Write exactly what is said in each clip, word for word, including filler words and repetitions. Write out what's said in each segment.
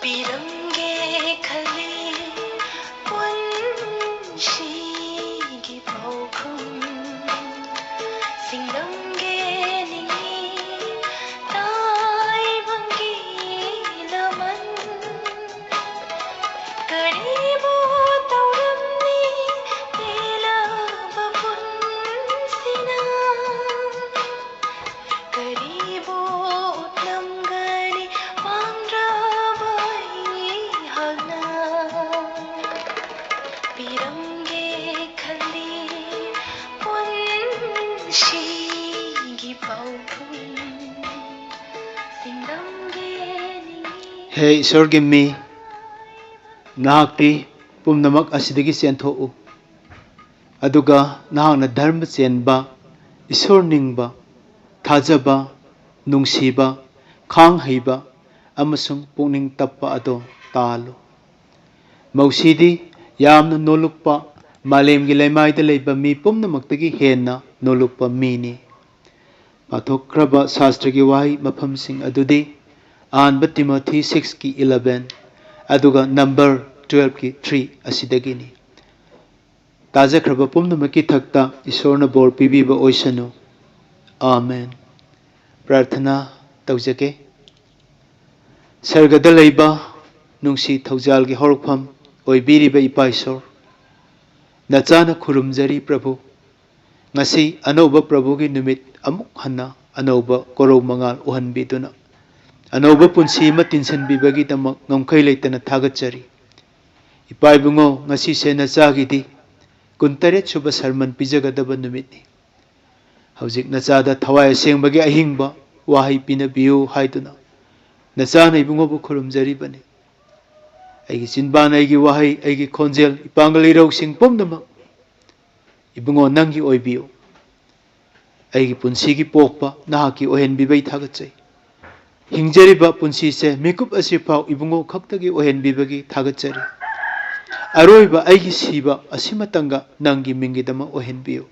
ꯄꯤꯔꯝꯒꯦ ꯈꯜꯂꯤ ꯄꯨꯟꯁꯤꯒꯤ ꯄꯥꯎꯈꯨꯝ꯫ ꯁꯤꯡꯂꯝꯒꯦ ꯅꯤꯡꯏ ꯇꯥꯏꯕꯪꯒꯤ ꯂꯃꯟ꯫ ꯀꯔꯤꯕꯨ ꯇꯧꯔꯝꯅꯤ ꯇꯦꯜꯂꯕ ꯄꯨꯟꯁꯤꯅ? ꯀꯔꯤꯕꯨ ꯎꯠꯂꯝꯒꯅꯤ ꯄꯥꯝꯗ꯭ꯔꯕ ꯑꯩꯍꯥꯛꯅ? ꯄꯤꯔꯝꯒꯦ ꯈꯜꯂꯤ ꯄꯨꯟꯁꯤꯒꯤ ꯄꯥꯎꯈꯨꯝ꯫ ꯁꯤꯡꯂꯝꯒꯦ ꯅꯤꯡꯏ ꯍꯦ ꯏꯁꯣꯔꯒꯤ ꯃꯤ, ꯅꯍꯥꯛꯇꯤ ꯄꯨꯝꯅꯃꯛ ꯑꯁꯤꯗꯒꯤ ꯆꯦꯟꯊꯣꯛꯎ, ꯑꯗꯨꯒ ꯅꯍꯥꯛꯅ ꯙꯔꯃ ꯆꯦꯟꯕ, ꯏꯁꯣꯔ ꯅꯤꯡꯕ, ꯊꯥꯖꯕ, ꯅꯨꯡꯁꯤꯕ, ꯈꯥꯡ ꯍꯩꯕ ꯑꯃꯁꯨꯡ ꯄꯨꯛꯅꯤꯡ ꯇꯞꯄ ꯑꯗꯣ ꯇꯥꯜꯂꯨ꯫ ꯃꯧꯁꯤꯗꯤ ꯌꯥꯝꯅ ꯅꯣꯜꯂꯨꯛꯄ, ꯃꯥꯂꯦꯝꯒꯤ ꯂꯩꯃꯥꯏꯗ ꯂꯩꯕ ꯃꯤ ꯄꯨꯝꯅꯃꯛꯇꯒꯤ ꯍꯦꯟꯅ ꯅꯣꯜꯂꯨꯛꯄ ꯃꯤꯅꯤ꯫ ꯄꯥꯊꯣꯛꯈ꯭ꯔꯕ ꯁꯥꯁꯇ꯭ꯔꯒꯤ ꯋꯥꯍꯩ ꯃꯐꯝꯁꯤꯡ ꯑꯗꯨꯗꯤ ꯑꯍꯥꯟꯕ ꯇꯤꯃꯣꯊꯤ ꯁꯤꯛꯁꯀꯤ ꯏꯂꯚꯦꯟ, ꯑꯗꯨꯒ ꯅꯝꯕꯔ ꯇꯨꯋꯦꯜꯐꯀꯤ ꯊ꯭ꯔꯤ ꯑꯁꯤꯗꯒꯤꯅꯤ꯫ ꯇꯥꯖꯈ꯭ꯔꯕ ꯄꯨꯝꯅꯃꯛꯀꯤ ꯊꯛꯇ ꯏꯁꯣꯔꯅ ꯕꯣꯔ ꯄꯤꯕꯤꯕ ꯑꯣꯏꯁꯅꯨ꯫ ꯑꯥꯃꯦꯟ꯫ ꯄ꯭ꯔꯥꯔꯊꯅꯥ ꯇꯧꯖꯒꯦ꯫ ꯁꯔꯒꯗ ꯂꯩꯕ ꯅꯨꯡꯁꯤ ꯊꯧꯖꯥꯜꯒꯤ ꯍꯧꯔꯛꯐꯝ ꯑꯣꯏꯕꯤꯔꯤꯕ ꯏꯄꯥ ꯏꯁꯣꯔ, ꯅꯆꯥꯅ ꯈꯨꯔꯨꯝꯖꯔꯤ ꯄ꯭ꯔꯚꯨ꯫ ꯉꯁꯤ ꯑꯅꯧꯕ ꯄ꯭ꯔꯚꯨꯒꯤ ꯅꯨꯃꯤꯠ ꯑꯃꯨꯛ ꯍꯟꯅ ꯑꯅꯧꯕ ꯀꯣꯔꯧ ꯃꯉꯥꯜ ꯎꯍꯟꯕꯤꯗꯨꯅ ꯑꯅꯧꯕ ꯄꯨꯟꯁꯤ ꯑꯃ ꯇꯤꯟꯁꯤꯟꯕꯤꯕꯒꯤꯗꯃꯛ ꯉꯝꯈꯩ ꯂꯩꯇꯅ ꯊꯥꯒꯠꯆꯔꯤ꯫ ꯏꯄꯥ ꯏꯕꯨꯡꯉꯣ, ꯉꯁꯤꯁꯦ ꯅꯆꯥꯒꯤꯗꯤ ꯀꯨꯟꯇꯔꯦꯠ ꯁꯨꯕ ꯁꯔꯃꯟ ꯄꯤꯖꯒꯗꯕ ꯅꯨꯃꯤꯠꯅꯤ꯫ ꯍꯧꯖꯤꯛ ꯅꯆꯥꯗ ꯊꯋꯥꯏ ꯑꯁꯦꯡꯕꯒꯤ ꯑꯍꯤꯡꯕ ꯋꯥꯍꯩ ꯄꯤꯅꯕꯤꯌꯨ ꯍꯥꯏꯗꯨꯅ ꯅꯆꯥꯅ ꯏꯕꯨꯡꯉꯣꯕꯨ ꯈꯨꯔꯨꯝꯖꯔꯤꯕꯅꯤ꯫ ꯑꯩꯒꯤ ꯆꯤꯟꯕꯥꯟ, ꯑꯩꯒꯤ ꯋꯥꯍꯩ, ꯑꯩꯒꯤ ꯈꯣꯟꯖꯦꯜ, ꯏꯄꯥꯡꯒꯜ ꯏꯔꯧꯁꯤꯡ ꯄꯨꯝꯅꯃꯛ ꯏꯕꯨꯡꯉꯣ ꯅꯪꯒꯤ ꯑꯣꯏꯕꯤꯌꯨ꯫ ꯑꯩꯒꯤ ꯄꯨꯟꯁꯤꯒꯤ ꯄꯣꯛꯄ ꯅꯍꯥꯛꯀꯤ ꯑꯣꯏꯍꯟꯕꯤꯕꯩ ꯊꯥꯒꯠꯆꯩ꯫ ꯍꯤꯡꯖꯔꯤꯕ ꯄꯨꯟꯁꯤꯁꯦ ꯃꯤꯀꯨꯞ ꯑꯁꯤꯐꯥꯎ ꯏꯕꯨꯡꯉꯣ ꯈꯛꯇꯒꯤ ꯑꯣꯏꯍꯟꯕꯤꯕꯒꯤ ꯊꯥꯒꯠꯆꯔꯤ꯫ ꯑꯔꯣꯏꯕ ꯑꯩꯒꯤ ꯁꯤꯕ ꯑꯁꯤꯃꯇꯪꯒ ꯅꯪꯒꯤ ꯃꯤꯡꯒꯤꯗꯃꯛ ꯑꯣꯏꯍꯟꯕꯤꯌꯨ꯫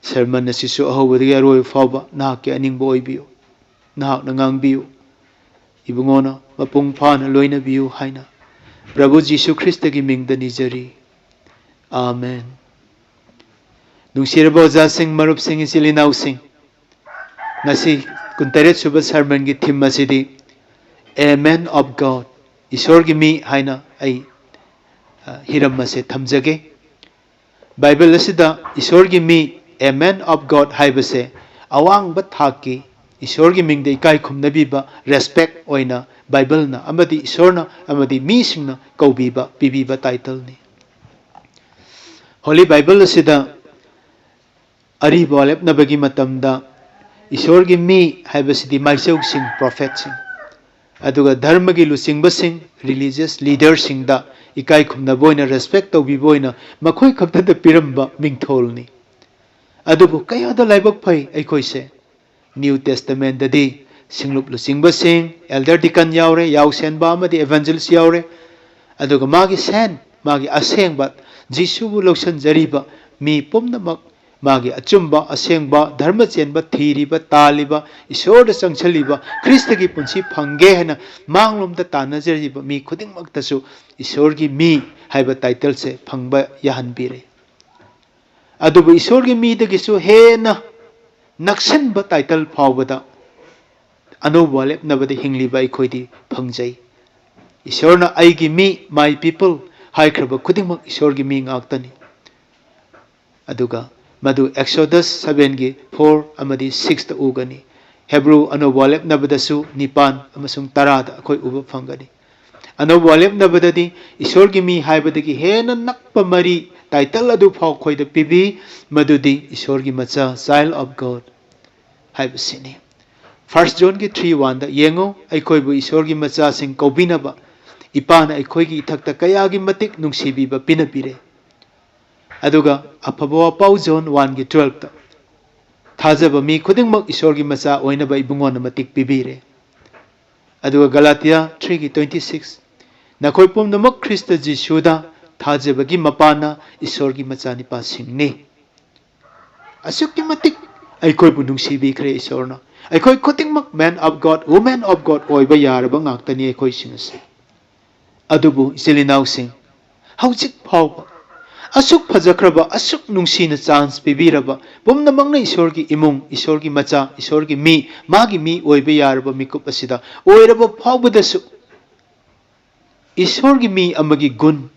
ꯁꯔꯃꯟ ꯑꯁꯤꯁꯨ ꯑꯍꯧꯕꯗꯒꯤ ꯑꯔꯣꯏꯕ ꯐꯥꯎꯕ ꯅꯍꯥꯛꯀꯤ ꯑꯅꯤꯡꯕ ꯑꯣꯏꯕꯤꯌꯨ꯫ ꯅꯍꯥꯛꯅ ꯉꯥꯡꯕꯤꯌꯨ꯫ ꯏꯕꯨꯡꯉꯣꯅ ꯃꯄꯨꯡ ꯐꯥꯅ ꯂꯣꯏꯅꯕꯤꯌꯨ ꯍꯥꯏꯅ ꯄ꯭ꯔꯚꯨ ꯖꯤꯁꯨ ꯈ꯭ꯔꯤꯁꯇꯒꯤ ꯃꯤꯡꯗ ꯅꯤꯖꯔꯤ꯫ ꯑꯥꯃꯦꯟ꯫ ꯅꯨꯡꯁꯤꯔꯕ ꯑꯣꯖꯥꯁꯤꯡ, ꯃꯔꯨꯞꯁꯤꯡ, ꯏꯆꯤꯜ ꯏꯅꯥꯎꯁꯤꯡ, ꯉꯁꯤ ꯀꯨꯟꯇꯔꯦꯠ ꯁꯨꯕ ꯁꯔꯃꯟꯒꯤ ꯊꯤꯝ ꯑꯁꯤꯗꯤ A Man of God, ꯏꯁꯣꯔꯒꯤ ꯃꯤ ꯍꯥꯏꯅ ꯑꯩ, ꯑ, ꯍꯤꯔꯝ ꯑꯁꯦ ꯊꯝꯖꯒꯦ꯫ ꯕꯥꯏꯕꯜ ꯑꯁꯤꯗ ꯏꯁꯣꯔꯒꯤ ꯃꯤ, A Man of God ꯍꯥꯏꯕꯁꯦ ꯑꯋꯥꯡꯕ ꯊꯥꯛꯀꯤ ꯏꯁꯣꯔꯒꯤ ꯃꯤꯡꯗ ꯏꯀꯥꯏ ꯈꯨꯝꯅꯕꯤꯕ, respect ꯑꯣꯏꯅ ꯕꯥꯏꯕꯜꯅ ꯑꯃꯗꯤ ꯏꯁꯣꯔꯅ ꯑꯃꯗꯤ ꯃꯤꯁꯤꯡꯅ ꯀꯧꯕꯤꯕ, ꯄꯤꯕꯤꯕ ꯇꯥꯏꯇꯜꯅꯤ꯫ ꯍꯣꯂꯤ ꯕꯥꯏꯕꯜ ꯑꯁꯤꯗ ꯑꯔꯤꯕ ꯋꯥꯔꯦꯞꯅꯕꯒꯤ ꯃꯇꯝꯗ ꯏꯁꯣꯔꯒꯤ ꯃꯤ ꯍꯥꯏꯕꯁꯤꯗꯤ ꯃꯥꯏꯆꯧꯁꯤꯡ, ꯄ꯭ꯔꯣꯐꯦꯠꯁꯤꯡ, ꯑꯗꯨꯒ ꯙꯔꯃꯒꯤ ꯂꯨꯆꯤꯡꯕꯁꯤꯡ, religious leaderꯁꯤꯡꯗ ꯏꯀꯥꯏ ꯈꯨꯝꯅꯕ ꯑꯣꯏꯅ, respect ꯇꯧꯕꯤꯕ ꯑꯣꯏꯅ ꯃꯈꯣꯏ ꯈꯛꯇꯗ ꯄꯤꯔꯝꯕ ꯃꯤꯡꯊꯣꯜꯅꯤ꯫ ꯑꯗꯨꯕꯨ ꯀꯌꯥꯗ ꯂꯥꯏꯕꯛ ꯐꯩ ꯑꯩꯈꯣꯏꯁꯦ꯫ New Testamentꯗꯗꯤ ꯁꯤꯡꯂꯨꯞ ꯂꯨꯆꯤꯡꯕꯁꯤꯡ, elder deacon ꯌꯥꯎꯔꯦ, ꯌꯥꯎꯁꯦꯟꯕ ꯑꯃꯗꯤ evangelist ꯌꯥꯎꯔꯦ꯫ ꯑꯗꯨꯒ ꯃꯥꯒꯤ ꯁꯦꯟ, ꯃꯥꯒꯤ ꯑꯁꯦꯡꯕ ꯖꯤꯁꯨꯕꯨ ꯂꯧꯁꯤꯟꯖꯔꯤꯕ ꯃꯤ ꯄꯨꯝꯅꯃꯛ, ꯃꯥꯒꯤ ꯑꯆꯨꯝꯕ, ꯑꯁꯦꯡꯕ, ꯙꯔꯃ ꯆꯦꯟꯕ ꯊꯤꯔꯤꯕ, ꯇꯥꯜꯂꯤꯕ, ꯏꯁꯣꯔꯗ ꯆꯪꯁꯤꯜꯂꯤꯕ, ꯈ꯭ꯔꯤꯁꯇꯒꯤ ꯄꯨꯟꯁꯤ ꯐꯪꯒꯦ ꯍꯥꯏꯅ ꯃꯥꯡꯂꯣꯝꯗ ꯇꯥꯟꯅꯖꯔꯤꯕ ꯃꯤ ꯈꯨꯗꯤꯡꯃꯛꯇꯁꯨ ꯏꯁꯣꯔꯒꯤ ꯃꯤ ꯍꯥꯏꯕ ꯇꯥꯏꯇꯜꯁꯦ ꯐꯪꯕ ꯌꯥꯍꯟꯕꯤꯔꯦ꯫ ꯑꯗꯨꯕꯨ ꯏꯁꯣꯔꯒꯤ ꯃꯤꯗꯒꯤꯁꯨ ꯍꯦꯟꯅ ꯅꯛꯁꯟꯕ ꯇꯥꯏꯇꯜ ꯐꯥꯎꯕꯗ ꯑꯅꯧꯕ ꯋꯥꯔꯦꯞꯅꯕꯗ ꯍꯤꯡꯂꯤꯕ ꯑꯩꯈꯣꯏꯗꯤ ꯐꯪꯖꯩ꯫ ꯏꯁꯣꯔꯅ "ꯑꯩꯒꯤ ꯃꯤ", my people, ꯍꯥꯏꯈ꯭ꯔꯕ ꯈꯨꯗꯤꯡꯃꯛ ꯏꯁꯣꯔꯒꯤ ꯃꯤ ꯉꯥꯛꯇꯅꯤ꯫ ꯑꯗꯨꯒ ꯃꯗꯨ Exodus sevenꯒꯤ four ꯑꯃꯗꯤ sixꯇ ꯎꯒꯅꯤ꯫ ꯍꯦꯕ꯭ꯔꯨ ꯑꯅꯧꯕ ꯋꯥꯔꯦꯞꯅꯕꯗꯁꯨ ꯅꯤꯄꯥꯟ ꯑꯃꯁꯨꯡ ꯇꯔꯥꯗ ꯑꯩꯈꯣꯏ ꯎꯕ ꯐꯪꯒꯅꯤ꯫ ꯑꯅꯧꯕ ꯋꯥꯔꯦꯞꯅꯕꯗꯗꯤ ꯏꯁꯣꯔꯒꯤ ꯃꯤ ꯍꯥꯏꯕꯗꯒꯤ ꯍꯦꯟꯅ ꯅꯛꯄ ꯃꯔꯤ, ꯇꯥꯏꯇꯜ ꯑꯗꯨ ꯐꯥꯎ ꯑꯩꯈꯣꯏꯗ ꯄꯤꯕꯤ, ꯃꯗꯨꯗꯤ ꯏꯁꯣꯔꯒꯤ ꯃꯆꯥ, child of God ꯍꯥꯏꯕꯁꯤꯅꯤ꯫ First Johnꯒꯤ three oneꯗ ꯌꯦꯡꯉꯨ, "ꯑꯩꯈꯣꯏꯕꯨ ꯏꯁꯣꯔꯒꯤ ꯃꯆꯥꯁꯤꯡ ꯀꯧꯕꯤꯅꯕ ꯏꯄꯥꯅ ꯑꯩꯈꯣꯏꯒꯤ ꯏꯊꯛꯇ ꯀꯌꯥꯒꯤ ꯃꯇꯤꯛ ꯅꯨꯡꯁꯤꯕꯤꯕ ꯄꯤꯅꯕꯤꯔꯦ"꯫ ꯑꯗꯨꯒ ꯑꯐꯕ ꯋꯥꯄꯥꯎ John oneꯒꯤ twelveꯇ, "ꯊꯥꯖꯕ ꯃꯤ ꯈꯨꯗꯤꯡꯃꯛ ꯏꯁꯣꯔꯒꯤ ꯃꯆꯥ ꯑꯣꯏꯅꯕ ꯏꯕꯨꯡꯉꯣꯅ ꯃꯇꯤꯛ ꯄꯤꯕꯤꯔꯦ"꯫ ꯑꯗꯨꯒ Galatia threeꯒꯤ twenty six, "ꯅꯈꯣꯏ ꯄꯨꯝꯅꯃꯛ ꯈ꯭ꯔꯤꯁꯇ ꯖꯤꯁꯨꯗ ꯊꯥꯖꯕꯒꯤ ꯃꯄꯥꯟꯅ ꯏꯁꯣꯔꯒꯤ ꯃꯆꯥꯅꯤꯄꯥꯁꯤꯡꯅꯤ"꯫ ꯑꯁꯨꯛꯀꯤ ꯃꯇꯤꯛ ꯑꯩꯈꯣꯏꯕꯨ ꯅꯨꯡꯁꯤꯕꯤꯈ꯭ꯔꯦ ꯏꯁꯣꯔꯅ꯫ ꯑꯩꯈꯣꯏ ꯈꯨꯗꯤꯡꯃꯛ man of God, woman of God ꯑꯣꯏꯕ ꯌꯥꯔꯕ ꯉꯥꯛꯇꯅꯤ ꯑꯩꯈꯣꯏꯁꯤꯡ ꯑꯁꯦ꯫ ꯑꯗꯨꯕꯨ ꯏꯆꯤꯜ ꯏꯅꯥꯎꯁꯤꯡ, ꯍꯧꯖꯤꯛ ꯐꯥꯎꯕ ꯑꯁꯨꯛ ꯐꯖꯈ꯭ꯔꯕ, ꯑꯁꯨꯛ ꯅꯨꯡꯁꯤꯅ chance ꯄꯤꯕꯤꯔꯕ, ꯄꯨꯝꯅꯃꯛꯅ ꯏꯁꯣꯔꯒꯤ ꯏꯃꯨꯡ, ꯏꯁꯣꯔꯒꯤ ꯃꯆꯥ, ꯏꯁꯣꯔꯒꯤ ꯃꯤ, ꯃꯥꯒꯤ ꯃꯤ ꯑꯣꯏꯕ ꯌꯥꯔꯕ ꯃꯤꯀꯨꯞ ꯑꯁꯤꯗ ꯑꯣꯏꯔꯕ ꯐꯥꯎꯕꯗꯁꯨ, ꯏꯁꯣꯔꯒꯤ ꯃꯤ ꯑꯃꯒꯤ ꯒꯨꯟ,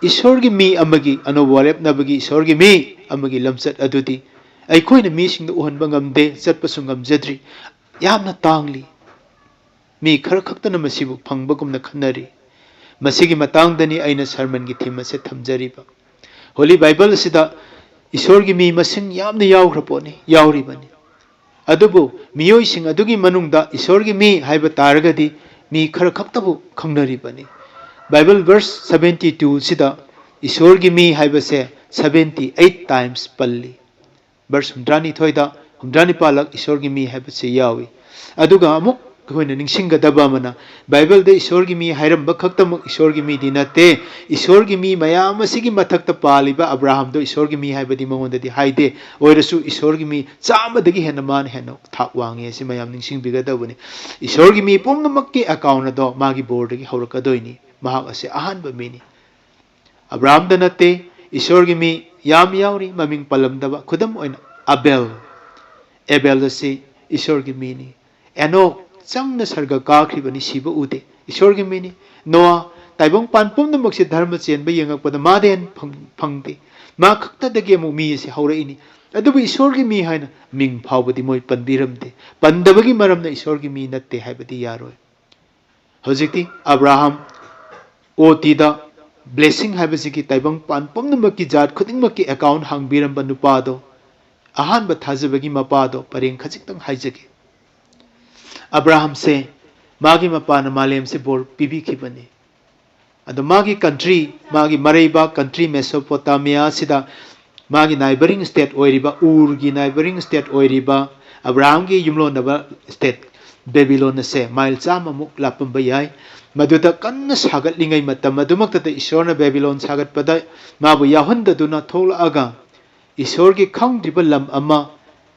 ꯏꯁꯣꯔꯒꯤ ꯃꯤ ꯑꯃꯒꯤ ꯑꯅꯧꯕ ꯋꯥꯔꯦꯞꯅꯕꯒꯤ ꯏꯁꯣꯔꯒꯤ ꯃꯤ ꯑꯃꯒꯤ ꯂꯝꯆꯠ ꯑꯗꯨꯗꯤ ꯑꯩꯈꯣꯏꯅ ꯃꯤꯁꯤꯡꯗ ꯎꯍꯟꯕ ꯉꯝꯗꯦ, ꯆꯠꯄꯁꯨ ꯉꯝꯖꯗ꯭ꯔꯤ, ꯌꯥꯝꯅ ꯇꯥꯡꯂꯤ꯫ ꯃꯤ ꯈꯔ ꯈꯛꯇꯅ ꯃꯁꯤꯕꯨ ꯐꯪꯕꯒꯨꯝꯅ ꯈꯟꯅꯔꯤ꯫ ꯃꯁꯤꯒꯤ ꯃꯇꯥꯡꯗꯅꯤ ꯑꯩꯅ sermonꯒꯤ theme ꯑꯁꯤ ꯊꯝꯖꯔꯤꯕ꯫ Holy Bible ꯑꯁꯤꯗ ꯏꯁꯣꯔꯒꯤ ꯃꯤ ꯃꯁꯤꯡ ꯌꯥꯝꯅ ꯌꯥꯎꯈ꯭ꯔ ꯄꯣꯠꯅꯤ, ꯌꯥꯎꯔꯤꯕꯅꯤ꯫ ꯑꯗꯨꯕꯨ ꯃꯤꯑꯣꯏꯁꯤꯡ ꯑꯗꯨꯒꯤ ꯃꯅꯨꯡꯗ ꯏꯁꯣꯔꯒꯤ ꯃꯤ ꯍꯥꯏꯕ ꯇꯥꯔꯒꯗꯤ ꯃꯤ ꯈꯔ ꯈꯛꯇꯕꯨ ꯈꯪꯅꯔꯤꯕꯅꯤ꯫ Bible verse seventy two ꯁꯤꯗ ꯏꯁꯣꯔꯒꯤ ꯃꯤ ꯍꯥꯏꯕꯁꯦ seventy eight times ꯄꯜꯂꯤ꯫ Verse ꯍꯨꯝꯗ꯭ꯔꯥꯅꯤꯊꯣꯏꯗ ꯍꯨꯝꯗ꯭ꯔꯥꯅꯤꯄꯥꯜꯂꯛ ꯏꯁꯣꯔꯒꯤ ꯃꯤ ꯍꯥꯏꯕꯁꯤ ꯌꯥꯎꯏ꯫ ꯑꯗꯨꯒ ꯑꯃꯨꯛ ꯑꯩꯈꯣꯏꯅ ꯅꯤꯡꯁꯤꯡꯒꯗꯕ ꯑꯃꯅ, ꯕꯥꯏꯕꯜꯗ ꯏꯁꯣꯔꯒꯤ ꯃꯤ ꯍꯥꯏꯔꯝꯕ ꯈꯛꯇꯃꯛ ꯏꯁꯣꯔꯒꯤ ꯃꯤꯗꯤ ꯅꯠꯇꯦ꯫ ꯏꯁꯣꯔꯒꯤ ꯃꯤ ꯃꯌꯥꯝ ꯑꯁꯤꯒꯤ ꯃꯊꯛꯇ ꯄꯥꯜꯂꯤꯕ ꯑꯕ꯭ꯔꯥꯍꯥꯝꯗꯣ ꯏꯁꯣꯔꯒꯤ ꯃꯤ ꯍꯥꯏꯕꯗꯤ ꯃꯉꯣꯟꯗꯗꯤ ꯍꯥꯏꯗꯦ꯫ ꯑꯣꯏꯔꯁꯨ ꯏꯁꯣꯔꯒꯤ ꯃꯤ ꯆꯥꯝꯃꯗꯒꯤ ꯍꯦꯟꯅ ꯃꯥꯅ ꯍꯦꯟꯅ ꯊꯥꯛ ꯋꯥꯡꯉꯤ꯫ ꯑꯁꯤ ꯃꯌꯥꯝ ꯅꯤꯡꯁꯤꯡꯕꯤꯒꯗꯕꯅꯤ꯫ ꯏꯁꯣꯔꯒꯤ ꯃꯤ ꯄꯨꯝꯅꯃꯛꯀꯤ account ꯑꯗꯣ ꯃꯥꯒꯤ ꯕꯣꯔꯗꯒꯤ ꯍꯧꯔꯛꯀꯗꯣꯏꯅꯤ꯫ ꯃꯍꯥꯛ ꯑꯁꯤ ꯑꯍꯥꯟꯕ ꯃꯤꯅꯤ꯫ ꯑꯕ꯭ꯔꯥꯍꯥꯝꯗ ꯅꯠꯇꯦ, ꯏꯁꯣꯔꯒꯤ ꯃꯤ ꯌꯥꯝ ꯌꯥꯎꯔꯤ, ꯃꯃꯤꯡ ꯄꯜꯂꯝꯗꯕ꯫ ꯈꯨꯗꯝ ꯑꯣꯏꯅ ꯑꯕꯦꯜ꯫ ꯑꯦꯕꯦꯜ ꯑꯁꯤ ꯏꯁꯣꯔꯒꯤ ꯃꯤꯅꯤ꯫ ꯑꯦꯅꯣꯛ ꯆꯪꯅ ꯁꯔꯒ ꯀꯥꯈ꯭ꯔꯤꯕꯅꯤ, ꯁꯤꯕ ꯎꯗꯦ, ꯏꯁꯣꯔꯒꯤ ꯃꯤꯅꯤ꯫ ꯅꯣꯋꯥ, ꯇꯥꯏꯕꯪꯄꯥꯟ ꯄꯨꯝꯅꯃꯛꯁꯦ ꯙꯔꯃ ꯆꯦꯟꯕ ꯌꯦꯡꯉꯛꯄꯗ ꯃꯥꯗꯩ ꯍꯦꯟꯅ ꯐꯪ-, ꯐꯪꯗꯦ꯫ ꯃꯥ ꯈꯛꯇꯗꯒꯤ ꯑꯃꯨꯛ ꯃꯤ ꯑꯁꯤ ꯍꯧꯔꯛꯏꯅꯤ꯫ ꯑꯗꯨꯕꯨ ꯏꯁꯣꯔꯒꯤ ꯃꯤ ꯍꯥꯏꯅ ꯃꯤꯡ ꯐꯥꯎꯕꯗꯤ ꯃꯣꯏ ꯄꯟꯕꯤꯔꯝꯗꯦ꯫ ꯄꯟꯗꯕꯒꯤ ꯃꯔꯝꯅ ꯏꯁꯣꯔꯒꯤ ꯃꯤ ꯅꯠꯇꯦ ꯍꯥꯏꯕꯗꯤ ꯌꯥꯔꯣꯏ꯫ ꯍꯧꯖꯤꯛꯇꯤ ꯑꯕ꯭ꯔꯥꯍꯥꯝ ꯑꯣ ꯇꯤꯗ blessing ꯍꯥꯏꯕꯁꯤꯒꯤ ꯇꯥꯏꯕꯪꯄꯥꯟ ꯄꯨꯝꯅꯃꯛꯀꯤ ꯖꯥꯠ ꯈꯨꯗꯤꯡꯃꯛꯀꯤ account ꯍꯥꯡꯕꯤꯔꯝꯕ ꯅꯨꯄꯥꯗꯣ, ꯑꯍꯥꯟꯕ ꯊꯥꯖꯕꯒꯤ ꯃꯄꯥꯗꯣ ꯄꯔꯦꯡ ꯈꯖꯤꯛꯇꯪ ꯍꯥꯏꯖꯒꯦ꯫ ꯑꯕ꯭ꯔꯥꯍꯥꯝꯁꯦ ꯃꯥꯒꯤ ꯃꯄꯥꯅ ꯃꯥꯂꯦꯝꯁꯦ ꯕꯣꯔ ꯄꯤꯕꯤꯈꯤꯕꯅꯤ꯫ ꯑꯗꯣ ꯃꯥꯒꯤ country, ꯃꯥꯒꯤ ꯃꯔꯩꯕꯥꯛ country Mesopotamia ꯑꯁꯤꯗ ꯃꯥꯒꯤ neighbouring state ꯑꯣꯏꯔꯤꯕ, ꯎꯔꯒꯤ neighbouring state ꯑꯣꯏꯔꯤꯕ, ꯑꯕ꯭ꯔꯥꯍꯥꯝꯒꯤ ꯌꯨꯝꯂꯣꯟꯅꯕ state ꯕꯦꯕꯤꯂꯣꯟ ꯑꯁꯦ ꯃꯥꯏꯜ ꯆꯥꯝꯃꯃꯨꯛ ꯂꯥꯞꯄꯝꯕ ꯌꯥꯏ꯫ ꯃꯗꯨꯗ ꯀꯟꯅ ꯁꯥꯒꯠꯂꯤꯉꯩ ꯃꯇꯝ ꯑꯗꯨꯃꯛꯇꯗ ꯏꯁꯣꯔꯅ ꯕꯦꯕꯤꯂꯣꯟ ꯁꯥꯒꯠꯄꯗ ꯃꯥꯕꯨ ꯌꯥꯎꯍꯟꯗꯗꯨꯅ ꯊꯣꯛꯂꯛꯑꯒ ꯏꯁꯣꯔꯒꯤ ꯈꯪꯗ꯭ꯔꯤꯕ ꯂꯝ ꯑꯃ,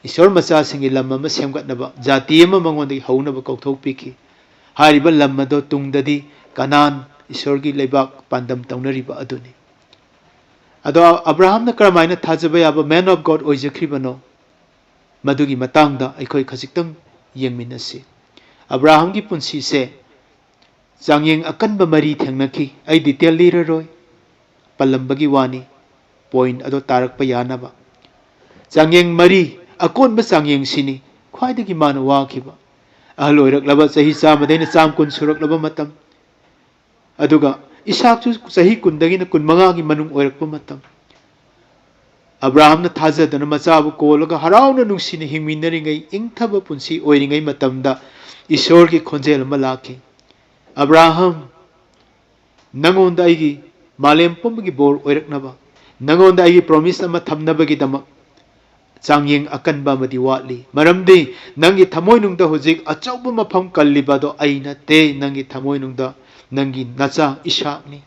ꯏꯁꯣꯔ ꯃꯆꯥꯁꯤꯡꯒꯤ ꯂꯝ ꯑꯃ ꯁꯦꯝꯒꯠꯅꯕ, ꯖꯥꯇꯤ ꯑꯃ ꯃꯉꯣꯟꯗꯒꯤ ꯍꯧꯅꯕ ꯀꯧꯊꯣꯛꯄꯤꯈꯤ꯫ ꯍꯥꯏꯔꯤꯕ ꯂꯝ ꯑꯗꯣ ꯇꯨꯡꯗꯗꯤ ꯀꯅꯥꯟ, ꯏꯁꯣꯔꯒꯤ ꯂꯩꯕꯥꯛ ꯄꯥꯟꯗꯝ ꯇꯧꯅꯔꯤꯕ ꯑꯗꯨꯅꯤ꯫ ꯑꯗꯣ ꯑꯕ꯭ꯔꯥꯍꯥꯝꯅ ꯀꯔꯝꯍꯥꯏꯅ ꯊꯥꯖꯕ ꯌꯥꯕ man of God ꯑꯣꯏꯖꯈ꯭ꯔꯤꯕꯅꯣ? ꯃꯗꯨꯒꯤ ꯃꯇꯥꯡꯗ ꯑꯩꯈꯣꯏ ꯈꯖꯤꯛꯇꯪ ꯌꯦꯡꯃꯤꯟꯅꯁꯤ꯫ ꯑꯕ꯭ꯔꯥꯍꯥꯝꯒꯤ ꯄꯨꯟꯁꯤꯁꯦ ꯆꯥꯡꯌꯦꯡ ꯑꯀꯟꯕ ꯃꯔꯤ ꯊꯦꯡꯅꯈꯤ꯫ ꯑꯩ detail ꯂꯤꯔꯔꯣꯏ, ꯄꯜꯂꯝꯕꯒꯤ ꯋꯥꯅꯤ, point ꯑꯗꯣ ꯇꯥꯔꯛꯄ ꯌꯥꯅꯕ꯫ ꯆꯥꯡꯌꯦꯡ ꯃꯔꯤ, ꯑꯀꯣꯟꯕ ꯆꯥꯡꯌꯦꯡꯁꯤꯅꯤ ꯈ꯭ꯋꯥꯏꯗꯒꯤ ꯃꯥꯅ ꯋꯥꯈꯤꯕ꯫ ꯑꯍꯜ ꯑꯣꯏꯔꯛꯂꯕ, ꯆꯍꯤ ꯆꯥꯝꯃꯗꯩꯅ ꯆꯥꯝꯃ ꯀꯨꯟ ꯁꯨꯔꯛꯂꯕ ꯃꯇꯝ, ꯑꯗꯨꯒ ꯏꯁꯥꯛꯁꯨ ꯆꯍꯤ ꯀꯨꯟꯗꯒꯤꯅ ꯀꯨꯟꯃꯉꯥꯒꯤ ꯃꯅꯨꯡ ꯑꯣꯏꯔꯛꯄ ꯃꯇꯝ꯫ ꯑꯕ꯭ꯔꯥꯍꯥꯝꯅ ꯊꯥꯖꯗꯅ ꯃꯆꯥꯕꯨ ꯀꯣꯜꯂꯒ ꯍꯔꯥꯎꯅ ꯅꯨꯡꯁꯤꯅ ꯍꯤꯡꯃꯤꯟꯅꯔꯤꯉꯩ, ꯏꯪꯊꯕ ꯄꯨꯟꯁꯤ ꯑꯣꯏꯔꯤꯉꯩ ꯃꯇꯝꯗ ꯏꯁꯣꯔꯒꯤ ꯈꯣꯟꯖꯦꯜ ꯑꯃ ꯂꯥꯛꯈꯤ, "ꯑꯕ꯭ꯔꯥꯍꯥꯝ, ꯅꯉꯣꯟꯗ ꯑꯩꯒꯤ ꯃꯥꯂꯦꯝ ꯄꯨꯝꯕꯒꯤ ꯕꯣꯔ ꯑꯣꯏꯔꯛꯅꯕ, ꯅꯉꯣꯟꯗ ꯑꯩꯒꯤ promise ꯑꯃ ꯊꯝꯅꯕꯒꯤꯗꯃꯛ ꯆꯥꯡꯌꯦꯡ ꯑꯀꯟꯕ ꯑꯃꯗꯤ ꯋꯥꯠꯂꯤ꯫ ꯃꯔꯝꯗꯤ ꯅꯪꯒꯤ ꯊꯃꯣꯏꯅꯨꯡꯗ ꯍꯧꯖꯤꯛ ꯑꯆꯧꯕ ꯃꯐꯝ ꯀꯜꯂꯤꯕ ꯑꯗꯣ ꯑꯩ ꯅꯠꯇꯦ, ꯅꯪꯒꯤ ꯊꯃꯣꯏꯅꯨꯡꯗ ꯅꯪꯒꯤ ꯅꯆꯥ ꯏꯁꯥꯛꯅꯤ꯫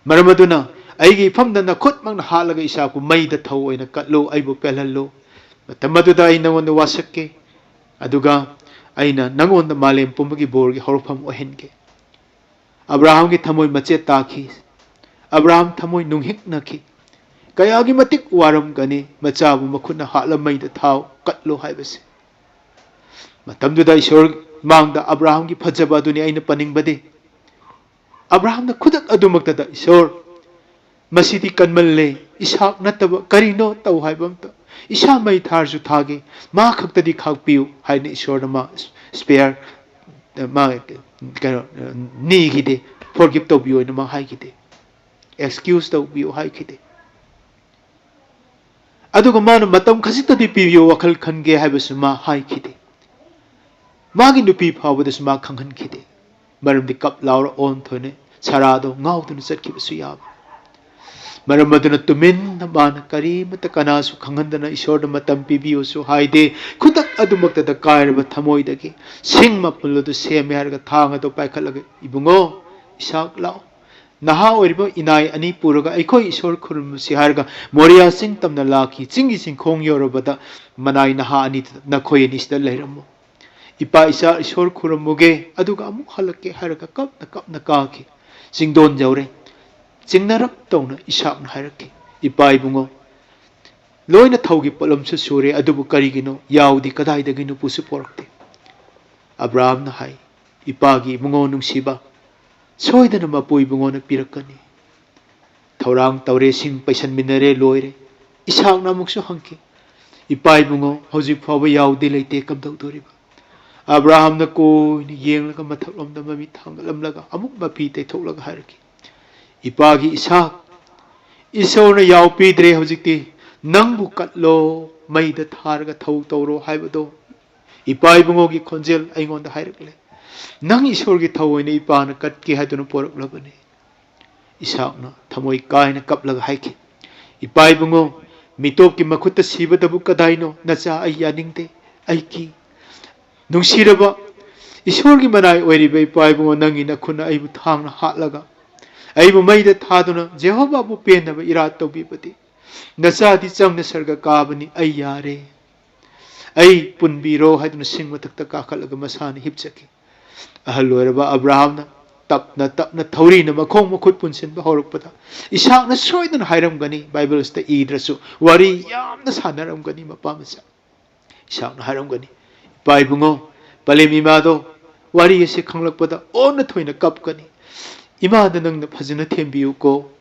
ꯃꯔꯝ ꯑꯗꯨꯅ ꯑꯩꯒꯤ ꯏꯐꯝꯗ ꯅꯈꯨꯠꯃꯛꯅ ꯍꯥꯠꯂꯒ ꯏꯁꯥꯛꯄꯨ ꯃꯩꯗ ꯊꯧ ꯑꯣꯏꯅ ꯀꯠꯂꯨ, ꯑꯩꯕꯨ ꯄꯦꯜꯍꯜꯂꯨ꯫ ꯃꯇꯝ ꯑꯗꯨꯗ ꯑꯩ ꯅꯉꯣꯟꯗ ꯋꯥꯁꯛꯀꯦ, ꯑꯗꯨꯒ ꯑꯩꯅ ꯅꯉꯣꯟꯗ ꯃꯥꯂꯦꯝ ꯄꯨꯝꯕꯒꯤ ꯕꯣꯔꯒꯤ ꯍꯧꯔꯛꯐꯝ ꯑꯣꯏꯍꯟꯒꯦ"꯫ ꯑꯕ꯭ꯔꯥꯍꯥꯝꯒꯤ ꯊꯃꯣꯏ ꯃꯆꯦꯠ ꯇꯥꯈꯤ꯫ ꯑꯕ꯭ꯔꯥꯍꯥꯝ ꯊꯃꯣꯏ ꯅꯨꯡꯍꯤꯛꯅꯈꯤ꯫ ꯀꯌꯥꯒꯤ ꯃꯇꯤꯛ ꯋꯥꯔꯝꯒꯅꯤ, ꯃꯆꯥꯕꯨ ꯃꯈꯨꯠꯅ ꯍꯥꯠꯂ ꯃꯩꯗ ꯊꯥꯎ, ꯀꯠꯂꯨ ꯍꯥꯏꯕꯁꯦ꯫ ꯃꯇꯝꯗꯨꯗ ꯏꯁꯣꯔ ꯃꯥꯡꯗ ꯑꯕ꯭ꯔꯥꯍꯥꯝꯒꯤ ꯐꯖꯕ ꯑꯗꯨꯅꯤ ꯑꯩꯅ ꯄꯟꯅꯤꯡꯕꯗꯤ꯫ ꯑꯕ꯭ꯔꯥꯍꯥꯝꯅ ꯈꯨꯗꯛ ꯑꯗꯨꯃꯛꯇꯗ, "ꯏꯁꯣꯔ, ꯃꯁꯤꯗꯤ ꯀꯟꯃꯜꯂꯦ, ꯏꯁꯥꯛ ꯅꯠꯇꯕ ꯀꯔꯤꯅꯣ ꯇꯧ ꯍꯥꯏꯕ ꯑꯝꯇ, ꯏꯁꯥ ꯃꯩ ꯊꯥꯔꯁꯨ ꯊꯥꯒꯦ, ꯃꯥ ꯈꯛꯇꯗꯤ ꯈꯥꯛꯄꯤꯌꯨ" ꯍꯥꯏꯅ ꯏꯁꯣꯔꯗ ꯃꯥ spare, ꯃꯥ ꯀꯩꯅꯣ, ꯅꯤꯈꯤꯗꯦ, forgive ꯇꯧꯕꯤꯌꯨ ꯍꯥꯏꯅ ꯃꯥ ꯍꯥꯏꯈꯤꯗꯦ, excuse ꯇꯧꯕꯤꯌꯨ ꯍꯥꯏꯈꯤꯗꯦ꯫ ꯑꯗꯨꯒ ꯃꯥꯅ "ꯃꯇꯝ ꯈꯖꯤꯛꯇꯗꯤ ꯄꯤꯕꯤꯌꯨ, ꯋꯥꯈꯜ ꯈꯟꯒꯦ" ꯍꯥꯏꯕꯁꯨ ꯃꯥ ꯍꯥꯏꯈꯤꯗꯦ꯫ ꯃꯥꯒꯤ ꯅꯨꯄꯤ ꯐꯥꯎꯕꯗꯁꯨ ꯃꯥ ꯈꯪꯍꯟꯈꯤꯗꯦ꯫ ꯃꯔꯝꯗꯤ ꯀꯞ ꯂꯥꯎꯔ ꯑꯣꯟꯊꯣꯏꯅ ꯁꯔꯥꯗꯣ ꯉꯥꯎꯗꯨꯅ ꯆꯠꯈꯤꯕꯁꯨ ꯌꯥꯕ꯫ ꯃꯔꯝ ꯑꯗꯨꯅ ꯇꯨꯃꯤꯟꯅ ꯃꯥꯅ ꯀꯔꯤꯃꯠꯇ ꯀꯅꯥꯁꯨ ꯈꯪꯍꯟꯗꯅ ꯏꯁꯣꯔꯗ ꯃꯇꯝ ꯄꯤꯕꯤꯌꯨꯁꯨ ꯍꯥꯏꯗꯦ꯫ ꯈꯨꯗꯛ ꯑꯗꯨꯃꯛꯇꯗ ꯀꯥꯏꯔꯕ ꯊꯃꯣꯏꯗꯒꯤ ꯁꯤꯡ ꯃꯄꯨꯜ ꯑꯗꯨ ꯁꯦꯝꯃꯦ ꯍꯥꯏꯔꯒ ꯊꯥꯡ ꯑꯗꯨ ꯄꯥꯏꯈꯠꯂꯒ, "ꯏꯕꯨꯡꯉꯣ, ꯏꯁꯥꯛ ꯂꯥꯛꯑꯣ, ꯅꯍꯥ ꯑꯣꯏꯔꯤꯕ ꯏꯅꯥꯏ ꯑꯅꯤ ꯄꯨꯔꯒ ꯑꯩꯈꯣꯏ ꯏꯁꯣꯔ ꯈꯨꯔꯨꯝꯁꯤ ꯍꯥꯏꯔꯒ ꯃꯣꯔꯤꯌꯥ ꯆꯤꯡ ꯇꯝꯅ ꯂꯥꯛꯈꯤ꯫ ꯆꯤꯡꯒꯤ ꯆꯤꯡꯈꯣꯡ ꯌꯧꯔꯕꯗ ꯃꯅꯥꯏ ꯅꯍꯥ ꯑꯅꯤꯗꯨꯗ, "ꯅꯈꯣꯏ ꯑꯅꯤꯁꯤꯗ ꯂꯩꯔꯝꯃꯨ꯫ ꯏꯄꯥ ꯏꯆꯥ ꯏꯁꯣꯔ ꯈꯨꯔꯨꯝꯃꯨꯒꯦ, ꯑꯗꯨꯒ ꯑꯃꯨꯛ ꯍꯜꯂꯛꯀꯦ" ꯍꯥꯏꯔꯒ ꯀꯞꯅ ꯀꯞꯅ ꯀꯥꯈꯤ꯫ ꯆꯤꯡꯗꯣꯟ ꯌꯧꯔꯦ꯫ ꯆꯤꯡꯅꯔꯞ ꯇꯧꯅ ꯏꯁꯥꯛꯅ ꯍꯥꯏꯔꯛꯈꯤ, "ꯏꯄꯥ ꯏꯕꯨꯡꯉꯣ, ꯂꯣꯏꯅ ꯊꯧꯒꯤ ꯄꯣꯠꯂꯝꯁꯨ ꯁꯨꯔꯦ, ꯑꯗꯨꯕꯨ ꯀꯔꯤꯒꯤꯅꯣ ꯌꯥꯎꯗꯤ ꯀꯗꯥꯏꯗꯒꯤꯅꯣ ꯄꯨꯁꯨ ꯄꯣꯔꯛꯇꯦ?" ꯑꯕ꯭ꯔꯥꯝꯅ ꯍꯥꯏ, "ꯏꯄꯥꯒꯤ ꯏꯕꯨꯡꯉꯣ ꯅꯨꯡꯁꯤꯕ, ꯁꯣꯏꯗꯅ ꯃꯄꯨ ꯏꯕꯨꯡꯉꯣꯅ ꯄꯤꯔꯛꯀꯅꯤ꯫ ꯊꯧꯔꯥꯡ ꯇꯧꯔꯦ, ꯁꯤꯡ ꯄꯩꯁꯟꯃꯤꯟꯅꯔꯦ, ꯂꯣꯏꯔꯦ꯫" ꯏꯁꯥꯛꯅ ꯑꯃꯨꯛꯁꯨ ꯍꯪꯈꯤ, "ꯏꯄꯥ ꯏꯕꯨꯡꯉꯣ, ꯍꯧꯖꯤꯛ ꯐꯥꯎꯕ ꯌꯥꯎꯗꯦ, ꯂꯩꯇꯦ, ꯀꯝꯗꯧꯗꯣꯔꯤꯕ?" ꯑꯕ꯭ꯔꯥꯍꯥꯝꯅ ꯀꯣꯏꯅ ꯌꯦꯡꯂꯒ ꯃꯊꯛꯂꯣꯝꯗ ꯃꯃꯤꯠ ꯊꯥꯡꯒꯠꯂꯝꯂꯒ ꯑꯃꯨꯛ ꯃꯄꯤ ꯇꯩꯊꯣꯛꯂꯒ ꯍꯥꯏꯔꯛꯈꯤ, "ꯏꯄꯥꯒꯤ ꯏꯁꯥꯛ, ꯏꯁꯣꯔꯅ ꯌꯥꯎ ꯄꯤꯗ꯭ꯔꯦ ꯍꯧꯖꯤꯛꯇꯤ꯫ ꯅꯪꯕꯨ ꯀꯠꯂꯣ, ꯃꯩꯗ ꯊꯥꯔꯒ ꯊꯧ ꯇꯧꯔꯣ ꯍꯥꯏꯕꯗꯣ ꯏꯄꯥ ꯏꯕꯨꯡꯉꯣꯒꯤ ꯈꯣꯟꯖꯦꯜ ꯑꯩꯉꯣꯟꯗ ꯍꯥꯏꯔꯛꯂꯦ꯫ ꯅꯪ ꯏꯁꯣꯔꯒꯤ ꯊꯧ ꯑꯣꯏꯅ ꯏꯄꯥꯅ ꯀꯠꯀꯦ ꯍꯥꯏꯗꯨꯅ ꯄꯣꯔꯛꯂꯕꯅꯤ꯫" ꯏꯁꯥꯛꯅ ꯊꯃꯣꯏ ꯀꯥꯏꯅ ꯀꯞꯂꯒ ꯍꯥꯏꯈꯤ, "ꯏꯄꯥ ꯏꯕꯨꯡꯉꯣ, ꯃꯤꯇꯣꯞꯀꯤ ꯃꯈꯨꯠꯇ ꯁꯤꯕꯗꯕꯨ ꯀꯗꯥꯏꯅꯣ? ꯅꯆꯥ, ꯑꯩ ꯌꯥꯅꯤꯡꯗꯦ, ꯑꯩ ꯀꯤ꯫ ꯅꯨꯡꯁꯤꯔꯕ ꯏꯁꯣꯔꯒꯤ ꯃꯅꯥꯏ ꯑꯣꯏꯔꯤꯕ ꯏꯄꯥ ꯏꯕꯨꯡꯉꯣ, ꯅꯪꯒꯤ ꯅꯈꯨꯠꯅ ꯑꯩꯕꯨ ꯊꯥꯡꯅ ꯍꯥꯠꯂꯒ ꯑꯩꯕꯨ ꯃꯩꯗ ꯊꯥꯗꯨꯅ ꯖꯦꯍꯣꯚꯥꯕꯨ ꯄꯦꯟꯅꯕ ꯏꯔꯥꯠ ꯇꯧꯕꯤꯕꯗꯤ, ꯅꯆꯥꯗꯤ ꯆꯪꯅ ꯁꯔꯒ ꯀꯥꯕꯅꯤ, ꯑꯩ ꯌꯥꯔꯦ, ꯑꯩ ꯄꯨꯟꯕꯤꯔꯣ" ꯍꯥꯏꯗꯨꯅ ꯁꯤꯡ ꯃꯊꯛꯇ ꯀꯥꯈꯠꯂꯒ ꯃꯁꯥꯅ ꯍꯤꯞꯆꯈꯤ꯫ ꯑꯍꯜ ꯑꯣꯏꯔꯕ ꯑꯕ꯭ꯔꯥꯍꯥꯝꯅ ꯇꯞꯅ ꯇꯞꯅ ꯊꯧꯔꯤꯅ ꯃꯈꯣꯡ ꯃꯈꯨꯠ ꯄꯨꯟꯁꯤꯟꯕ ꯍꯧꯔꯛꯄꯗ, ꯏꯁꯥꯛꯅ ꯁꯣꯏꯗꯅ ꯍꯥꯏꯔꯝꯒꯅꯤ, ꯕꯥꯏꯕꯜꯁꯤꯗ ꯏꯗ꯭ꯔꯁꯨ ꯋꯥꯔꯤ ꯌꯥꯝꯅ ꯁꯥꯟꯅꯔꯝꯒꯅꯤ ꯃꯄꯥ ꯃꯆꯥ꯫ ꯏꯁꯥꯛꯅ ꯍꯥꯏꯔꯝꯒꯅꯤ, "ꯏꯄꯥ ꯏꯕꯨꯡꯉꯣ, ꯄꯂꯦꯝ ꯏꯃꯥꯗꯣ ꯋꯥꯔꯤ ꯑꯁꯤ ꯈꯪꯂꯛꯄꯗ ꯑꯣꯟꯅ ꯊꯣꯏꯅ ꯀꯞꯀꯅꯤ꯫ ꯏꯃꯥꯗ ꯅꯪꯅ ꯐꯖꯅ ꯊꯦꯝꯕꯤꯌꯨꯀꯣ,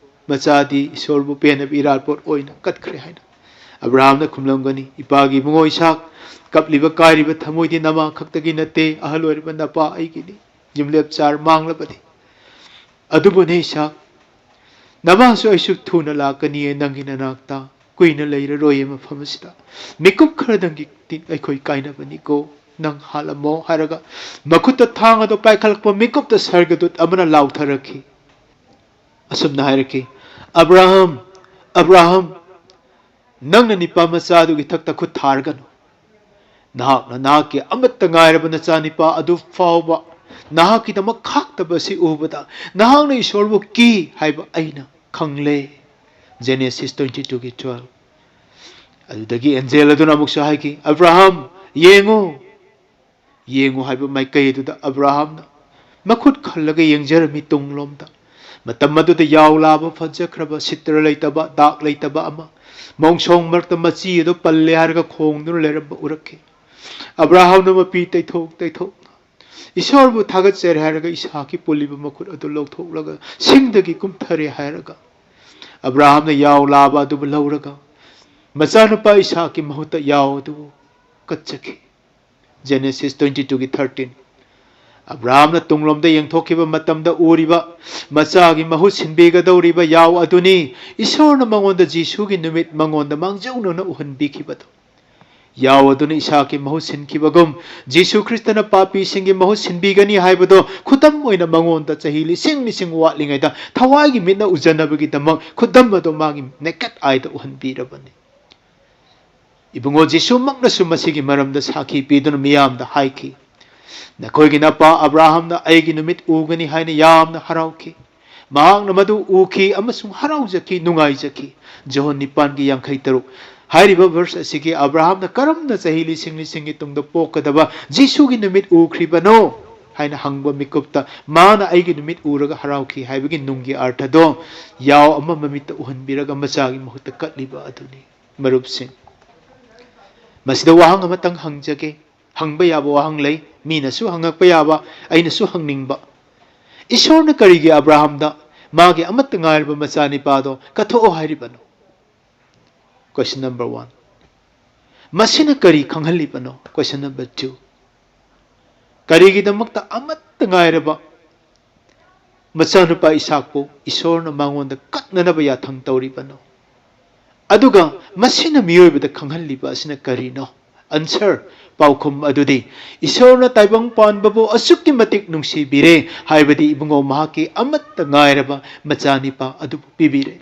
ꯃꯆꯥꯗꯤ ꯏꯁꯣꯔꯕꯨ ꯄꯦꯟꯅꯕ ꯏꯔꯥꯠꯄꯣꯠ ꯑꯣꯏꯅ ꯀꯠꯈ꯭ꯔꯦ" ꯍꯥꯏꯅ꯫ ꯑꯕ꯭ꯔꯥꯍꯥꯝꯅ ꯈꯨꯝꯂꯝꯒꯅꯤ, "ꯏꯄꯥꯒꯤ ꯏꯕꯨꯡꯉꯣ ꯏꯁꯥꯛ, ꯀꯞꯂꯤꯕ ꯀꯥꯏꯔꯤꯕ ꯊꯃꯣꯏꯗꯤ ꯅꯃꯥ ꯈꯛꯇꯒꯤ ꯅꯠꯇꯦ, ꯑꯍꯜ ꯑꯣꯏꯔꯕ ꯅꯄꯥ ꯑꯩꯒꯤꯅꯤ꯫ ꯌꯨꯝꯂꯦꯞ ꯆꯥꯔ ꯃꯥꯡꯂꯕꯗꯤ꯫ ꯑꯗꯨꯕꯨꯅꯦ ꯏꯁꯥꯛ, ꯅꯃꯥꯁꯨ ꯑꯩꯁꯨ ꯊꯨꯅ ꯂꯥꯛꯀꯅꯤꯌꯦ ꯅꯪꯒꯤ ꯅꯅꯥꯛꯇ, ꯀꯨꯏꯅ ꯂꯩꯔꯔꯣꯏꯌꯦ ꯃꯐꯝ ꯑꯁꯤꯗ꯫ ꯃꯤꯀꯨꯞ ꯈꯔꯗꯪꯒꯤ ꯑꯩꯈꯣꯏ ꯀꯥꯏꯅꯕꯅꯤꯀꯣ, ꯅꯪ ꯍꯥꯠꯂꯝꯃꯣ" ꯍꯥꯏꯔꯒ ꯃꯈꯨꯠꯇ ꯊꯥꯡ ꯑꯗꯨ ꯄꯥꯏꯈꯠꯂꯛꯄ ꯃꯤꯀꯨꯞꯇ ꯁꯔꯒꯗꯨꯠ ꯑꯃꯅ ꯂꯥꯎꯊꯔꯛꯈꯤ꯫ ꯑꯁꯨꯝꯅ ꯍꯥꯏꯔꯛꯈꯤ, "ꯑꯕ꯭ꯔꯥꯍꯝ, ꯑꯕ꯭ꯔꯥꯍꯝ, ꯅꯪꯅ ꯅꯤꯄꯥ ꯃꯆꯥꯗꯨꯒꯤ ꯊꯛꯇ ꯈꯨꯠ ꯊꯥꯔꯒꯅꯨ꯫ ꯅꯍꯥꯛꯅ ꯅꯍꯥꯛꯀꯤ ꯑꯃꯠꯇ ꯉꯥꯏꯔꯕ ꯅꯆꯥꯅꯤꯄꯥ ꯑꯗꯨ ꯐꯥꯎꯕ ꯅꯍꯥꯛꯀꯤꯗꯃꯛ ꯈꯥꯛꯇꯕ ꯑꯁꯤ ꯎꯕꯗ ꯅꯍꯥꯛꯅ ꯏꯁꯣꯔꯕꯨ ꯀꯤ ꯍꯥꯏꯕ ꯑꯩꯅ ꯈꯪꯂꯦ꯫ Genesis twenty two ꯒꯤ twelve꯫ ꯑꯗꯨꯗꯒꯤ ꯑꯦꯟꯖꯦꯜ ꯑꯗꯨꯅ ꯑꯃꯨꯛꯁꯨ ꯍꯥꯏꯈꯤ, "ꯑꯕ꯭ꯔꯥꯍꯥꯝ, ꯌꯦꯡꯉꯨ, ꯌꯦꯡꯉꯨ" ꯍꯥꯏꯕ ꯃꯥꯏꯀꯩ ꯑꯗꯨꯗ ꯑꯕ꯭ꯔꯥꯍꯥꯝꯅ ꯃꯈꯨꯠ ꯈꯜꯂꯒ ꯌꯦꯡꯖꯔꯝꯃꯤ ꯇꯨꯡꯂꯣꯝꯗ꯫ ꯃꯇꯝ ꯑꯗꯨꯗ ꯌꯥꯎ ꯂꯥꯕ ꯐꯖꯈ꯭ꯔꯕ, ꯁꯤꯠꯇ꯭ꯔ ꯂꯩꯇꯕ, ꯗꯥꯛ ꯂꯩꯇꯕ ꯑꯃ ꯃꯣꯡꯁꯣꯡ ꯃꯔꯛꯇ ꯃꯆꯤ ꯑꯗꯨ ꯄꯜꯂꯦ ꯍꯥꯏꯔꯒ ꯈꯣꯡꯗꯨꯅ ꯂꯩꯔꯝꯕ ꯎꯔꯛꯈꯤ꯫ ꯑꯕ꯭ꯔꯥꯍꯥꯝꯅ ꯃꯄꯤ ꯇꯩꯊꯣꯛ ꯇꯩꯊꯣꯛꯅ ꯏꯁꯣꯔꯕꯨ ꯊꯥꯒꯠꯆꯔꯦ ꯍꯥꯏꯔꯒ ꯏꯁꯥꯛꯀꯤ ꯄꯨꯜꯂꯤꯕ ꯃꯈꯨꯠ ꯑꯗꯨ ꯂꯧꯊꯣꯛꯂꯒ ꯁꯤꯡꯗꯒꯤ ꯀꯨꯝꯊꯔꯦ ꯍꯥꯏꯔꯒ ꯑꯕ꯭ꯔꯥꯍꯥꯝꯅ ꯌꯥꯎ ꯂꯥꯕ ꯑꯗꯨꯕꯨ ꯂꯧꯔꯒ ꯃꯆꯥꯅꯨꯄꯥ ꯏꯁꯥꯛꯀꯤ ꯃꯍꯨꯠꯇ ꯌꯥꯎ ꯑꯗꯨꯕꯨ ꯀꯠꯆꯈꯤ꯫ Genesis twenty two ꯒꯤ thirteen꯫ ꯑꯕ꯭ꯔꯥꯍꯥꯝꯅ ꯇꯨꯡꯂꯣꯝꯗ ꯌꯦꯡꯊꯣꯛꯈꯤꯕ ꯃꯇꯝꯗ ꯎꯔꯤꯕ ꯃꯆꯥꯒꯤ ꯃꯍꯨꯠ ꯁꯤꯟꯕꯤꯒꯗꯧꯔꯤꯕ ꯌꯥꯎ ꯑꯗꯨꯅꯤ ꯏꯁꯣꯔꯅ ꯃꯉꯣꯟꯗ ꯖꯤꯁꯨꯒꯤ ꯅꯨꯃꯤꯠ ꯃꯉꯣꯟꯗ ꯃꯥꯡꯖꯧꯅꯅ ꯎꯍꯟꯕꯤꯈꯤꯕꯗꯨ꯫ ꯌꯥꯎ ꯑꯗꯨꯅ ꯏꯁꯥꯛꯀꯤ ꯃꯍꯨꯠ ꯁꯤꯟꯈꯤꯕꯒꯨꯝ ꯖꯤꯁꯨ ꯈ꯭ꯔꯤꯁꯇꯅ ꯄꯥꯄꯤꯁꯤꯡꯒꯤ ꯃꯍꯨꯠ ꯁꯤꯟꯕꯤꯒꯅꯤ ꯍꯥꯏꯕꯗꯣ ꯈꯨꯗꯝ ꯑꯣꯏꯅ ꯃꯉꯣꯟꯗ ꯆꯍꯤ ꯂꯤꯁꯤꯡ ꯂꯤꯁꯤꯡ ꯋꯥꯠꯂꯤꯉꯩꯗ ꯊꯋꯥꯏꯒꯤ ꯃꯤꯠꯅ ꯎꯖꯅꯕꯒꯤꯗꯃꯛ ꯈꯨꯗꯝ ꯑꯗꯨ ꯃꯥꯒꯤ naked eye ꯗ ꯎꯍꯟꯕꯤꯔꯕꯅꯤ꯫ ꯏꯕꯨꯡꯉꯣ ꯖꯤꯁꯨꯃꯛꯅꯁꯨ ꯃꯁꯤꯒꯤ ꯃꯔꯝꯗ ꯁꯥꯈꯤ ꯄꯤꯗꯨꯅ ꯃꯤꯌꯥꯝꯗ ꯍꯥꯏꯈꯤ, "ꯅꯈꯣꯏꯒꯤ ꯅꯄꯥ ꯑꯕ꯭ꯔꯥꯍꯥꯝꯅ ꯑꯩꯒꯤ ꯅꯨꯃꯤꯠ ꯎꯒꯅꯤ ꯍꯥꯏꯅ ꯌꯥꯝꯅ ꯍꯔꯥꯎꯈꯤ꯫ ꯃꯍꯥꯛꯅ ꯃꯗꯨ ꯎꯈꯤ ꯑꯃꯁꯨꯡ ꯍꯔꯥꯎꯖꯈꯤ, ꯅꯨꯡꯉꯥꯏꯖꯈꯤ"꯫ ꯖꯣꯍꯟ ꯅꯤꯄꯥꯟꯒꯤ ꯌꯥꯡꯈꯩ ꯇꯔꯨꯛ꯫ ꯍꯥꯏꯔꯤꯕ verse ꯑꯁꯤꯒꯤ ꯑꯕ꯭ꯔꯥꯍꯥꯝꯅ ꯀꯔꯝꯅ ꯆꯍꯤ ꯂꯤꯁꯤꯡ ꯂꯤꯁꯤꯡꯒꯤ ꯇꯨꯡꯗ ꯄꯣꯛꯀꯗꯕ ꯖꯤꯁꯨꯒꯤ ꯅꯨꯃꯤꯠ ꯎꯈ꯭ꯔꯤꯕꯅꯣ ꯍꯥꯏꯅ ꯍꯪꯕ ꯃꯤꯀꯨꯞꯇ ꯃꯥꯅ "ꯑꯩꯒꯤ ꯅꯨꯃꯤꯠ ꯎꯔꯒ ꯍꯔꯥꯎꯈꯤ" ꯍꯥꯏꯕꯒꯤ ꯅꯨꯡꯒꯤ ꯑꯔꯊꯗꯣ ꯌꯥꯎ ꯑꯃ ꯃꯃꯤꯠꯇ ꯎꯍꯟꯕꯤꯔꯒ ꯃꯆꯥꯒꯤ ꯃꯍꯨꯠꯇ ꯀꯠꯂꯤꯕ ꯑꯗꯨꯅꯤ꯫ ꯃꯔꯨꯞꯁꯤꯡ, ꯃꯁꯤꯗ ꯋꯥꯍꯪ ꯑꯃꯇꯪ ꯍꯪꯖꯒꯦ꯫ ꯍꯪꯕ ꯌꯥꯕ ꯋꯥꯍꯪ ꯂꯩ, ꯃꯤꯅꯁꯨ ꯍꯪꯉꯛꯄ ꯌꯥꯕ, ꯑꯩꯅꯁꯨ ꯍꯪꯅꯤꯡꯕ꯫ ꯏꯁꯣꯔꯅ ꯀꯔꯤꯒꯤ ꯑꯕ꯭ꯔꯥꯍꯥꯝꯗ ꯃꯥꯒꯤ ꯑꯃꯠꯇ ꯉꯥꯏꯔꯕ ꯃꯆꯥꯅꯤꯄꯥꯗꯣ ꯀꯠꯊꯣꯛꯑꯣ ꯍꯥꯏꯔꯤꯕꯅꯣ? Question number one꯫ ꯃꯁꯤꯅ ꯀꯔꯤ ꯈꯪꯍꯜꯂꯤꯕꯅꯣ? Question number two꯫ ꯀꯔꯤꯒꯤꯗꯃꯛꯇ ꯑꯃꯠꯇ ꯉꯥꯏꯔꯕ ꯃꯆꯥꯅꯨꯄꯥ ꯏꯁꯥꯛꯄꯨ ꯏꯁꯣꯔꯅ ꯃꯉꯣꯟꯗ ꯀꯠꯅꯅꯕ ꯌꯥꯊꯪ ꯇꯧꯔꯤꯕꯅꯣ? ꯑꯗꯨꯒ ꯃꯁꯤꯅ ꯃꯤꯑꯣꯏꯕꯗ ꯈꯪꯍꯜꯂꯤꯕ ꯑꯁꯤꯅ ꯀꯔꯤꯅꯣ? Answer, ꯄꯥꯎꯈꯨꯝ ꯑꯗꯨꯗꯤ, ꯏꯁꯣꯔꯅ ꯇꯥꯏꯕꯪ ꯄꯥꯟꯕꯕꯨ ꯑꯁꯨꯛꯀꯤ ꯃꯇꯤꯛ ꯅꯨꯡꯁꯤꯕꯤꯔꯦ ꯍꯥꯏꯕꯗꯤ ꯏꯕꯨꯡꯉꯣ ꯃꯍꯥꯛꯀꯤ ꯑꯃꯠꯇ ꯉꯥꯏꯔꯕ ꯃꯆꯥꯅꯤꯄꯥ ꯑꯗꯨꯕꯨ ꯄꯤꯕꯤꯔꯦ꯫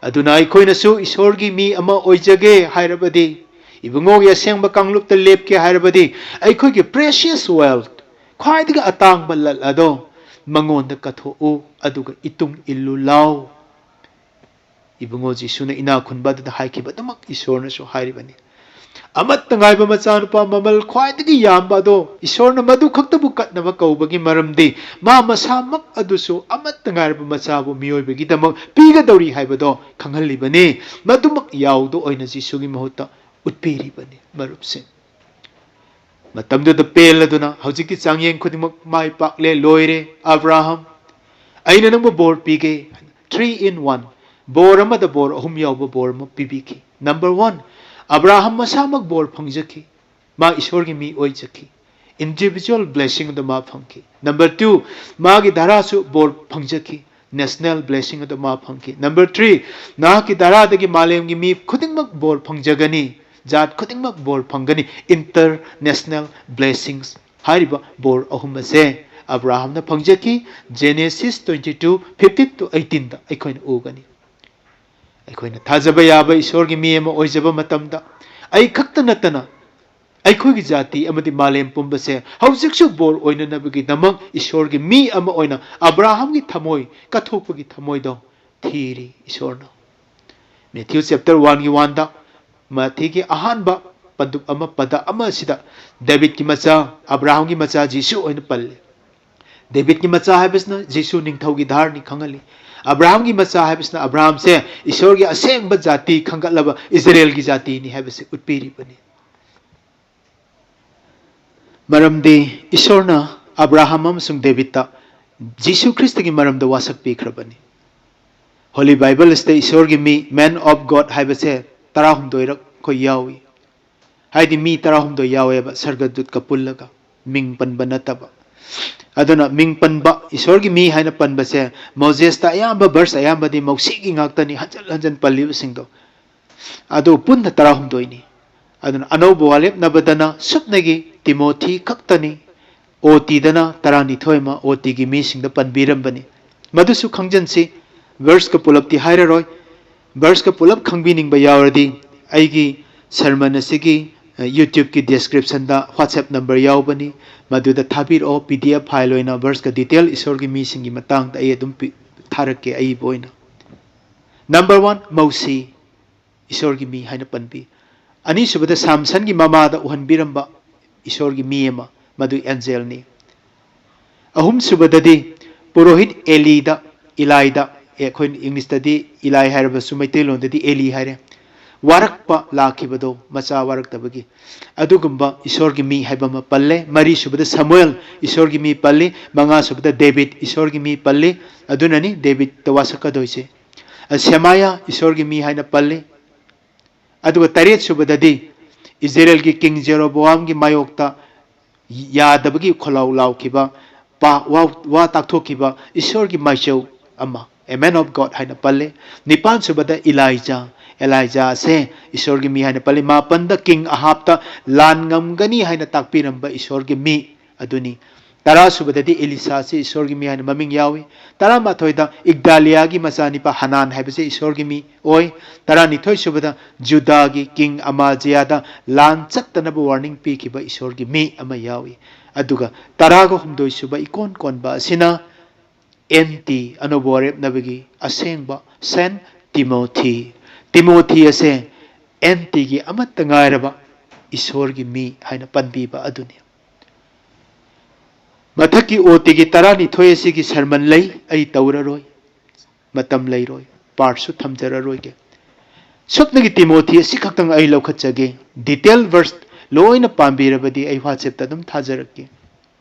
ꯑꯗꯨꯅ ꯑꯩꯈꯣꯏꯅꯁꯨ ꯏꯁꯣꯔꯒꯤ ꯃꯤ ꯑꯃ ꯑꯣꯏꯖꯒꯦ ꯍꯥꯏꯔꯕꯗꯤ, ꯏꯕꯨꯡꯉꯣꯒꯤ ꯑꯁꯦꯡꯕ ꯀꯥꯡꯂꯨꯞꯇ ꯂꯦꯞꯀꯦ ꯍꯥꯏꯔꯕꯗꯤ, ꯑꯩꯈꯣꯏꯒꯤ precious wealth, ꯈ꯭ꯋꯥꯏꯗꯒꯤ ꯑꯇꯥꯡꯕ ꯂꯠ ꯑꯗꯣ ꯃꯉꯣꯟꯗ ꯀꯠꯊꯣꯛꯎ, ꯑꯗꯨꯒ ꯏꯇꯨꯡ ꯏꯜꯂꯨ ꯂꯥꯎ꯫ ꯏꯕꯨꯡꯉꯣ ꯖꯤꯁꯨꯅ ꯏꯅꯥꯛ ꯈꯨꯟꯕ ꯑꯗꯨꯗ ꯍꯥꯏꯈꯤꯕ ꯑꯗꯨꯃꯛ ꯏꯁꯣꯔꯅꯁꯨ ꯍꯥꯏꯔꯤꯕꯅꯤ꯫ ꯑꯃꯠꯇ ꯉꯥꯏꯕ ꯃꯆꯥꯅꯨꯄꯥ ꯃꯃꯜ ꯈ꯭ꯋꯥꯏꯗꯒꯤ ꯌꯥꯝꯕ ꯑꯗꯣ ꯏꯁꯣꯔꯅ ꯃꯗꯨ ꯈꯛꯇꯕꯨ ꯀꯠꯅꯕ ꯀꯧꯕꯒꯤ ꯃꯔꯝꯗꯤ ꯃꯥ ꯃꯁꯥꯃꯛ ꯑꯗꯨꯁꯨ ꯑꯃꯠꯇ ꯉꯥꯏꯔꯕ ꯃꯆꯥꯕꯨ ꯃꯤꯑꯣꯏꯕꯒꯤꯗꯃꯛ ꯄꯤꯒꯗꯧꯔꯤ ꯍꯥꯏꯕꯗꯣ ꯈꯪꯍꯜꯂꯤꯕꯅꯤ꯫ ꯃꯗꯨꯃꯛ ꯌꯥꯎꯗ ꯑꯣꯏꯅ ꯖꯤꯁꯨꯒꯤ ꯃꯍꯨꯠꯇ ꯎꯠꯄꯤꯔꯤꯕꯅꯤ꯫ ꯃꯔꯨꯞꯁꯤꯡ, ꯃꯇꯝꯗꯨꯗ ꯄꯦꯜꯂꯗꯨꯅ ꯍꯧꯖꯤꯛꯇꯤ ꯆꯥꯡꯌꯦꯡ ꯈꯨꯗꯤꯡꯃꯛ ꯃꯥꯏ ꯄꯥꯛꯂꯦ, ꯂꯣꯏꯔꯦ꯫ ꯑꯕ꯭ꯔꯥꯍꯝ, ꯑꯩꯅ ꯅꯪꯕꯨ ꯕꯣꯔ ꯄꯤꯒꯦ꯫ Three in one, ꯕꯣꯔ ꯑꯃꯗ ꯕꯣꯔ ꯑꯍꯨꯝ ꯌꯥꯎꯕ ꯕꯣꯔ ꯑꯃ ꯄꯤꯕꯤꯈꯤ꯫ Number one, ꯑꯕ꯭ꯔꯥꯍꯝ ꯃꯁꯥꯃꯛ ꯕꯣꯔ ꯐꯪꯖꯈꯤ꯫ ꯃꯥ ꯏꯁꯣꯔꯒꯤ ꯃꯤ ꯑꯣꯏꯖꯈꯤ꯫ Individual blessing ꯑꯗꯨ ꯃꯥ ꯐꯪꯈꯤ꯫ Number two, ꯃꯥꯒꯤ ꯙꯔꯥꯁꯨ ꯕꯣꯔ ꯐꯪꯖꯈꯤ꯫ National blessing ꯑꯗꯨ ꯃꯥ ꯐꯪꯈꯤ꯫ Number three, ꯅꯍꯥꯛꯀꯤ ꯙꯔꯥꯗꯒꯤ ꯃꯥꯂꯦꯝꯒꯤ ꯃꯤ ꯈꯨꯗꯤꯡꯃꯛ ꯕꯣꯔ ꯐꯪꯖꯒꯅꯤ꯫ ꯖꯥꯠ ꯈꯨꯗꯤꯡꯃꯛ ꯕꯣꯔ ꯐꯪꯒꯅꯤ꯫ International blessings ꯍꯥꯏꯔꯤꯕ ꯕꯣꯔ ꯑꯍꯨꯝ ꯑꯁꯦ ꯑꯕ꯭ꯔꯥꯍꯝꯅ ꯐꯪꯖꯈꯤ꯫ Genesis twenty two, fifteen to eighteen ꯗ ꯑꯩꯈꯣꯏꯅ ꯎꯒꯅꯤ꯫ ꯑꯩꯈꯣꯏꯅ ꯊꯥꯖꯕ ꯌꯥꯕ ꯏꯁꯣꯔꯒꯤ ꯃꯤ ꯑꯃ ꯑꯣꯏꯖꯕ ꯃꯇꯝꯗ, ꯑꯩ ꯈꯛꯇ ꯅꯠꯇꯅ ꯑꯩꯈꯣꯏꯒꯤ ꯖꯥꯇꯤ ꯑꯃꯗꯤ ꯃꯥꯂꯦꯝ ꯄꯨꯝꯕꯁꯦ ꯍꯧꯖꯤꯛꯁꯨ ꯕꯣꯔ ꯑꯣꯏꯅꯅꯕꯒꯤꯗꯃꯛ ꯏꯁꯣꯔꯒꯤ ꯃꯤ ꯑꯃ ꯑꯣꯏꯅ ꯑꯕ꯭ꯔꯥꯍꯝꯒꯤ ꯊꯃꯣꯏ, ꯀꯠꯊꯣꯛꯄꯒꯤ ꯊꯃꯣꯏꯗꯣ ꯊꯤꯔꯤ ꯏꯁꯣꯔꯅ꯫ Matthew chapter one ꯒꯤ one ꯗ, ꯃꯊꯤꯒꯤ ꯑꯍꯥꯟꯕ ꯄꯟꯗꯨꯞ ꯑꯃ, ꯄꯗ ꯑꯃ ꯑꯁꯤꯗ ꯗꯦꯕꯤꯠꯀꯤ ꯃꯆꯥ, ꯑꯕ꯭ꯔꯥꯍꯝꯒꯤ ꯃꯆꯥ ꯖꯤꯁꯨ ꯑꯣꯏꯅ ꯄꯜꯂꯤ꯫ ꯗꯦꯕꯤꯠꯀꯤ ꯃꯆꯥ ꯍꯥꯏꯕꯁꯤꯅ ꯖꯤꯁꯨ ꯅꯤꯡꯊꯧꯒꯤ ꯙꯥꯔꯅꯤ ꯈꯪꯍꯜꯂꯤ꯫ ꯑꯕ꯭ꯔꯥꯍꯝꯒꯤ ꯃꯆꯥ ꯍꯥꯏꯕꯁꯤꯅ ꯑꯕ꯭ꯔꯥꯍꯝꯁꯦ ꯏꯁꯣꯔꯒꯤ ꯑꯁꯦꯡꯕ ꯖꯥꯇꯤ ꯈꯟꯒꯠꯂꯕ ꯏꯖꯔꯦꯜꯒꯤ ꯖꯥꯇꯤꯅꯤ ꯍꯥꯏꯕꯁꯤ ꯎꯠꯄꯤꯔꯤꯕꯅꯤ꯫ ꯃꯔꯝꯗꯤ ꯏꯁꯣꯔꯅ ꯑꯕ꯭ꯔꯥꯍꯝ ꯑꯃꯁꯨꯡ ꯗꯦꯕꯤꯠꯇ ꯖꯤꯁꯨ ꯈ꯭ꯔꯤꯁꯇꯒꯤ ꯃꯔꯝꯗ ꯋꯥꯁꯛ ꯄꯤꯈ꯭ꯔꯕꯅꯤ꯫ Holy Bible ꯑꯁꯤꯗ ꯏꯁꯣꯔꯒꯤ ꯃꯤ, man of God ꯍꯥꯏꯕꯁꯦ ꯇꯔꯥꯍꯨꯝꯗꯣꯏꯔꯛ ꯑꯩꯈꯣꯏ ꯌꯥꯎꯏ꯫ ꯍꯥꯏꯗꯤ ꯃꯤ ꯇꯔꯥꯍꯨꯝꯗꯣꯏ ꯌꯥꯎꯋꯦꯕ, ꯁꯔꯒꯗꯨꯠꯀ ꯄꯨꯜꯂꯒ, ꯃꯤꯡ ꯄꯟꯕ ꯅꯠꯇꯕ꯫ ꯑꯗꯨꯅ ꯃꯤꯡ ꯄꯟꯕ, ꯏꯁꯣꯔꯒꯤ ꯃꯤ ꯍꯥꯏꯅ ꯄꯟꯕꯁꯦ ꯃꯣꯖꯦꯁꯇ ꯑꯌꯥꯝꯕ verse ꯑꯌꯥꯝꯕꯗꯤ ꯃꯧꯁꯤꯒꯤ ꯉꯥꯛꯇꯅꯤ ꯍꯟꯖꯤꯟ ꯍꯟꯖꯤꯟ ꯄꯜꯂꯤꯕꯁꯤꯡꯗꯣ꯫ ꯑꯗꯨ ꯄꯨꯟꯅ ꯇꯔꯥꯍꯨꯝꯗꯣꯏꯅꯤ꯫ ꯑꯗꯨꯅ ꯑꯅꯧꯕ ꯋꯥꯔꯦꯞꯅꯕꯗꯅ ꯁꯨꯞꯅꯒꯤ ꯇꯤꯃꯣꯊꯤ ꯈꯛꯇꯅꯤ꯫ ꯑꯣ ꯇꯤꯗꯅ ꯇꯔꯥꯅꯤꯊꯣꯏ ꯑꯃ ꯑꯣ ꯇꯤꯒꯤ ꯃꯤꯁꯤꯡꯗ ꯄꯟꯕꯤꯔꯝꯕꯅꯤ꯫ ꯃꯗꯨꯁꯨ ꯈꯪꯖꯟꯁꯤ꯫ Verseꯀ ꯄꯨꯂꯞꯇꯤ ꯍꯥꯏꯔꯔꯣꯏ꯫ Verseꯀ ꯄꯨꯂꯞ ꯈꯪꯕꯤꯅꯤꯡꯕ ꯌꯥꯎꯔꯗꯤ ꯑꯩꯒꯤ sermon ꯑꯁꯤꯒꯤ YouTubeꯀꯤ descriptionꯗ WhatsApp number ꯌꯥꯎꯕꯅꯤ, ꯃꯗꯨꯗ ꯊꯥꯕꯤꯔꯛꯑꯣ꯫ PDF file ꯑꯣꯏꯅ verseꯀ detail ꯏꯁꯣꯔꯒꯤ ꯃꯤꯁꯤꯡꯒꯤ ꯃꯇꯥꯡꯗ ꯑꯩ ꯑꯗꯨꯝ ꯄꯤ-, ꯊꯥꯔꯛꯀꯦ ꯑꯏꯕ ꯑꯣꯏꯅ꯫ Number one, ꯃꯧꯁꯤ ꯏꯁꯣꯔꯒꯤ ꯃꯤ ꯍꯥꯏꯅ ꯄꯟꯕꯤ꯫ ꯑꯅꯤꯁꯨꯕꯗ, ꯁꯥꯝꯁꯟꯒꯤ ꯃꯃꯥꯗ ꯎꯍꯟꯕꯤꯔꯝꯕ ꯏꯁꯣꯔꯒꯤ ꯃꯤ ꯑꯃ, ꯃꯗꯨ angelꯅꯤ꯫ ꯑꯍꯨꯝꯁꯨꯕꯗꯗꯤ, ꯄꯨꯔꯣꯍꯤꯠ ꯑꯦꯂꯤꯗ, ꯏꯂꯥꯏꯗ, ꯑꯦ, ꯑꯩꯈꯣꯏ Englishꯇꯗꯤ ꯏꯂꯥꯏ ꯍꯥꯏꯔꯕꯁꯨ ꯃꯩꯇꯩꯂꯣꯟꯗꯗꯤ ꯑꯦꯂꯤ ꯍꯥꯏꯔꯦ, ꯋꯥꯔꯛꯄ ꯂꯥꯛꯈꯤꯕꯗꯣ, ꯃꯆꯥ ꯋꯥꯔꯛꯇꯕꯒꯤ, ꯑꯗꯨꯒꯨꯝꯕ ꯏꯁꯣꯔꯒꯤ ꯃꯤ ꯍꯥꯏꯕ ꯑꯃ ꯄꯜꯂꯦ꯫ ꯃꯔꯤꯁꯨꯕꯗ ꯁꯃꯨꯑꯦꯜ ꯏꯁꯣꯔꯒꯤ ꯃꯤ ꯄꯜꯂꯤ꯫ ꯃꯉꯥꯁꯨꯕꯗ ꯗꯦꯕꯤꯠ ꯏꯁꯣꯔꯒꯤ ꯃꯤ ꯄꯜꯂꯤ꯫ ꯑꯗꯨꯅꯅꯤ ꯗꯦꯕꯤꯠꯇ ꯋꯥꯁꯛꯀꯗꯣꯏꯁꯦ꯫ ꯁꯦꯃꯥꯌꯥ ꯏꯁꯣꯔꯒꯤ ꯃꯤ ꯍꯥꯏꯅ ꯄꯜꯂꯤ꯫ ꯑꯗꯨꯒ ꯇꯔꯦꯠꯁꯨꯕꯗꯗꯤ ꯏꯖꯔꯦꯜꯒꯤ king ꯖꯦꯔꯣꯕꯣꯋꯥꯝꯒꯤ ꯃꯥꯌꯣꯛꯇ ꯌꯥꯗꯕꯒꯤ ꯈꯣꯜꯂꯥꯎ ꯂꯥꯎꯈꯤꯕ, ꯄꯥ-, ꯋꯥ, ꯋꯥ ꯇꯥꯛꯊꯣꯛꯈꯤꯕ ꯏꯁꯣꯔꯒꯤ ꯃꯥꯏꯆꯧ ꯑꯃ, a man of God ꯍꯥꯏꯅ ꯄꯜꯂꯤ꯫ ꯅꯤꯄꯥꯟꯁꯨꯕꯗ ꯏꯂꯥꯏꯖꯥ, ꯑꯦꯂꯥꯏꯖꯥ ꯑꯁꯦ ꯏꯁꯣꯔꯒꯤ ꯃꯤ ꯍꯥꯏꯅ ꯄꯜꯂꯤ꯫ ꯃꯥꯄꯟꯗ king ꯑꯍꯥꯕꯇ ꯂꯥꯟ ꯉꯝꯒꯅꯤ ꯍꯥꯏꯅ ꯇꯥꯛꯄꯤꯔꯝꯕ ꯏꯁꯣꯔꯒꯤ ꯃꯤ ꯑꯗꯨꯅꯤ꯫ ꯇꯔꯥꯁꯨꯕꯗꯗꯤ ꯏꯂꯤꯁꯥꯁꯤ ꯏꯁꯣꯔꯒꯤ ꯃꯤ ꯍꯥꯏꯅ ꯃꯃꯤꯡ ꯌꯥꯎꯏ꯫ ꯇꯔꯥꯃꯥꯊꯣꯏꯗ ꯏꯒꯗꯥꯂꯤꯌꯥꯒꯤ ꯃꯆꯥꯅꯤꯄꯥ ꯍꯅꯥꯟ ꯍꯥꯏꯕꯁꯤ ꯏꯁꯣꯔꯒꯤ ꯃꯤ ꯑꯣꯏ꯫ ꯇꯔꯥꯅꯤꯊꯣꯏꯁꯨꯕꯗ ꯖꯨꯗꯥꯒꯤ king ꯑꯃꯥꯖꯤꯌꯥꯗ ꯂꯥꯟ ꯆꯠꯇꯅꯕ warning ꯄꯤꯈꯤꯕ ꯏꯁꯣꯔꯒꯤ ꯃꯤ ꯑꯃ ꯌꯥꯎꯏ꯫ ꯑꯗꯨꯒ ꯇꯔꯥꯒ ꯍꯨꯝꯗꯣꯏꯁꯨꯕ ꯏꯀꯣꯟ ꯀꯣꯟꯕ ꯑꯁꯤꯅ ꯑꯦꯟ ꯇꯤ, ꯑꯅꯧꯕ ꯋꯥꯔꯦꯞꯅꯕꯒꯤ ꯑꯁꯦꯡꯕ ꯁꯦꯟ ꯇꯤꯃꯣꯊꯤ꯫ ꯇꯤꯃꯣꯊꯤ ꯑꯁꯦ ꯑꯦꯟ ꯇꯤꯒꯤ ꯑꯃꯠꯇ ꯉꯥꯏꯔꯕ ꯏꯁꯣꯔꯒꯤ ꯃꯤ ꯍꯥꯏꯅ ꯄꯟꯕꯤꯕ ꯑꯗꯨꯅꯤ꯫ ꯃꯊꯛꯀꯤ ꯑꯣ ꯇꯤꯒꯤ ꯇꯔꯥꯅꯤꯊꯣꯏ ꯑꯁꯤꯒꯤ sermon ꯂꯩ, ꯑꯩ ꯇꯧꯔꯔꯣꯏ, ꯃꯇꯝ ꯂꯩꯔꯣꯏ, partꯁꯨ ꯊꯝꯖꯔꯔꯣꯏꯒꯦ꯫ ꯁꯨꯞꯅꯒꯤ ꯇꯤꯃꯣꯊꯤ ꯑꯁꯤꯈꯛꯇꯪ ꯑꯩ ꯂꯧꯈꯠꯆꯒꯦ꯫ Detail verse ꯂꯣꯏꯅ ꯄꯥꯝꯕꯤꯔꯕꯗꯤ ꯑꯩ WhatsAppꯇ ꯑꯗꯨꯝ ꯊꯥꯖꯔꯛꯀꯦ꯫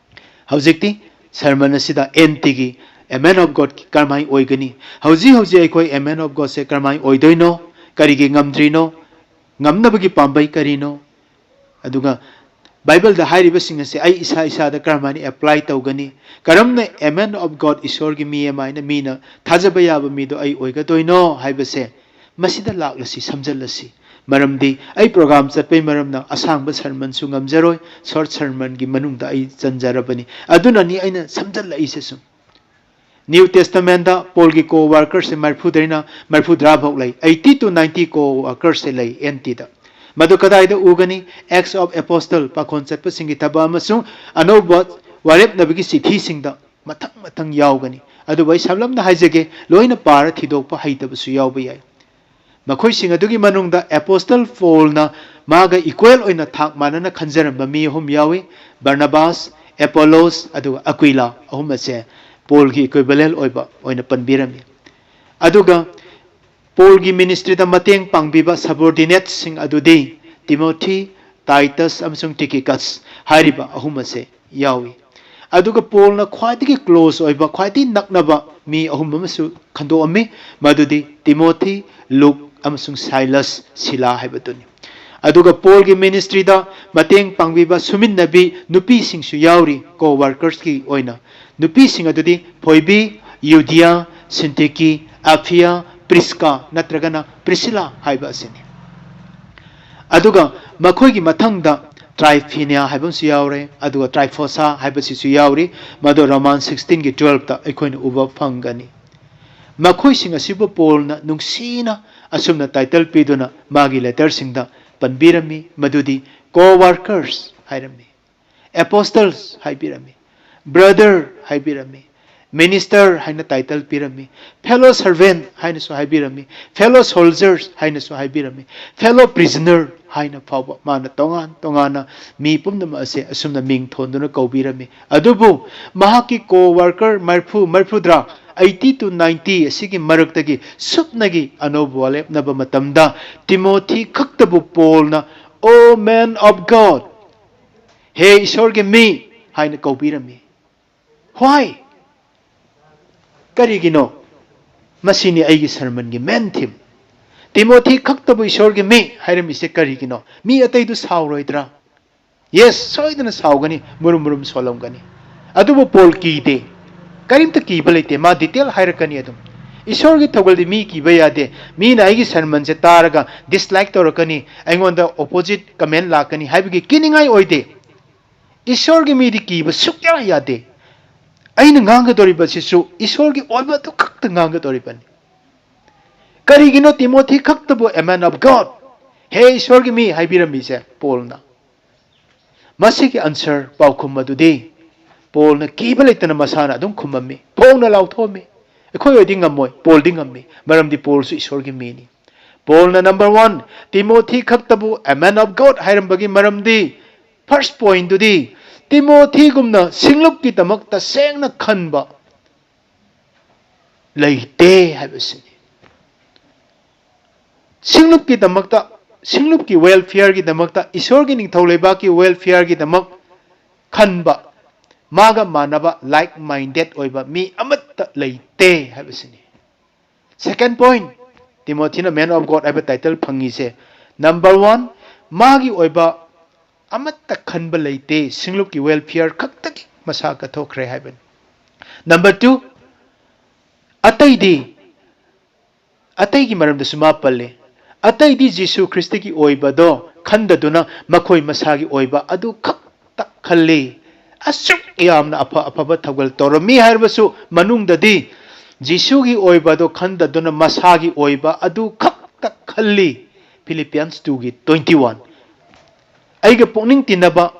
ꯍꯧꯖꯤꯛꯇꯤ sermon ꯑꯁꯤꯗ ꯑꯦꯟ ꯇꯤꯒꯤ a man of Godꯀꯤ ꯀꯔꯝꯍꯥꯏꯅ ꯑꯣꯏꯒꯅꯤ? ꯍꯧꯖꯤꯛ ꯍꯧꯖꯤꯛ ꯑꯩꯈꯣꯏ a man of Godꯁꯦ ꯀꯔꯝꯍꯥꯏꯅ ꯑꯣꯏꯗꯣꯏꯅꯣ? ꯀꯔꯤꯒꯤ ꯉꯝꯗ꯭ꯔꯤꯅꯣ? ꯉꯝꯅꯕꯒꯤ ꯄꯥꯝꯕꯩ ꯀꯔꯤꯅꯣ? ꯑꯗꯨꯒ ꯕꯥꯏꯕꯜꯗ ꯍꯥꯏꯔꯤꯕꯁꯤꯡ ꯑꯁꯦ ꯑꯩ ꯏꯁꯥ ꯏꯁꯥꯗ ꯀꯔꯝꯍꯥꯏꯅ apply ꯇꯧꯒꯅꯤ? ꯀꯔꯝꯅ a man of God, ꯏꯁꯣꯔꯒꯤ ꯃꯤ ꯑꯃ ꯍꯥꯏꯅ ꯃꯤꯅ ꯊꯥꯖꯕ ꯌꯥꯕ ꯃꯤꯗꯣ ꯑꯩ ꯑꯣꯏꯒꯗꯣꯏꯅꯣ ꯍꯥꯏꯕꯁꯦ ꯃꯁꯤꯗ ꯂꯥꯛꯂꯁꯤ, ꯁꯝꯖꯜꯂꯁꯤ꯫ ꯃꯔꯝꯗꯤ ꯑꯩ program ꯆꯠꯄꯩ ꯃꯔꯝꯅ ꯑꯁꯥꯡꯕ sermonꯁꯨ ꯉꯝꯖꯔꯣꯏ, short sermonꯒꯤ ꯃꯅꯨꯡꯗ ꯑꯩ ꯆꯟꯖꯔꯕꯅꯤ꯫ ꯑꯗꯨꯅꯅꯤ ꯑꯩꯅ ꯁꯝꯖꯜꯂꯛꯏꯁꯦ ꯁꯨꯝ꯫ New Testamentꯇ ꯄꯣꯜꯒꯤ co-workerꯁꯦ ꯃꯔꯤꯐꯨꯗꯩꯅ ꯃꯔꯤꯐꯨꯇꯔꯥ ꯐꯥꯎ ꯂꯩ꯫ Eighty to ninety co-workerꯁꯦ ꯂꯩ ꯑꯦꯟ ꯇꯤꯗ꯫ ꯃꯗꯨ ꯀꯗꯥꯏꯗ ꯎꯒꯅꯤ? Acts of Apostle, ꯄꯥꯈꯣꯟ ꯆꯠꯄꯁꯤꯡꯒꯤ ꯊꯕꯛ ꯑꯃꯁꯨꯡ ꯑꯅꯧꯕ ꯋꯥꯔꯦꯞꯅꯕꯒꯤ ꯆꯤꯊꯤꯁꯤꯡꯗ ꯃꯊꯪ ꯃꯊꯪ ꯌꯥꯎꯒꯅꯤ꯫ ꯑꯗꯨꯕꯨ ꯑꯩ ꯁꯝꯂꯞꯅ ꯍꯥꯏꯖꯒꯦ, ꯂꯣꯏꯅ ꯄꯥꯔ ꯊꯤꯗꯣꯛꯄ ꯍꯩꯇꯕꯁꯨ ꯌꯥꯎꯕ ꯌꯥꯏ꯫ ꯃꯈꯣꯏꯁꯤꯡ ꯑꯗꯨꯒꯤ ꯃꯅꯨꯡꯗ ꯑꯦꯄꯣꯁꯇꯜ ꯄꯣꯜꯅ ꯃꯥꯒ ꯏꯀ꯭ꯋꯦꯜ ꯑꯣꯏꯅ ꯊꯥꯛ ꯃꯥꯟꯅꯅ ꯈꯟꯖꯔꯝꯕ ꯃꯤ ꯑꯍꯨꯝ ꯌꯥꯎꯏ: ꯕꯔꯅꯕꯥꯁ, ꯑꯦꯄꯣꯂꯣꯁ, ꯑꯗꯨꯒ ꯑꯀ꯭ꯋꯤꯂꯥ꯫ ꯑꯍꯨꯝ ꯑꯁꯦ ꯄꯣꯜꯒꯤ ꯏꯀ꯭ꯋꯤꯕꯂꯦꯟ ꯑꯣꯏꯕ ꯑꯣꯏꯅ ꯄꯟꯕꯤꯔꯝꯃꯤ꯫ ꯑꯗꯨꯒ ꯄꯣꯜꯒꯤ ꯃꯤꯅꯤꯁꯇ꯭ꯔꯤꯗ ꯃꯇꯦꯡ ꯄꯥꯡꯕꯤꯕ ꯁꯕꯣꯔꯗꯤꯅꯦꯠꯁꯤꯡ ꯑꯗꯨꯗꯤ ꯇꯤꯃꯣꯊꯤ, ꯇꯥꯏꯇꯁ ꯑꯃꯁꯨꯡ ꯇꯤꯀꯤꯀꯁ ꯍꯥꯏꯔꯤꯕ ꯑꯍꯨꯝ ꯑꯁꯦ ꯌꯥꯎꯏ꯫ ꯑꯗꯨꯒ ꯄꯣꯜꯅ ꯈ꯭ꯋꯥꯏꯗꯒꯤ ꯀ꯭ꯂꯣꯖ ꯑꯣꯏꯕ, ꯈ꯭ꯋꯥꯏꯗꯒꯤ ꯅꯛꯅꯕ ꯃꯤ ꯑꯍꯨꯝ ꯑꯃꯁꯨ ꯈꯟꯗꯣꯛꯑꯝꯃꯤ, ꯃꯗꯨꯗꯤ ꯇꯤꯃꯣꯊꯤ, ꯂꯨꯛ ꯑꯃꯁꯨꯡ ꯁꯥꯏꯂꯁ, ꯁꯤꯂꯥ ꯍꯥꯏꯕꯗꯨꯅꯤ꯫ ꯑꯗꯨꯒ ꯄꯣꯜꯒꯤ ꯃꯤꯅꯤꯁꯇ꯭ꯔꯤꯗ ꯃꯇꯦꯡ ꯄꯥꯡꯕꯤꯕ ꯁꯨꯃꯤꯟꯅꯕꯤ ꯅꯨꯄꯤꯁꯤꯡꯁꯨ ꯌꯥꯎꯔꯤ, ꯀꯣ ꯋꯥꯔꯀꯔꯁꯀꯤ ꯑꯣꯏꯅ꯫ ꯅꯨꯄꯤꯁꯤꯡ ꯑꯗꯨꯗꯤ ꯐꯣꯏꯕꯤ, ꯌꯨꯗꯤꯌꯥ, ꯁꯤꯟꯇꯤꯀꯤ, ꯑꯐꯤꯌꯥ, ꯄ꯭ꯔꯤꯁꯀꯥ ꯅꯠꯇ꯭ꯔꯒꯅ ꯄ꯭ꯔꯤꯁꯤꯂꯥ ꯍꯥꯏꯕ ꯑꯁꯤꯅꯤ꯫ ꯑꯗꯨꯒ ꯃꯈꯣꯏꯒꯤ ꯃꯊꯪꯗ ꯇ꯭ꯔꯥꯏꯐꯤꯅꯤꯌꯥ ꯍꯥꯏꯕ ꯑꯃꯁꯨ ꯌꯥꯎꯔꯦ, ꯑꯗꯨꯒ ꯇ꯭ꯔꯥꯏꯐꯣꯁꯥ ꯍꯥꯏꯕꯁꯤꯁꯨ ꯌꯥꯎꯔꯤ꯫ ꯃꯗꯨ ꯔꯣꯃꯥꯟ ꯁꯤꯛꯁꯇꯤꯟꯒꯤ ꯇꯨꯋꯦꯜꯐꯇ ꯑꯩꯈꯣꯏꯅ ꯎꯕ ꯐꯪꯒꯅꯤ꯫ ꯃꯈꯣꯏꯁꯤꯡ ꯑꯁꯤꯕꯨ ꯄꯣꯜꯅ ꯅꯨꯡꯁꯤꯅ ꯑꯁꯨꯝꯅ ꯇꯥꯏꯇꯜ ꯄꯤꯗꯨꯅ ꯃꯥꯒꯤ ꯂꯦꯇꯔꯁꯤꯡꯗ ꯄꯟꯕꯤꯔꯝꯃꯤ, ꯃꯗꯨꯗꯤ ꯀꯣ ꯋꯥꯔꯀꯔꯁ ꯍꯥꯏꯔꯝꯃꯤ, ꯑꯦꯄꯣꯁꯇꯜꯁ ꯍꯥꯏꯕꯤꯔꯝꯃꯤ, ꯕ꯭ꯔꯗꯔ ꯍꯥꯏꯕꯤꯔꯝꯃꯤ, ꯃꯤꯅꯤꯁꯇꯔ ꯍꯥꯏꯅ ꯇꯥꯏꯇꯜ ꯄꯤꯔꯝꯃꯤ, ꯐꯦꯂꯣ ꯁꯔꯚꯦꯟ ꯍꯥꯏꯅꯁꯨ ꯍꯥꯏꯕꯤꯔꯝꯃꯤ, ꯐꯦꯂꯣ ꯁꯣꯜꯖꯔꯁ ꯍꯥꯏꯅꯁꯨ ꯍꯥꯏꯕꯤꯔꯝꯃꯤ, ꯐꯦꯂꯣ ꯄ꯭ꯔꯤꯖꯅꯔ ꯍꯥꯏꯅ ꯐꯥꯎꯕ ꯃꯥꯅ ꯇꯣꯉꯥꯟ ꯇꯣꯉꯥꯟꯅ ꯃꯤ ꯄꯨꯝꯅꯃꯛ ꯑꯁꯦ ꯑꯁꯨꯝꯅ ꯃꯤꯡ ꯊꯣꯟꯗꯨꯅ ꯀꯧꯕꯤꯔꯝꯃꯤ꯫ ꯑꯗꯨꯕꯨ ꯃꯍꯥꯛꯀꯤ ꯀꯣ ꯋꯥꯔꯀꯔ ꯃꯔꯤꯐꯨ, ꯃꯔꯤꯐꯨꯇꯔꯥ, ꯑꯩꯠꯇꯤ ꯇꯨ ꯅꯥꯏꯟꯇꯤ ꯑꯁꯤꯒꯤ ꯃꯔꯛꯇꯒꯤ ꯁꯨꯞꯅꯒꯤ ꯑꯅꯧꯕ ꯋꯥꯔꯦꯞꯅꯕ ꯃꯇꯝꯗ ꯇꯤꯃꯣꯊꯤ ꯈꯛꯇꯕꯨ ꯄꯣꯜꯅ "O man of God", ꯍꯦ ꯏꯁꯣꯔꯒꯤ ꯃꯤ ꯍꯥꯏꯅ ꯀꯧꯕꯤꯔꯝꯃꯤ꯫ Why? ꯀꯔꯤꯒꯤꯅꯣ? ꯃꯁꯤꯅꯤ ꯑꯩꯒꯤ ꯁꯔꯃꯟꯒꯤ ꯃꯦꯟ ꯊꯤꯝ꯫ ꯇꯤꯃꯣꯊꯤ ꯈꯛꯇꯕꯨ ꯏꯁꯣꯔꯒꯤ ꯃꯤ ꯍꯥꯏꯔꯝꯃꯤꯁꯦ ꯀꯔꯤꯒꯤꯅꯣ? ꯃꯤ ꯑꯇꯩꯗꯨ ꯁꯥꯎꯔꯣꯏꯗ꯭ꯔꯥ? ꯌꯦꯁ, ꯁꯣꯏꯗꯅ ꯁꯥꯎꯒꯅꯤ, ꯃꯨꯔꯨꯝ ꯃꯨꯔꯨꯝ ꯁꯣꯜꯂꯝꯒꯅꯤ꯫ ꯑꯗꯨꯕꯨ ꯄꯣꯜ ꯀꯤꯗꯦ, ꯀꯔꯤꯝꯇ ꯀꯤꯕ ꯂꯩꯇꯦ꯫ ꯃꯥ ꯗꯤꯇꯦꯜ ꯍꯥꯏꯔꯛꯀꯅꯤ ꯑꯗꯨꯝ꯫ ꯏꯁꯣꯔꯒꯤ ꯊꯧꯒꯜꯗꯤ ꯃꯤ ꯀꯤꯕ ꯌꯥꯗꯦ꯫ ꯃꯤꯅ ꯑꯩꯒꯤ ꯁꯔꯃꯟꯁꯦ ꯇꯥꯔꯒ ꯗꯤꯁꯂꯥꯏꯛ ꯇꯧꯔꯛꯀꯅꯤ, ꯑꯩꯉꯣꯟꯗ ꯑꯣꯄꯣꯖꯤꯠ ꯀꯃꯦꯟ ꯂꯥꯛꯀꯅꯤ ꯍꯥꯏꯕꯒꯤ ꯀꯤꯅꯤꯡꯉꯥꯏ ꯑꯣꯏꯗꯦ꯫ ꯏꯁꯣꯔꯒꯤ ꯃꯤꯗꯤ ꯀꯤꯕ ꯁꯨꯛꯌꯥ ꯌꯥꯗꯦ꯫ ꯑꯩꯅ ꯉꯥꯡꯒꯗꯧꯔꯤꯕꯁꯤꯁꯨ ꯏꯁꯣꯔꯒꯤ ꯑꯣꯏꯕ ꯑꯗꯨ ꯈꯛꯇ ꯉꯥꯡꯒꯗꯧꯔꯤꯕꯅꯤ꯫ ꯀꯔꯤꯒꯤꯅꯣ ꯇꯤꯃꯣꯊꯤ ꯈꯛꯇꯕꯨ "A man of God", "ꯍꯦ ꯏꯁꯣꯔꯒꯤ ꯃꯤ" ꯍꯥꯏꯕꯤꯔꯝꯃꯤꯁꯦ ꯄꯣꯜꯅ꯫ ꯃꯁꯤꯒꯤ answer, ꯄꯥꯎꯈꯨꯝ ꯑꯗꯨꯗꯤ ꯄꯣꯜꯅ ꯀꯤꯕ ꯂꯩꯇꯅ ꯃꯁꯥꯅ ꯑꯗꯨꯝ ꯈꯨꯝꯃꯝꯃꯤ, ꯐꯣꯡꯅ ꯂꯥꯎꯊꯣꯛꯑꯝꯃꯤ꯫ ꯑꯩꯈꯣꯏ ꯑꯣꯏꯗꯤ ꯉꯝꯃꯣꯏ, ꯄꯣꯜꯗꯤ ꯉꯝꯃꯤ, ꯃꯔꯝꯗꯤ ꯄꯣꯜꯁꯨ ꯏꯁꯣꯔꯒꯤ ꯃꯤꯅꯤ꯫ ꯄꯣꯜꯅ number one, ꯇꯤꯃꯣꯊꯤ ꯈꯛꯇꯕꯨ a man of God ꯍꯥꯏꯔꯝꯕꯒꯤ ꯃꯔꯝꯗꯤ, first pointꯗꯨꯗꯤ, ꯇꯤꯃꯣꯊꯤꯒꯨꯝꯅ ꯁꯤꯡꯂꯨꯞꯀꯤꯗꯃꯛ ꯇꯁꯦꯡꯅ ꯈꯟꯕ ꯂꯩꯇꯦ ꯍꯥꯏꯕꯁꯤꯅꯤ꯫ ꯁꯤꯡꯂꯨꯞꯀꯤꯗꯃꯛꯇ, ꯁꯤꯡꯂꯨꯞꯀꯤ welfareꯒꯤꯗꯃꯛꯇ, ꯏꯁꯣꯔꯒꯤ ꯅꯤꯡꯊꯧ ꯂꯩꯕꯥꯛꯀꯤ welfareꯒꯤꯗꯃꯛ ꯈꯟꯕ, ꯃꯥꯒ ꯃꯥꯟꯅꯕ, like minded ꯑꯣꯏꯕ ꯃꯤ ꯑꯃꯠꯇ ꯂꯩꯇꯦ ꯍꯥꯏꯕꯁꯤꯅꯤ꯫ Second point, ꯇꯤꯃꯣꯊꯤꯅ Man of God ꯍꯥꯏꯕ title ꯐꯪꯉꯤꯁꯦ, number one, ꯃꯥꯒꯤ ꯑꯣꯏꯕ ꯑꯃꯠꯇ ꯈꯟꯕ ꯂꯩꯇꯦ, ꯁꯤꯡꯂꯨꯞꯀꯤ welfare ꯈꯛꯇꯒꯤ ꯃꯁꯥ ꯀꯠꯊꯣꯛꯈ꯭ꯔꯦ ꯍꯥꯏꯕꯅꯤ꯫ Number two, ꯑꯇꯩꯗꯤ, ꯑꯇꯩꯒꯤ ꯃꯔꯝꯗꯁꯨ ꯃꯥ ꯄꯜꯂꯤ꯫ ꯑꯇꯩꯗꯤ ꯖꯤꯁꯨ ꯈ꯭ꯔꯤꯁꯇꯒꯤ ꯑꯣꯏꯕꯗꯣ ꯈꯟꯗꯗꯨꯅ ꯃꯈꯣꯏ ꯃꯁꯥꯒꯤ ꯑꯣꯏꯕ ꯑꯗꯨ ꯈꯛꯇ ꯈꯜꯂꯤ꯫ ꯑꯁꯨꯛ ꯌꯥꯝꯅ ꯑꯐ ꯑꯐꯕ ꯊꯧꯒꯜ ꯇꯧꯔꯝꯃꯤ ꯍꯥꯏꯔꯕꯁꯨ, ꯃꯅꯨꯡꯗꯗꯤ ꯖꯤꯁꯨꯒꯤ ꯑꯣꯏꯕꯗꯣ ꯈꯟꯗꯗꯨꯅ ꯃꯁꯥꯒꯤ ꯑꯣꯏꯕ ꯑꯗꯨ ꯈꯛꯇ ꯈꯜꯂꯤ꯫ Philippians twoꯒꯤ twenty one꯫ ꯑꯩꯒ ꯄꯨꯛꯅꯤꯡ ꯇꯤꯟꯅꯕ,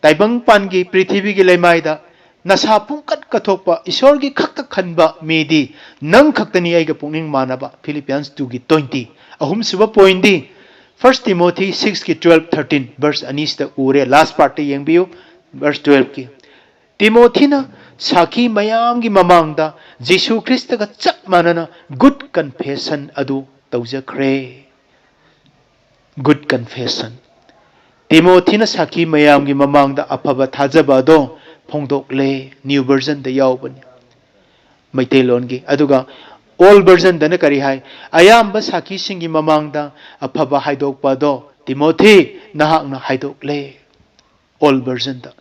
ꯇꯥꯏꯕꯪꯄꯥꯟꯒꯤ ꯄ꯭ꯔꯤꯊꯤꯕꯤꯒꯤ ꯂꯩꯃꯥꯏꯗ ꯅꯁꯥ ꯄꯨꯡꯀꯠ ꯀꯠꯊꯣꯛꯄ, ꯏꯁꯣꯔꯒꯤ ꯈꯛꯇ ꯈꯟꯕ ꯃꯤꯗꯤ ꯅꯪ ꯈꯛꯇꯅꯤ ꯑꯩꯒ ꯄꯨꯛꯅꯤꯡ ꯃꯥꯟꯅꯕ꯫ Philippians twoꯒꯤ twenty꯫ ꯑꯍꯨꯝꯁꯨꯕ pointꯗꯤ, First Timothy sixꯀꯤ twelve, thirteen, verse ꯑꯅꯤꯁꯤꯗ ꯎꯔꯦ꯫ Last partꯇ ꯌꯦꯡꯕꯤꯌꯨ, verse twelveꯀꯤ꯫ ꯇꯤꯃꯣꯊꯤꯅ ꯁꯥꯈꯤ ꯃꯌꯥꯝꯒꯤ ꯃꯃꯥꯡꯗ ꯖꯤꯁꯨ ꯈ꯭ꯔꯤꯁꯇꯒ ꯆꯞ ꯃꯥꯟꯅꯅ good confession ꯑꯗꯨ ꯇꯧꯖꯈ꯭ꯔꯦ꯫ Good confession꯫ ꯇꯤꯃꯣꯊꯤꯅ ꯁꯥꯈꯤ ꯃꯌꯥꯝꯒꯤ ꯃꯃꯥꯡꯗ ꯑꯐꯕ ꯊꯥꯖꯕ ꯑꯗꯣ ꯐꯣꯡꯗꯣꯛꯂꯦ꯫ New versionꯗ ꯌꯥꯎꯕꯅꯤ, ꯃꯩꯇꯩꯂꯣꯟꯒꯤ꯫ ꯑꯗꯨꯒ old versionꯗꯅ ꯀꯔꯤ ꯍꯥꯏ? "ꯑꯌꯥꯝꯕ ꯁꯥꯈꯤꯁꯤꯡꯒꯤ ꯃꯃꯥꯡꯗ ꯑꯐꯕ ꯍꯥꯏꯗꯣꯛꯄ ꯑꯗꯣ, ꯇꯤꯃꯣꯊꯤ, ꯅꯍꯥꯛꯅ ꯍꯥꯏꯗꯣꯛꯂꯦ"꯫ Old versionꯗ꯫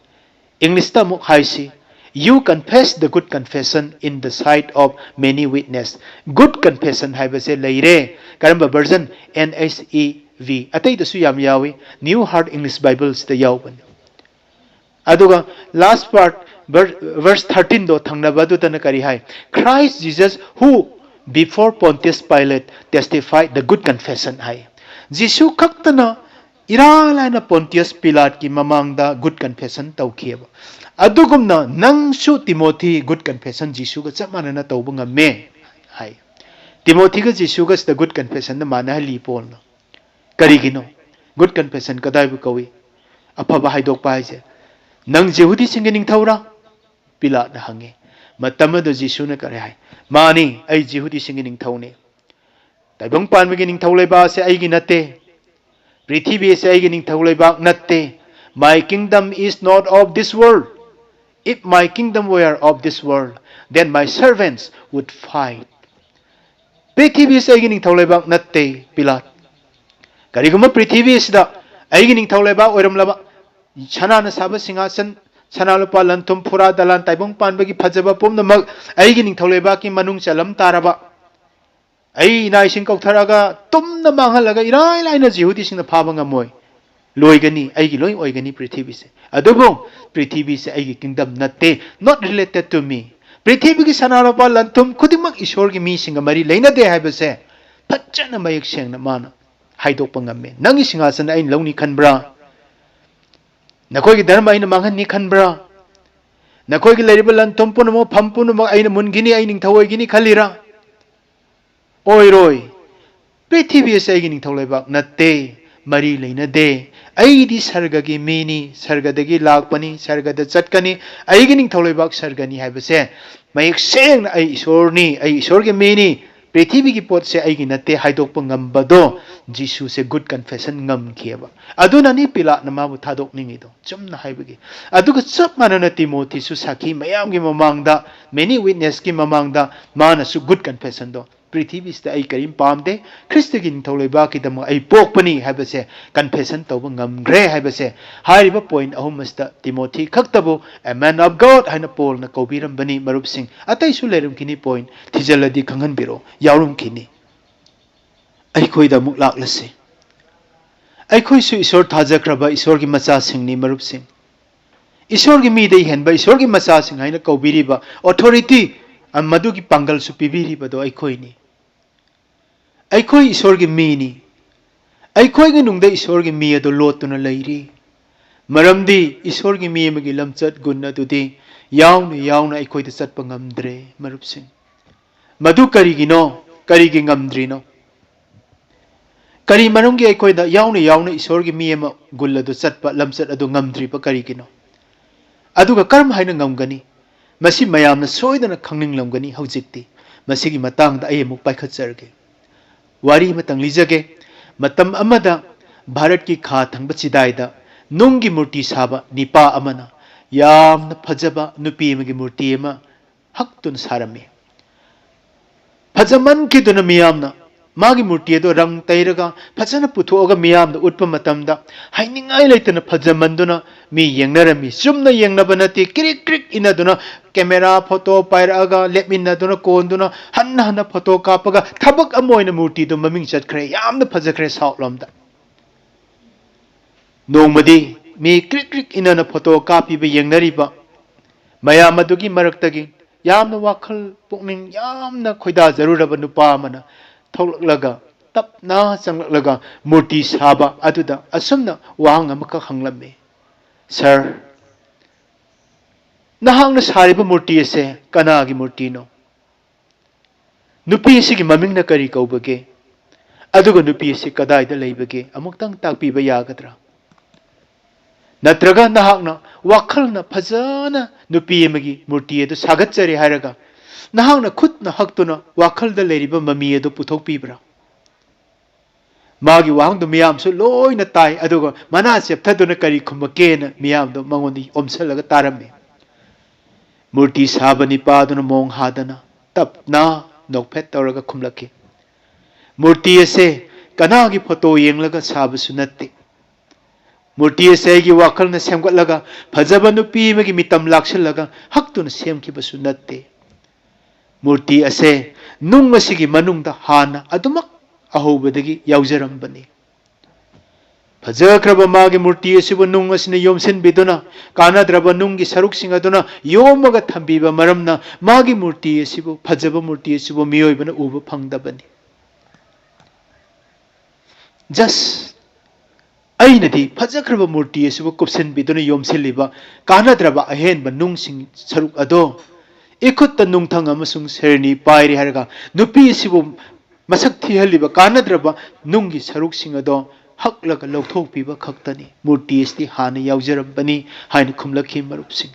Englishꯇ ꯑꯃꯨꯛ ꯍꯥꯏꯁꯤ, "You confess the good confession in the sight of many witness." Good confession ꯍꯥꯏꯕꯁꯦ ꯂꯩꯔꯦ꯫ ꯀꯔꯝꯕ version? N S E V꯫ ꯑꯇꯩꯗꯁꯨ ꯌꯥꯝ ꯌꯥꯎꯏ꯫ New Heart English Biblesꯇ ꯌꯥꯎꯕꯅꯤ꯫ ꯑꯗꯨꯒ last part, ver-, verse thirteenꯗꯣ ꯊꯪꯅꯕꯗꯨꯗꯅ ꯀꯔꯤ ꯍꯥꯏ? "Christ Jesus, who before Pontius Pilate testified the good confession" ꯍꯥꯏ꯫ ꯖꯤꯁꯨ ꯈꯛꯇꯅ ꯏꯔꯥꯏ ꯂꯥꯏꯅ ꯄꯣꯟꯇꯤꯌꯁ ꯄꯤꯂꯥꯠꯀꯤ ꯃꯃꯥꯡꯗ good confession ꯇꯧꯈꯤꯑꯕ꯫ ꯑꯗꯨꯒꯨꯝꯅ ꯅꯪꯁꯨ ꯇꯤꯃꯣꯊꯤ good confession ꯖꯤꯁꯨꯒ ꯆꯞ ꯃꯥꯟꯅꯅ ꯇꯧꯕ ꯉꯝꯃꯦ ꯍꯥꯏ꯫ ꯇꯤꯃꯣꯊꯤꯒ ꯖꯤꯁꯨꯒ ꯁꯤꯗ good confessionꯗ ꯃꯥꯟꯅꯍꯜꯂꯤ ꯄꯣꯜꯅ꯫ ꯀꯔꯤꯒꯤꯅꯣ? Good confession ꯀꯗꯥꯏꯕꯨ ꯀꯧꯏ? ꯑꯐꯕ ꯍꯥꯏꯗꯣꯛꯄ ꯍꯥꯏꯁꯦ꯫ "ꯅꯪ ꯖꯤꯍꯨꯗꯤꯁꯤꯡꯒꯤ ꯅꯤꯡꯊꯧꯔꯥ?" ꯄꯤꯂꯥꯠꯅ ꯍꯪꯉꯤ꯫ ꯃꯇꯝ ꯑꯗꯨ ꯖꯤꯁꯨꯅ ꯀꯔꯤ ꯍꯥꯏ? "ꯃꯥꯅꯤ, ꯑꯩ ꯖꯤꯍꯨꯗꯤꯁꯤꯡꯒꯤ ꯅꯤꯡꯊꯧꯅꯤ꯫ ꯇꯥꯏꯕꯪ ꯄꯥꯟꯕꯒꯤ ꯅꯤꯡꯊꯧ ꯂꯩꯕꯥꯛ ꯑꯁꯤ ꯑꯩꯒꯤ ꯅꯠꯇꯦ꯫ ꯄ꯭ꯔꯤꯊꯤꯕꯤ ꯑꯁꯤ ꯑꯩꯒꯤ ꯅꯤꯡꯊꯧ ꯂꯩꯕꯥꯛ ꯅꯠꯇꯦ꯫ My kingdom is not of this world. If my kingdom were of this world, then my servants would fight." ꯄ꯭ꯔꯤꯊꯤꯕꯤ ꯑꯁꯤ ꯑꯩꯒꯤ ꯅꯤꯡꯊꯧ ꯂꯩꯕꯥꯛ ꯅꯠꯇꯦ, ꯄꯤꯂꯥꯠ꯫ ꯀꯔꯤꯒꯨꯝꯕ ꯄ꯭ꯔꯤꯊꯤꯕꯤ ꯑꯁꯤꯗ ꯑꯩꯒꯤ ꯅꯤꯡꯊꯧ ꯂꯩꯕꯥꯛ ꯑꯣꯏꯔꯝꯂꯕ, ꯁꯅꯥꯅ ꯁꯥꯕ ꯁꯤꯡꯍꯥꯁꯟ, ꯁꯅꯥ ꯂꯨꯄꯥ ꯂꯟ ꯊꯨꯝ ꯐꯨꯔꯥ ꯗꯂꯥꯟ ꯇꯥꯏꯕꯪ ꯄꯥꯟꯕꯒꯤ ꯐꯖꯕ ꯄꯨꯝꯅꯃꯛ ꯑꯩꯒꯤ ꯅꯤꯡꯊꯧ ꯂꯩꯕꯥꯛꯀꯤ ꯃꯅꯨꯡ ꯆꯜꯂꯝ ꯇꯥꯔꯕ, ꯑꯩ ꯏꯅꯥ ꯏꯁꯤꯡ ꯀꯧꯊꯔꯛꯑꯒ ꯇꯨꯝꯅ ꯃꯥꯡꯍꯜꯂꯒ ꯏꯔꯥꯏ ꯂꯥꯏꯅ ꯖꯤꯍꯨꯗꯤꯁꯤꯡꯅ ꯐꯥꯕ ꯉꯝꯃꯣꯏ꯫ ꯂꯣꯏꯒꯅꯤ, ꯑꯩꯒꯤ ꯂꯣꯏ ꯑꯣꯏꯒꯅꯤ ꯄ꯭ꯔꯤꯊꯤꯕꯤꯁꯦ꯫ ꯑꯗꯨꯕꯨ ꯄ꯭ꯔꯤꯊꯤꯕꯤꯁꯦ ꯑꯩꯒꯤ kingdom ꯅꯠꯇꯦ, not related to me꯫ ꯄ꯭ꯔꯤꯊꯤꯕꯤꯒꯤ ꯁꯅꯥ ꯂꯨꯄꯥ ꯂꯟ ꯊꯨꯝ ꯈꯨꯗꯤꯡꯃꯛ ꯏꯁꯣꯔꯒꯤ ꯃꯤꯁꯤꯡꯒ ꯃꯔꯤ ꯂꯩꯅꯗꯦ ꯍꯥꯏꯕꯁꯦ ꯐꯖꯅ ꯃꯌꯦꯛ ꯁꯦꯡꯅ ꯃꯥꯅ ꯍꯥꯏꯗꯣꯛꯄ ꯉꯝꯃꯦ꯫ "ꯅꯪꯒꯤ ꯁꯤꯡꯍꯥꯁꯟ ꯑꯩꯅ ꯂꯧꯅꯤ ꯈꯟꯕ꯭ꯔꯥ? ꯅꯈꯣꯏꯒꯤ ꯙꯔꯃ ꯑꯩꯅ ꯃꯥꯡꯍꯟꯅꯤ ꯈꯟꯕ꯭ꯔꯥ? ꯅꯈꯣꯏꯒꯤ ꯂꯩꯔꯤꯕ ꯂꯟ ꯊꯨꯝ ꯄꯨꯝꯅꯃꯛ, ꯐꯝ ꯄꯨꯝꯅꯃꯛ ꯑꯩꯅ ꯃꯨꯟꯈꯤꯅꯤ, ꯑꯩ ꯅꯤꯡꯊꯧ ꯑꯣꯏꯒꯅꯤ ꯈꯜꯂꯤꯔꯥ?" ꯑꯣꯏꯔꯣꯏ꯫ ꯄ꯭ꯔꯤꯊꯤꯕꯤ ꯑꯁꯤ ꯑꯩꯒꯤ ꯅꯤꯡꯊꯧ ꯂꯩꯕꯥꯛ ꯅꯠꯇꯦ, ꯃꯔꯤ ꯂꯩꯅꯗꯦ꯫ ꯑꯩꯗꯤ ꯁꯔꯒꯒꯤ ꯃꯤꯅꯤ, ꯁꯔꯒꯗꯒꯤ ꯂꯥꯛꯄꯅꯤ, ꯁꯔꯒꯗ ꯆꯠꯀꯅꯤ꯫ ꯑꯩꯒꯤ ꯅꯤꯡꯊꯧ ꯂꯩꯕꯥꯛ ꯁꯔꯒꯅꯤ ꯍꯥꯏꯕꯁꯦ ꯃꯌꯦꯛ ꯁꯦꯡꯅ ꯑꯩ ꯏꯁꯣꯔꯅꯤ, ꯑꯩ ꯏꯁꯣꯔꯒꯤ ꯃꯤꯅꯤ, ꯄ꯭ꯔꯤꯊꯤꯕꯤꯒꯤ ꯄꯣꯠꯁꯦ ꯑꯩꯒꯤ ꯅꯠꯇꯦ ꯍꯥꯏꯗꯣꯛꯄ ꯉꯝꯕꯗꯣ ꯖꯤꯁꯨꯁꯦ good confession ꯉꯝꯈꯤꯑꯕ꯫ ꯑꯗꯨꯅꯅꯤ ꯄꯤꯂꯥꯠꯅ ꯃꯥꯕꯨ ꯊꯥꯗꯣꯛꯅꯤꯡꯉꯤꯗꯣ, ꯆꯨꯝꯅ ꯍꯥꯏꯕꯒꯤ꯫ ꯑꯗꯨꯒ ꯆꯞ ꯃꯥꯟꯅꯅ ꯇꯤꯃꯣꯊꯤꯁꯨ ꯁꯥꯈꯤ ꯃꯌꯥꯝꯒꯤ ꯃꯃꯥꯡꯗ, many witnessꯀꯤ ꯃꯃꯥꯡꯗ ꯃꯥꯅꯁꯨ good confessionꯗꯣ, "ꯄ꯭ꯔꯤꯊꯤꯕꯤꯁꯤꯗ ꯑꯩ ꯀꯔꯤꯝ ꯄꯥꯝꯗꯦ, ꯈ꯭ꯔꯤꯁꯇꯒꯤ ꯅꯤꯡꯊꯧ ꯂꯩꯕꯥꯛꯀꯤꯗꯃꯛ ꯑꯩ ꯄꯣꯛꯄꯅꯤ" ꯍꯥꯏꯕꯁꯦ confession ꯇꯧꯕ ꯉꯝꯈ꯭ꯔꯦ ꯍꯥꯏꯕꯁꯦ꯫ ꯍꯥꯏꯔꯤꯕ point ꯑꯍꯨꯝ ꯑꯁꯤꯗ ꯇꯤꯃꯣꯊꯤ ꯈꯛꯇꯕꯨ a man of God ꯍꯥꯏꯅ ꯄꯣꯜꯅ ꯀꯧꯕꯤꯔꯝꯕꯅꯤ, ꯃꯔꯨꯞꯁꯤꯡ꯫ ꯑꯇꯩꯁꯨ ꯂꯩꯔꯝꯈꯤꯅꯤ, point ꯊꯤꯖꯤꯜꯂꯗꯤ ꯈꯪꯍꯟꯕꯤꯔꯛꯑꯣ, ꯌꯥꯎꯔꯝꯈꯤꯅꯤ꯫ ꯑꯩꯈꯣꯏꯗ ꯑꯃꯨꯛ ꯂꯥꯛꯂꯁꯤ꯫ ꯑꯩꯈꯣꯏꯁꯨ ꯏꯁꯣꯔ ꯊꯥꯖꯈ꯭ꯔꯕ ꯏꯁꯣꯔꯒꯤ ꯃꯆꯥꯁꯤꯡꯅꯤ, ꯃꯔꯨꯞꯁꯤꯡ꯫ ꯏꯁꯣꯔꯒꯤ ꯃꯤꯗꯒꯤ ꯍꯦꯟꯕ ꯏꯁꯣꯔꯒꯤ ꯃꯆꯥꯁꯤꯡ ꯍꯥꯏꯅ ꯀꯧꯕꯤꯔꯤꯕ authority, ꯑ, ꯃꯗꯨꯒꯤ ꯄꯥꯡꯒꯜꯁꯨ ꯄꯤꯕꯤꯔꯤꯕꯗꯣ ꯑꯩꯈꯣꯏꯅꯤ꯫ ꯑꯩꯈꯣꯏ ꯏꯁꯣꯔꯒꯤ ꯃꯤꯅꯤ꯫ ꯑꯩꯈꯣꯏꯒꯤ ꯅꯨꯡꯗ ꯏꯁꯣꯔꯒꯤ ꯃꯤ ꯑꯗꯨ ꯂꯣꯠꯇꯨꯅ ꯂꯩꯔꯤ꯫ ꯃꯔꯝꯗꯤ ꯏꯁꯣꯔꯒꯤ ꯃꯤ ꯑꯃꯒꯤ ꯂꯝꯆꯠ ꯒꯨꯟ ꯑꯗꯨꯗꯤ ꯌꯥꯎꯅ ꯌꯥꯎꯅ ꯑꯩꯈꯣꯏꯗ ꯆꯠꯄ ꯉꯝꯗ꯭ꯔꯦ, ꯃꯔꯨꯞꯁꯤꯡ꯫ ꯃꯗꯨ ꯀꯔꯤꯒꯤꯅꯣ? ꯀꯔꯤꯒꯤ ꯉꯝꯗ꯭ꯔꯤꯅꯣ? ꯀꯔꯤ ꯃꯔꯝꯒꯤ ꯑꯩꯈꯣꯏꯗ ꯌꯥꯎꯅ ꯌꯥꯎꯅ ꯏꯁꯣꯔꯒꯤ ꯃꯤ ꯑꯃ ꯒꯨꯟ ꯑꯗꯨ ꯆꯠꯄ, ꯂꯝꯆꯠ ꯑꯗꯨ ꯉꯝꯗ꯭ꯔꯤꯕ ꯀꯔꯤꯒꯤꯅꯣ? ꯑꯗꯨꯒ ꯀꯔꯝ ꯍꯥꯏꯅ ꯉꯝꯒꯅꯤ? ꯃꯁꯤ ꯃꯌꯥꯝꯅ ꯁꯣꯏꯗꯅ ꯈꯪꯅꯤꯡꯂꯝꯒꯅꯤ ꯍꯧꯖꯤꯛꯇꯤ꯫ ꯃꯁꯤꯒꯤ ꯃꯇꯥꯡꯗ ꯑꯩ ꯑꯃꯨꯛ ꯄꯥꯏꯈꯠꯆꯔꯒꯦ꯫ ꯋꯥꯔꯤ ꯑꯃꯇꯪ ꯂꯤꯖꯒꯦ꯫ ꯃꯇꯝ ꯑꯃꯗ ꯚꯥꯔꯠꯀꯤ ꯈꯥ ꯊꯪꯕ ꯆꯤꯗꯥꯏꯗ ꯅꯨꯡꯒꯤ ꯃꯨꯔꯇꯤ ꯁꯥꯕ ꯅꯤꯄꯥ ꯑꯃꯅ ꯌꯥꯝꯅ ꯐꯖꯕ ꯅꯨꯄꯤ ꯑꯃꯒꯤ ꯃꯨꯔꯇꯤ ꯑꯃ ꯍꯛꯇꯨꯅ ꯁꯥꯔꯝꯃꯤ꯫ ꯐꯖꯃꯟꯈꯤꯗꯨꯅ ꯃꯤꯌꯥꯝꯅ ꯃꯥꯒꯤ ꯃꯨꯔꯇꯤ ꯑꯗꯨ ꯔꯪ ꯇꯩꯔꯒ ꯐꯖꯅ ꯄꯨꯊꯣꯛꯑꯒ ꯃꯤꯌꯥꯝꯗ ꯎꯠꯄ ꯃꯇꯝꯗ ꯍꯥꯏꯅꯤꯡꯉꯥꯏ ꯂꯩꯇꯅ ꯐꯖꯃꯟꯗꯨꯅ ꯃꯤ ꯌꯦꯡꯅꯔꯝꯃꯤ꯫ ꯆꯨꯝꯅ ꯌꯦꯡꯅꯕ ꯅꯠꯇꯦ, ꯀ꯭ꯔꯤꯛ ꯀ꯭ꯔꯤꯛ ꯏꯟꯅꯗꯨꯅ ꯀꯦꯃꯦꯔꯥ ꯐꯣꯇꯣ ꯄꯥꯏꯔꯛꯑꯒ ꯂꯦꯞꯃꯤꯟꯅꯗꯨꯅ ꯀꯣꯟꯗꯨꯅ ꯍꯟꯅ ꯍꯟꯅ ꯐꯣꯇꯣ ꯀꯥꯞꯄꯒ ꯊꯕꯛ ꯑꯃ ꯑꯣꯏꯅ ꯃꯨꯔꯇꯤꯗꯨ ꯃꯃꯤꯡ ꯆꯠꯈ꯭ꯔꯦ, ꯌꯥꯝꯅ ꯐꯖꯈ꯭ꯔꯦ ꯁꯥꯎꯠ ꯂꯣꯝꯗ꯫ ꯅꯣꯡꯃꯗꯤ ꯃꯤ ꯀ꯭ꯔꯤꯛ ꯀ꯭ꯔꯤꯛ ꯏꯟꯅꯅ ꯐꯣꯇꯣ ꯀꯥꯞꯄꯤꯕ ꯌꯦꯡꯅꯔꯤꯕ ꯃꯌꯥꯝ ꯑꯗꯨꯒꯤ ꯃꯔꯛꯇꯒꯤ ꯌꯥꯝꯅ ꯋꯥꯈꯜ ꯄꯨꯛꯅꯤꯡ ꯌꯥꯝꯅ ꯈꯣꯏꯗꯥꯖꯔꯨꯔꯕ ꯅꯨꯄꯥ ꯑꯃꯅ ꯊꯣꯛꯂꯛꯂꯒ, ꯇꯞꯅ ꯆꯪꯂꯛꯂꯒ ꯃꯨꯔꯇꯤ ꯁꯥꯕ ꯑꯗꯨꯗ ꯑꯁꯨꯝꯅ ꯋꯥꯍꯪ ꯑꯃꯈꯛ ꯍꯪꯂꯝꯃꯤ, "ꯁꯥꯔ, ꯅꯍꯥꯛꯅ ꯁꯥꯔꯤꯕ ꯃꯨꯔꯇꯤ ꯑꯁꯦ ꯀꯅꯥꯒꯤ ꯃꯨꯔꯇꯤꯅꯣ? ꯅꯨꯄꯤ ꯑꯁꯤꯒꯤ ꯃꯃꯤꯡꯅ ꯀꯔꯤ ꯀꯧꯕꯒꯦ? ꯑꯗꯨꯒ ꯅꯨꯄꯤ ꯑꯁꯤ ꯀꯗꯥꯏꯗ ꯂꯩꯕꯒꯦ? ꯑꯃꯨꯛꯇꯪ ꯇꯥꯛꯄꯤꯕ ꯌꯥꯒꯗ꯭ꯔꯥ? ꯅꯠꯇ꯭ꯔꯒ ꯅꯍꯥꯛꯅ ꯋꯥꯈꯜꯅ ꯐꯖꯅ ꯅꯨꯄꯤ ꯑꯃꯒꯤ ꯃꯨꯔꯇꯤ ꯑꯗꯨ ꯁꯥꯒꯠꯆꯔꯦ ꯍꯥꯏꯔꯒ ꯅꯍꯥꯛꯅ ꯈꯨꯠꯅ ꯍꯛꯇꯨꯅ ꯋꯥꯈꯜꯗ ꯂꯩꯔꯤꯕ ꯃꯃꯤ ꯑꯗꯨ ꯄꯨꯊꯣꯛꯄꯤꯕ꯭ꯔꯥ?" ꯃꯥꯒꯤ ꯋꯥꯍꯪꯗꯨ ꯃꯤꯌꯥꯝꯁꯨ ꯂꯣꯏꯅ ꯇꯥꯏ, ꯑꯗꯨꯒ ꯃꯅꯥ ꯆꯦꯞꯊꯗꯨꯅ ꯀꯔꯤ ꯈꯨꯝꯃꯛꯀꯦꯅ ꯃꯤꯌꯥꯝꯗꯣ ꯃꯉꯣꯟꯗ ꯑꯣꯝꯁꯤꯜꯂꯒ ꯇꯥꯔꯝꯃꯤ꯫ ꯃꯨꯔꯇꯤ ꯁꯥꯕ ꯅꯤꯄꯥꯗꯨꯅ ꯃꯣꯡ ꯍꯥꯗꯅ ꯇꯞꯅ ꯅꯣꯛꯐꯦꯠ ꯇꯧꯔꯒ ꯈꯨꯝꯂꯛꯈꯤ, "ꯃꯨꯔꯇꯤ ꯑꯁꯦ ꯀꯅꯥꯒꯤ ꯐꯣꯇꯣ ꯌꯦꯡꯂꯒ ꯁꯥꯕꯁꯨ ꯅꯠꯇꯦ꯫ ꯃꯨꯔꯇꯤ ꯑꯁꯦ ꯑꯩꯒꯤ ꯋꯥꯈꯜꯅ ꯁꯦꯝꯒꯠꯂꯒ ꯐꯖꯕ ꯅꯨꯄꯤ ꯑꯃꯒꯤ ꯃꯤꯇꯝ ꯂꯥꯛꯁꯤꯜꯂꯒ ꯍꯛꯇꯨꯅ ꯁꯦꯝꯈꯤꯕꯁꯨ ꯅꯠꯇꯦ꯫ ꯃꯨꯔꯇꯤ ꯑꯁꯦ ꯅꯨꯡ ꯑꯁꯤꯒꯤ ꯃꯅꯨꯡꯗ ꯍꯥꯟꯅ ꯑꯗꯨꯃꯛ ꯑꯍꯧꯕꯗꯒꯤ ꯌꯥꯎꯖꯔꯝꯕꯅꯤ꯫ ꯐꯖꯈ꯭ꯔꯕ ꯃꯥꯒꯤ ꯃꯨꯔꯇꯤ ꯑꯁꯤꯕꯨ ꯅꯨꯡ ꯑꯁꯤꯅ ꯌꯣꯝꯁꯤꯟꯕꯤꯗꯨꯅ, ꯀꯥꯟꯅꯗ꯭ꯔꯕ ꯅꯨꯡꯒꯤ ꯁꯔꯨꯛꯁꯤꯡ ꯑꯗꯨꯅ ꯌꯣꯝꯃꯒ ꯊꯝꯕꯤꯕ ꯃꯔꯝꯅ ꯃꯥꯒꯤ ꯃꯨꯔꯇꯤ ꯑꯁꯤꯕꯨ, ꯐꯖꯕ ꯃꯨꯔꯇꯤ ꯑꯁꯤꯕꯨ ꯃꯤꯑꯣꯏꯕꯅ ꯎꯕ ꯐꯪꯗꯕꯅꯤ꯫" Just ꯑꯩꯅꯗꯤ ꯐꯖꯈ꯭ꯔꯕ ꯃꯨꯔꯇꯤ ꯑꯁꯤꯕꯨ ꯀꯨꯞꯁꯤꯟꯕꯤꯗꯨꯅ ꯌꯣꯝꯁꯤꯜꯂꯤꯕ ꯀꯥꯟꯅꯗ꯭ꯔꯕ ꯑꯍꯦꯟꯕ ꯅꯨꯡꯁꯤꯡ ꯁꯔꯨꯛ ꯑꯗꯣ ꯏꯈꯨꯠꯇ ꯅꯨꯡꯊꯪ ꯑꯃꯁꯨꯡ ꯁꯦꯔꯅꯤ ꯄꯥꯏꯔꯤ ꯍꯥꯏꯔꯒ ꯅꯨꯄꯤ ꯑꯁꯤꯕꯨ ꯃꯁꯛ ꯊꯤꯍꯜꯂꯤꯕ ꯀꯥꯟꯅꯗ꯭ꯔꯕ ꯅꯨꯡꯒꯤ ꯁꯔꯨꯛꯁꯤꯡ ꯑꯗꯣ ꯍꯛꯂꯒ ꯂꯧꯊꯣꯛꯄꯤꯕ ꯈꯛꯇꯅꯤ꯫ ꯃꯨꯔꯇꯤ ꯑꯁꯤꯗꯤ ꯍꯥꯟꯅ ꯌꯥꯎꯖꯔꯝꯕꯅꯤ ꯍꯥꯏꯅ ꯈꯨꯝꯂꯛꯈꯤ ꯃꯔꯨꯞꯁꯤꯡ꯫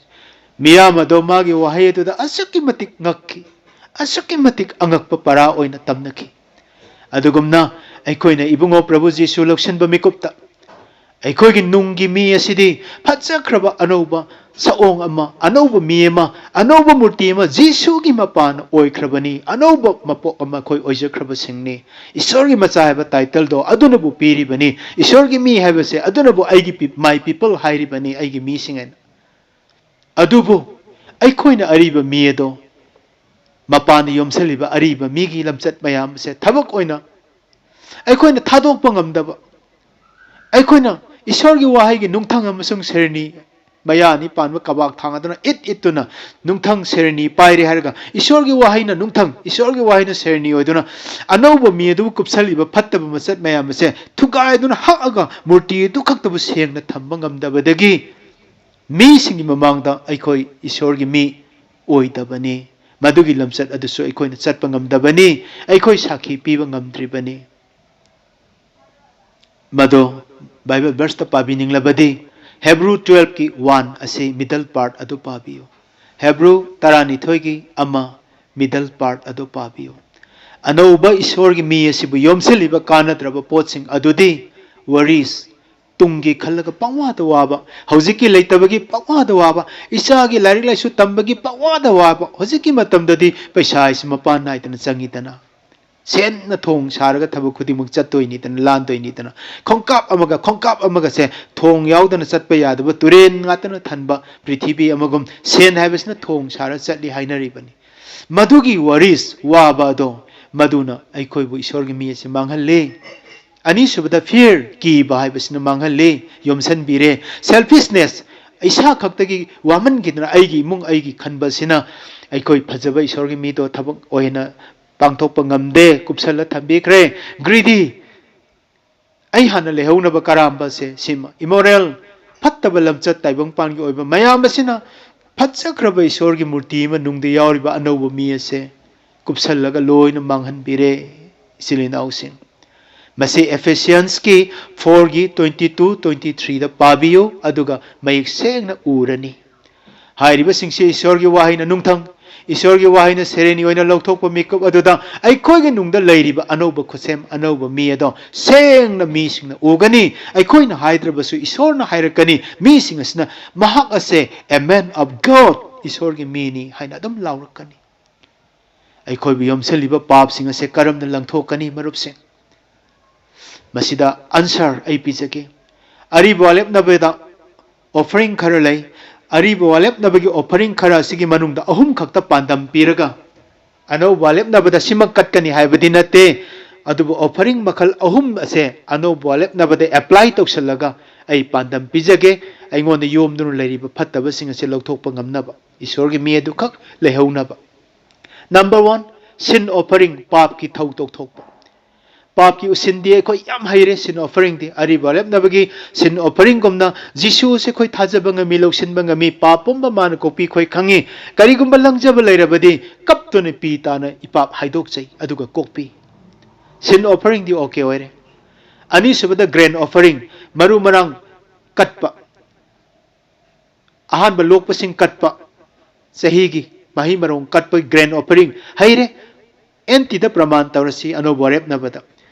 ꯃꯤꯌꯥꯝ ꯑꯗꯣ ꯃꯥꯒꯤ ꯋꯥꯍꯩ ꯑꯗꯨꯗ ꯑꯁꯨꯛꯀꯤ ꯃꯇꯤꯛ ꯉꯛꯈꯤ, ꯑꯁꯨꯛꯀꯤ ꯃꯇꯤꯛ ꯑꯉꯛꯄ ꯄꯔꯥ ꯑꯣꯏꯅ ꯇꯝꯅꯈꯤ꯫ ꯑꯗꯨꯒꯨꯝꯅ ꯑꯩꯈꯣꯏꯅ ꯏꯕꯨꯡꯉꯣ ꯄ꯭ꯔꯚꯨ ꯖꯤꯁꯨ ꯂꯧꯁꯤꯟꯕ ꯃꯤꯀꯨꯞꯇ ꯑꯩꯈꯣꯏꯒꯤ ꯅꯨꯡꯒꯤ ꯃꯤ ꯑꯁꯤꯗꯤ ꯐꯖꯈ꯭ꯔꯕ ꯑꯅꯧꯕ ꯁꯛꯑꯣꯡ ꯑꯃ, ꯑꯅꯧꯕ ꯃꯤ ꯑꯃ, ꯑꯅꯧꯕ ꯃꯨꯔꯇꯤ ꯑꯃ, ꯖꯤꯁꯨꯒꯤ ꯃꯄꯥꯟ ꯑꯣꯏꯈ꯭ꯔꯕꯅꯤ, ꯑꯅꯧꯕ ꯃꯄꯣꯛ ꯑꯃ ꯑꯩꯈꯣꯏ ꯑꯣꯏꯖꯈ꯭ꯔꯕꯁꯤꯡꯅꯤ꯫ ꯏꯁꯣꯔꯒꯤ ꯃꯆꯥ ꯍꯥꯏꯕ ꯇꯥꯏꯇꯜꯗꯣ ꯑꯗꯨꯅꯕꯨ ꯄꯤꯔꯤꯕꯅꯤ꯫ ꯏꯁꯣꯔꯒꯤ ꯃꯤ ꯍꯥꯏꯕꯁꯦ ꯑꯗꯨꯅꯕꯨ ꯑꯩꯒꯤ ꯄꯤ-, my people ꯍꯥꯏꯔꯤꯕꯅꯤ, ꯑꯩꯒꯤ ꯃꯤꯁꯤꯡ ꯍꯥꯏꯅ꯫ ꯑꯗꯨꯕꯨ ꯑꯩꯈꯣꯏꯅ ꯑꯔꯤꯕ ꯃꯤ ꯑꯗꯣ, ꯃꯄꯥꯟꯗ ꯌꯣꯝꯁꯤꯜꯂꯤꯕ ꯑꯔꯤꯕ ꯃꯤꯒꯤ ꯂꯝꯆꯠ ꯃꯌꯥꯝ ꯑꯁꯦ ꯊꯕꯛ ꯑꯣꯏꯅ ꯑꯩꯈꯣꯏꯅ ꯊꯥꯗꯣꯛꯄ ꯉꯝꯗꯕ, ꯑꯩꯈꯣꯏꯅ ꯏꯁꯣꯔꯒꯤ ꯋꯥꯍꯩꯒꯤ ꯅꯨꯡꯊꯪ ꯑꯃꯁꯨꯡ ꯁꯦꯔꯅꯤ ꯃꯌꯥ ꯑꯅꯤ ꯄꯥꯟꯕ ꯀꯕꯥꯛ ꯊꯥꯡ ꯑꯗꯨꯅ ꯏꯠ ꯏꯠꯇꯨꯅ ꯅꯨꯡꯊꯪ ꯁꯦꯔꯅꯤ ꯄꯥꯏꯔꯦ ꯍꯥꯏꯔꯒ ꯏꯁꯣꯔꯒꯤ ꯋꯥꯍꯩꯅ ꯅꯨꯡꯊꯪ, ꯏꯁꯣꯔꯒꯤ ꯋꯥꯍꯩꯅ ꯁꯦꯔꯅꯤ ꯑꯣꯏꯗꯨꯅ ꯑꯅꯧꯕ ꯃꯤ ꯑꯗꯨꯕꯨ ꯀꯨꯞꯁꯜꯂꯤꯕ ꯐꯠꯇꯕ ꯃꯆꯠ ꯃꯌꯥꯝ ꯑꯁꯦ ꯊꯨꯒꯥꯏꯗꯨꯅ ꯍꯛꯑꯒ ꯃꯨꯔꯇꯤ ꯑꯗꯨ ꯈꯛꯇꯕꯨ ꯁꯦꯡꯅ ꯊꯝꯕ ꯉꯝꯗꯕꯗꯒꯤ ꯃꯤꯁꯤꯡꯒꯤ ꯃꯃꯥꯡꯗ ꯑꯩꯈꯣꯏ ꯏꯁꯣꯔꯒꯤ ꯃꯤ ꯑꯣꯏꯗꯕꯅꯤ꯫ ꯃꯗꯨꯒꯤ ꯂꯝꯆꯠ ꯑꯗꯨꯁꯨ ꯑꯩꯈꯣꯏꯅ ꯆꯠꯄ ꯉꯝꯗꯕꯅꯤ꯫ ꯑꯩꯈꯣꯏ ꯁꯥꯈꯤ ꯄꯤꯕ ꯉꯝꯗ꯭ꯔꯤꯕꯅꯤ꯫ ꯃꯗꯣ ꯕꯥꯏꯕꯜ ꯚꯔꯁꯇ ꯄꯥꯕꯤꯅꯤꯡꯂꯕꯗꯤ ꯍꯦꯕ꯭ꯔꯨ twelve ꯀꯤ one ꯑꯁꯤ middle part ꯑꯗꯨ ꯄꯥꯕꯤꯌꯨ꯫ ꯍꯦꯕ꯭ꯔꯨ ꯇꯔꯥꯅꯤꯊꯣꯏꯒꯤ ꯑꯃ middle part ꯑꯗꯨ ꯄꯥꯕꯤꯌꯨ꯫ ꯑꯅꯧꯕ ꯏꯁꯣꯔꯒꯤ ꯃꯤ ꯑꯁꯤꯕꯨ ꯌꯣꯝꯁꯤꯜꯂꯤꯕ ꯀꯥꯟꯅꯗ꯭ꯔꯕ ꯄꯣꯠꯁꯤꯡ ꯑꯗꯨꯗꯤ worries, ꯇꯨꯡꯒꯤ ꯈꯜꯂꯒ ꯄꯪꯋꯥꯗ ꯋꯥꯕ, ꯍꯧꯖꯤꯛꯀꯤ ꯂꯩꯇꯕꯒꯤ ꯄꯪꯋꯥꯗ ꯋꯥꯕ, ꯏꯆꯥꯒꯤ ꯂꯥꯏꯔꯤꯛ ꯂꯥꯏꯁꯨ ꯇꯝꯕꯒꯤ ꯄꯪꯋꯥꯗ ꯋꯥꯕ꯫ ꯍꯧꯖꯤꯛꯀꯤ ꯃꯇꯝꯗꯗꯤ ꯄꯩꯁꯥ ꯍꯥꯏꯁꯤ ꯃꯄꯥꯟ ꯅꯥꯏꯗꯅ ꯆꯪꯉꯤꯗꯅ꯫ ꯁꯦꯟꯅ ꯊꯣꯡ ꯁꯥꯔꯒ ꯊꯕꯛ ꯈꯨꯗꯤꯡꯃꯛ ꯆꯠꯇꯣꯏꯅꯤꯗꯅ, ꯂꯥꯟꯗꯣꯏꯅꯤꯗꯅ꯫ ꯈꯣꯡꯀꯥꯞ ꯑꯃꯒ ꯈꯣꯡꯀꯥꯞ ꯑꯃꯒꯁꯦ ꯊꯣꯡ ꯌꯥꯎꯗꯅ ꯆꯠꯄ ꯌꯥꯗꯕ ꯇꯨꯔꯦꯟ ꯉꯥꯛꯇꯅ ꯊꯟꯕ ꯄ꯭ꯔꯤꯊꯤꯕꯤ ꯑꯃꯒꯨꯝ ꯁꯦꯟ ꯍꯥꯏꯕꯁꯤꯅ ꯊꯣꯡ ꯁꯥꯔ ꯆꯠꯂꯤ ꯍꯥꯏꯅꯔꯤꯕꯅꯤ꯫ ꯃꯗꯨꯒꯤ worries, ꯋꯥꯕ ꯑꯗꯣ, ꯃꯗꯨꯅ ꯑꯩꯈꯣꯏꯕꯨ ꯏꯁꯣꯔꯒꯤ ꯃꯤ ꯑꯁꯤ ꯃꯥꯡꯍꯜꯂꯤ꯫ ꯑꯅꯤꯁꯨꯕꯗ fear, ꯀꯤꯕ ꯍꯥꯏꯕꯁꯤꯅ ꯃꯥꯡꯍꯜꯂꯤ, ꯌꯣꯝꯁꯤꯟꯕꯤꯔꯦ꯫ Selfishness, ꯏꯁꯥ ꯈꯛꯇꯒꯤ ꯋꯥꯃꯟꯈꯤꯗꯅ ꯑꯩꯒꯤ ꯏꯃꯨꯡ ꯑꯩꯒꯤ ꯈꯟꯕꯁꯤꯅ ꯑꯩꯈꯣꯏ ꯐꯖꯕ ꯏꯁꯣꯔꯒꯤ ꯃꯤꯗꯣ ꯊꯕꯛ ꯑꯣꯏꯅ ꯄꯥꯡꯊꯣꯛꯄ ꯉꯝꯗꯦ, ꯀꯨꯞꯁꯜꯂ ꯊꯝꯕꯤꯈ꯭ꯔꯦ꯫ Greedy, ꯑꯩ ꯍꯥꯟꯅ ꯂꯩꯍꯧꯅꯕ ꯀꯔꯥꯝꯕꯁꯦ ꯁꯤꯃ, immoral, ꯐꯠꯇꯕ ꯂꯝꯆꯠ ꯇꯥꯏꯕꯪꯄꯥꯟꯒꯤ ꯑꯣꯏꯕ ꯃꯌꯥꯝ ꯑꯁꯤꯅ ꯐꯠꯖꯈ꯭ꯔꯕ ꯏꯁꯣꯔꯒꯤ ꯃꯨꯔꯇꯤ ꯑꯃ ꯅꯨꯡꯗ ꯌꯥꯎꯔꯤꯕ ꯑꯅꯧꯕ ꯃꯤ ꯑꯁꯦ ꯀꯨꯞꯁꯜꯂꯒ ꯂꯣꯏꯅ ꯃꯥꯡꯍꯟꯕꯤꯔꯦ꯫ ꯏꯆꯤꯜ ꯏꯅꯥꯎꯁꯤꯡ, ꯃꯁꯤ Ephesians ꯀꯤ four ꯒꯤ twenty two, twenty three ꯗ ꯄꯥꯕꯤꯌꯨ, ꯑꯗꯨꯒ ꯃꯌꯦꯛ ꯁꯦꯡꯅ ꯎꯔꯅꯤ꯫ ꯍꯥꯏꯔꯤꯕꯁꯤꯡꯁꯤ ꯏꯁꯣꯔꯒꯤ ꯋꯥꯍꯩꯅ ꯅꯨꯡꯊꯪ, ꯏꯁꯣꯔꯒꯤ ꯋꯥꯍꯩꯅ ꯁꯦꯔꯦꯅꯤ ꯑꯣꯏꯅ ꯂꯧꯊꯣꯛꯄ ꯃꯤꯀꯨꯞ ꯑꯗꯨꯗ ꯑꯩꯈꯣꯏꯒꯤ ꯅꯨꯡꯗ ꯂꯩꯔꯤꯕ ꯑꯅꯧꯕ ꯈꯨꯠꯁꯦꯝ, ꯑꯅꯧꯕ ꯃꯤ ꯑꯗꯣ ꯁꯦꯡꯅ ꯃꯤꯁꯤꯡꯅ ꯎꯒꯅꯤ꯫ ꯑꯩꯈꯣꯏꯅ ꯍꯥꯏꯗ꯭ꯔꯕꯁꯨ ꯏꯁꯣꯔꯅ ꯍꯥꯏꯔꯛꯀꯅꯤ꯫ ꯃꯤꯁꯤꯡ ꯑꯁꯤꯅ, "ꯃꯍꯥꯛ ꯑꯁꯦ a man of God, ꯏꯁꯣꯔꯒꯤ ꯃꯤꯅꯤ" ꯍꯥꯏꯅ ꯑꯗꯨꯝ ꯂꯥꯎꯔꯛꯀꯅꯤ꯫ ꯑꯩꯈꯣꯏꯕꯨ ꯌꯣꯝꯁꯤꯜꯂꯤꯕ ꯄꯥꯞꯁꯤꯡ ꯑꯁꯦ ꯀꯔꯝꯅ ꯂꯪꯊꯣꯛꯀꯅꯤ, ꯃꯔꯨꯞꯁꯤꯡ? ꯃꯁꯤꯗ answer ꯑꯩ ꯄꯤꯖꯒꯦ꯫ ꯑꯔꯤꯕ ꯋꯥꯂꯦꯞꯅꯕꯗ offering ꯈꯔ ꯂꯩ꯫ ꯑꯔꯤꯕ ꯋꯥꯂꯦꯞꯅꯕꯒꯤ offering ꯈꯔ ꯑꯁꯤꯒꯤ ꯃꯅꯨꯡꯗ ꯑꯍꯨꯝ ꯈꯛꯇ ꯄꯥꯟꯗꯝ ꯄꯤꯔꯒ, ꯑꯅꯧꯕ ꯋꯥꯂꯦꯞꯅꯕꯗ ꯁꯤꯃꯛ ꯀꯠꯀꯅꯤ ꯍꯥꯏꯕꯗꯤ ꯅꯠꯇꯦ, ꯑꯗꯨꯕꯨ offering ꯃꯈꯜ ꯑꯍꯨꯝ ꯑꯁꯦ ꯑꯅꯧꯕ ꯋꯥꯂꯦꯞꯅꯕꯗ apply ꯇꯧꯁꯤꯜꯂꯒ ꯑꯩ ꯄꯥꯟꯗꯝ ꯄꯤꯖꯒꯦ, ꯑꯩꯉꯣꯟꯗ ꯌꯣꯝꯗꯨꯅ ꯂꯩꯔꯤꯕ ꯐꯠꯇꯕꯁꯤꯡ ꯑꯁꯦ ꯂꯧꯊꯣꯛꯄ ꯉꯝꯅꯕ, ꯏꯁꯣꯔꯒꯤ ꯃꯤ ꯑꯗꯨꯈꯛ ꯂꯩꯍꯧꯅꯕ꯫ Number one, sin offering, ꯄꯥꯞꯀꯤ ꯊꯧ ꯇꯧꯊꯣꯛꯄ꯫ ꯄꯥꯞꯀꯤ ꯎꯁꯤꯟꯗꯤ ꯑꯩꯈꯣꯏ ꯌꯥꯝ ꯍꯩꯔꯦ, sin offering ꯗꯤ꯫ ꯑꯔꯤꯕ ꯋꯥꯂꯦꯞꯅꯕꯒꯤ sin offering ꯒꯨꯝꯅ ꯖꯤꯁꯨꯁꯦ ꯑꯩꯈꯣꯏ ꯊꯥꯖꯕ ꯉꯝꯃꯤ, ꯂꯧꯁꯤꯟꯕ ꯉꯝꯃꯤ, ꯄꯥꯞ ꯄꯨꯝꯕ ꯃꯥꯅ ꯀꯣꯛꯄꯤ, ꯑꯩꯈꯣꯏ ꯈꯪꯉꯤ꯫ ꯀꯔꯤꯒꯨꯝꯕ ꯂꯪꯖꯕ ꯂꯩꯔꯕꯗꯤ ꯀꯞꯇꯨꯅ ꯄꯤ ꯇꯥꯅ ꯏꯄꯥꯞ ꯍꯥꯏꯗꯣꯛꯆꯩ, ꯑꯗꯨꯒ ꯀꯣꯛꯄꯤ꯫ Sin offering ꯗꯤ okay ꯑꯣꯏꯔꯦ꯫ ꯑꯅꯤꯁꯨꯕꯗ grain offering, ꯃꯔꯨ ꯃꯔꯥꯡ ꯀꯠꯄ꯫ ꯑꯍꯥꯟꯕ ꯂꯣꯛꯄꯁꯤꯡ ꯀꯠꯄ, ꯆꯍꯤꯒꯤ ꯃꯍꯩ ꯃꯔꯣꯡ ꯀꯠꯄꯒꯤ grain offering ꯍꯩꯔꯦ꯫ ꯑꯦꯟꯇꯤꯗ ꯄ꯭ꯔꯃꯥꯟ ꯇꯧꯔꯁꯤ, ꯑꯅꯧꯕ ꯋꯥꯔꯦꯞꯅꯕꯗ꯫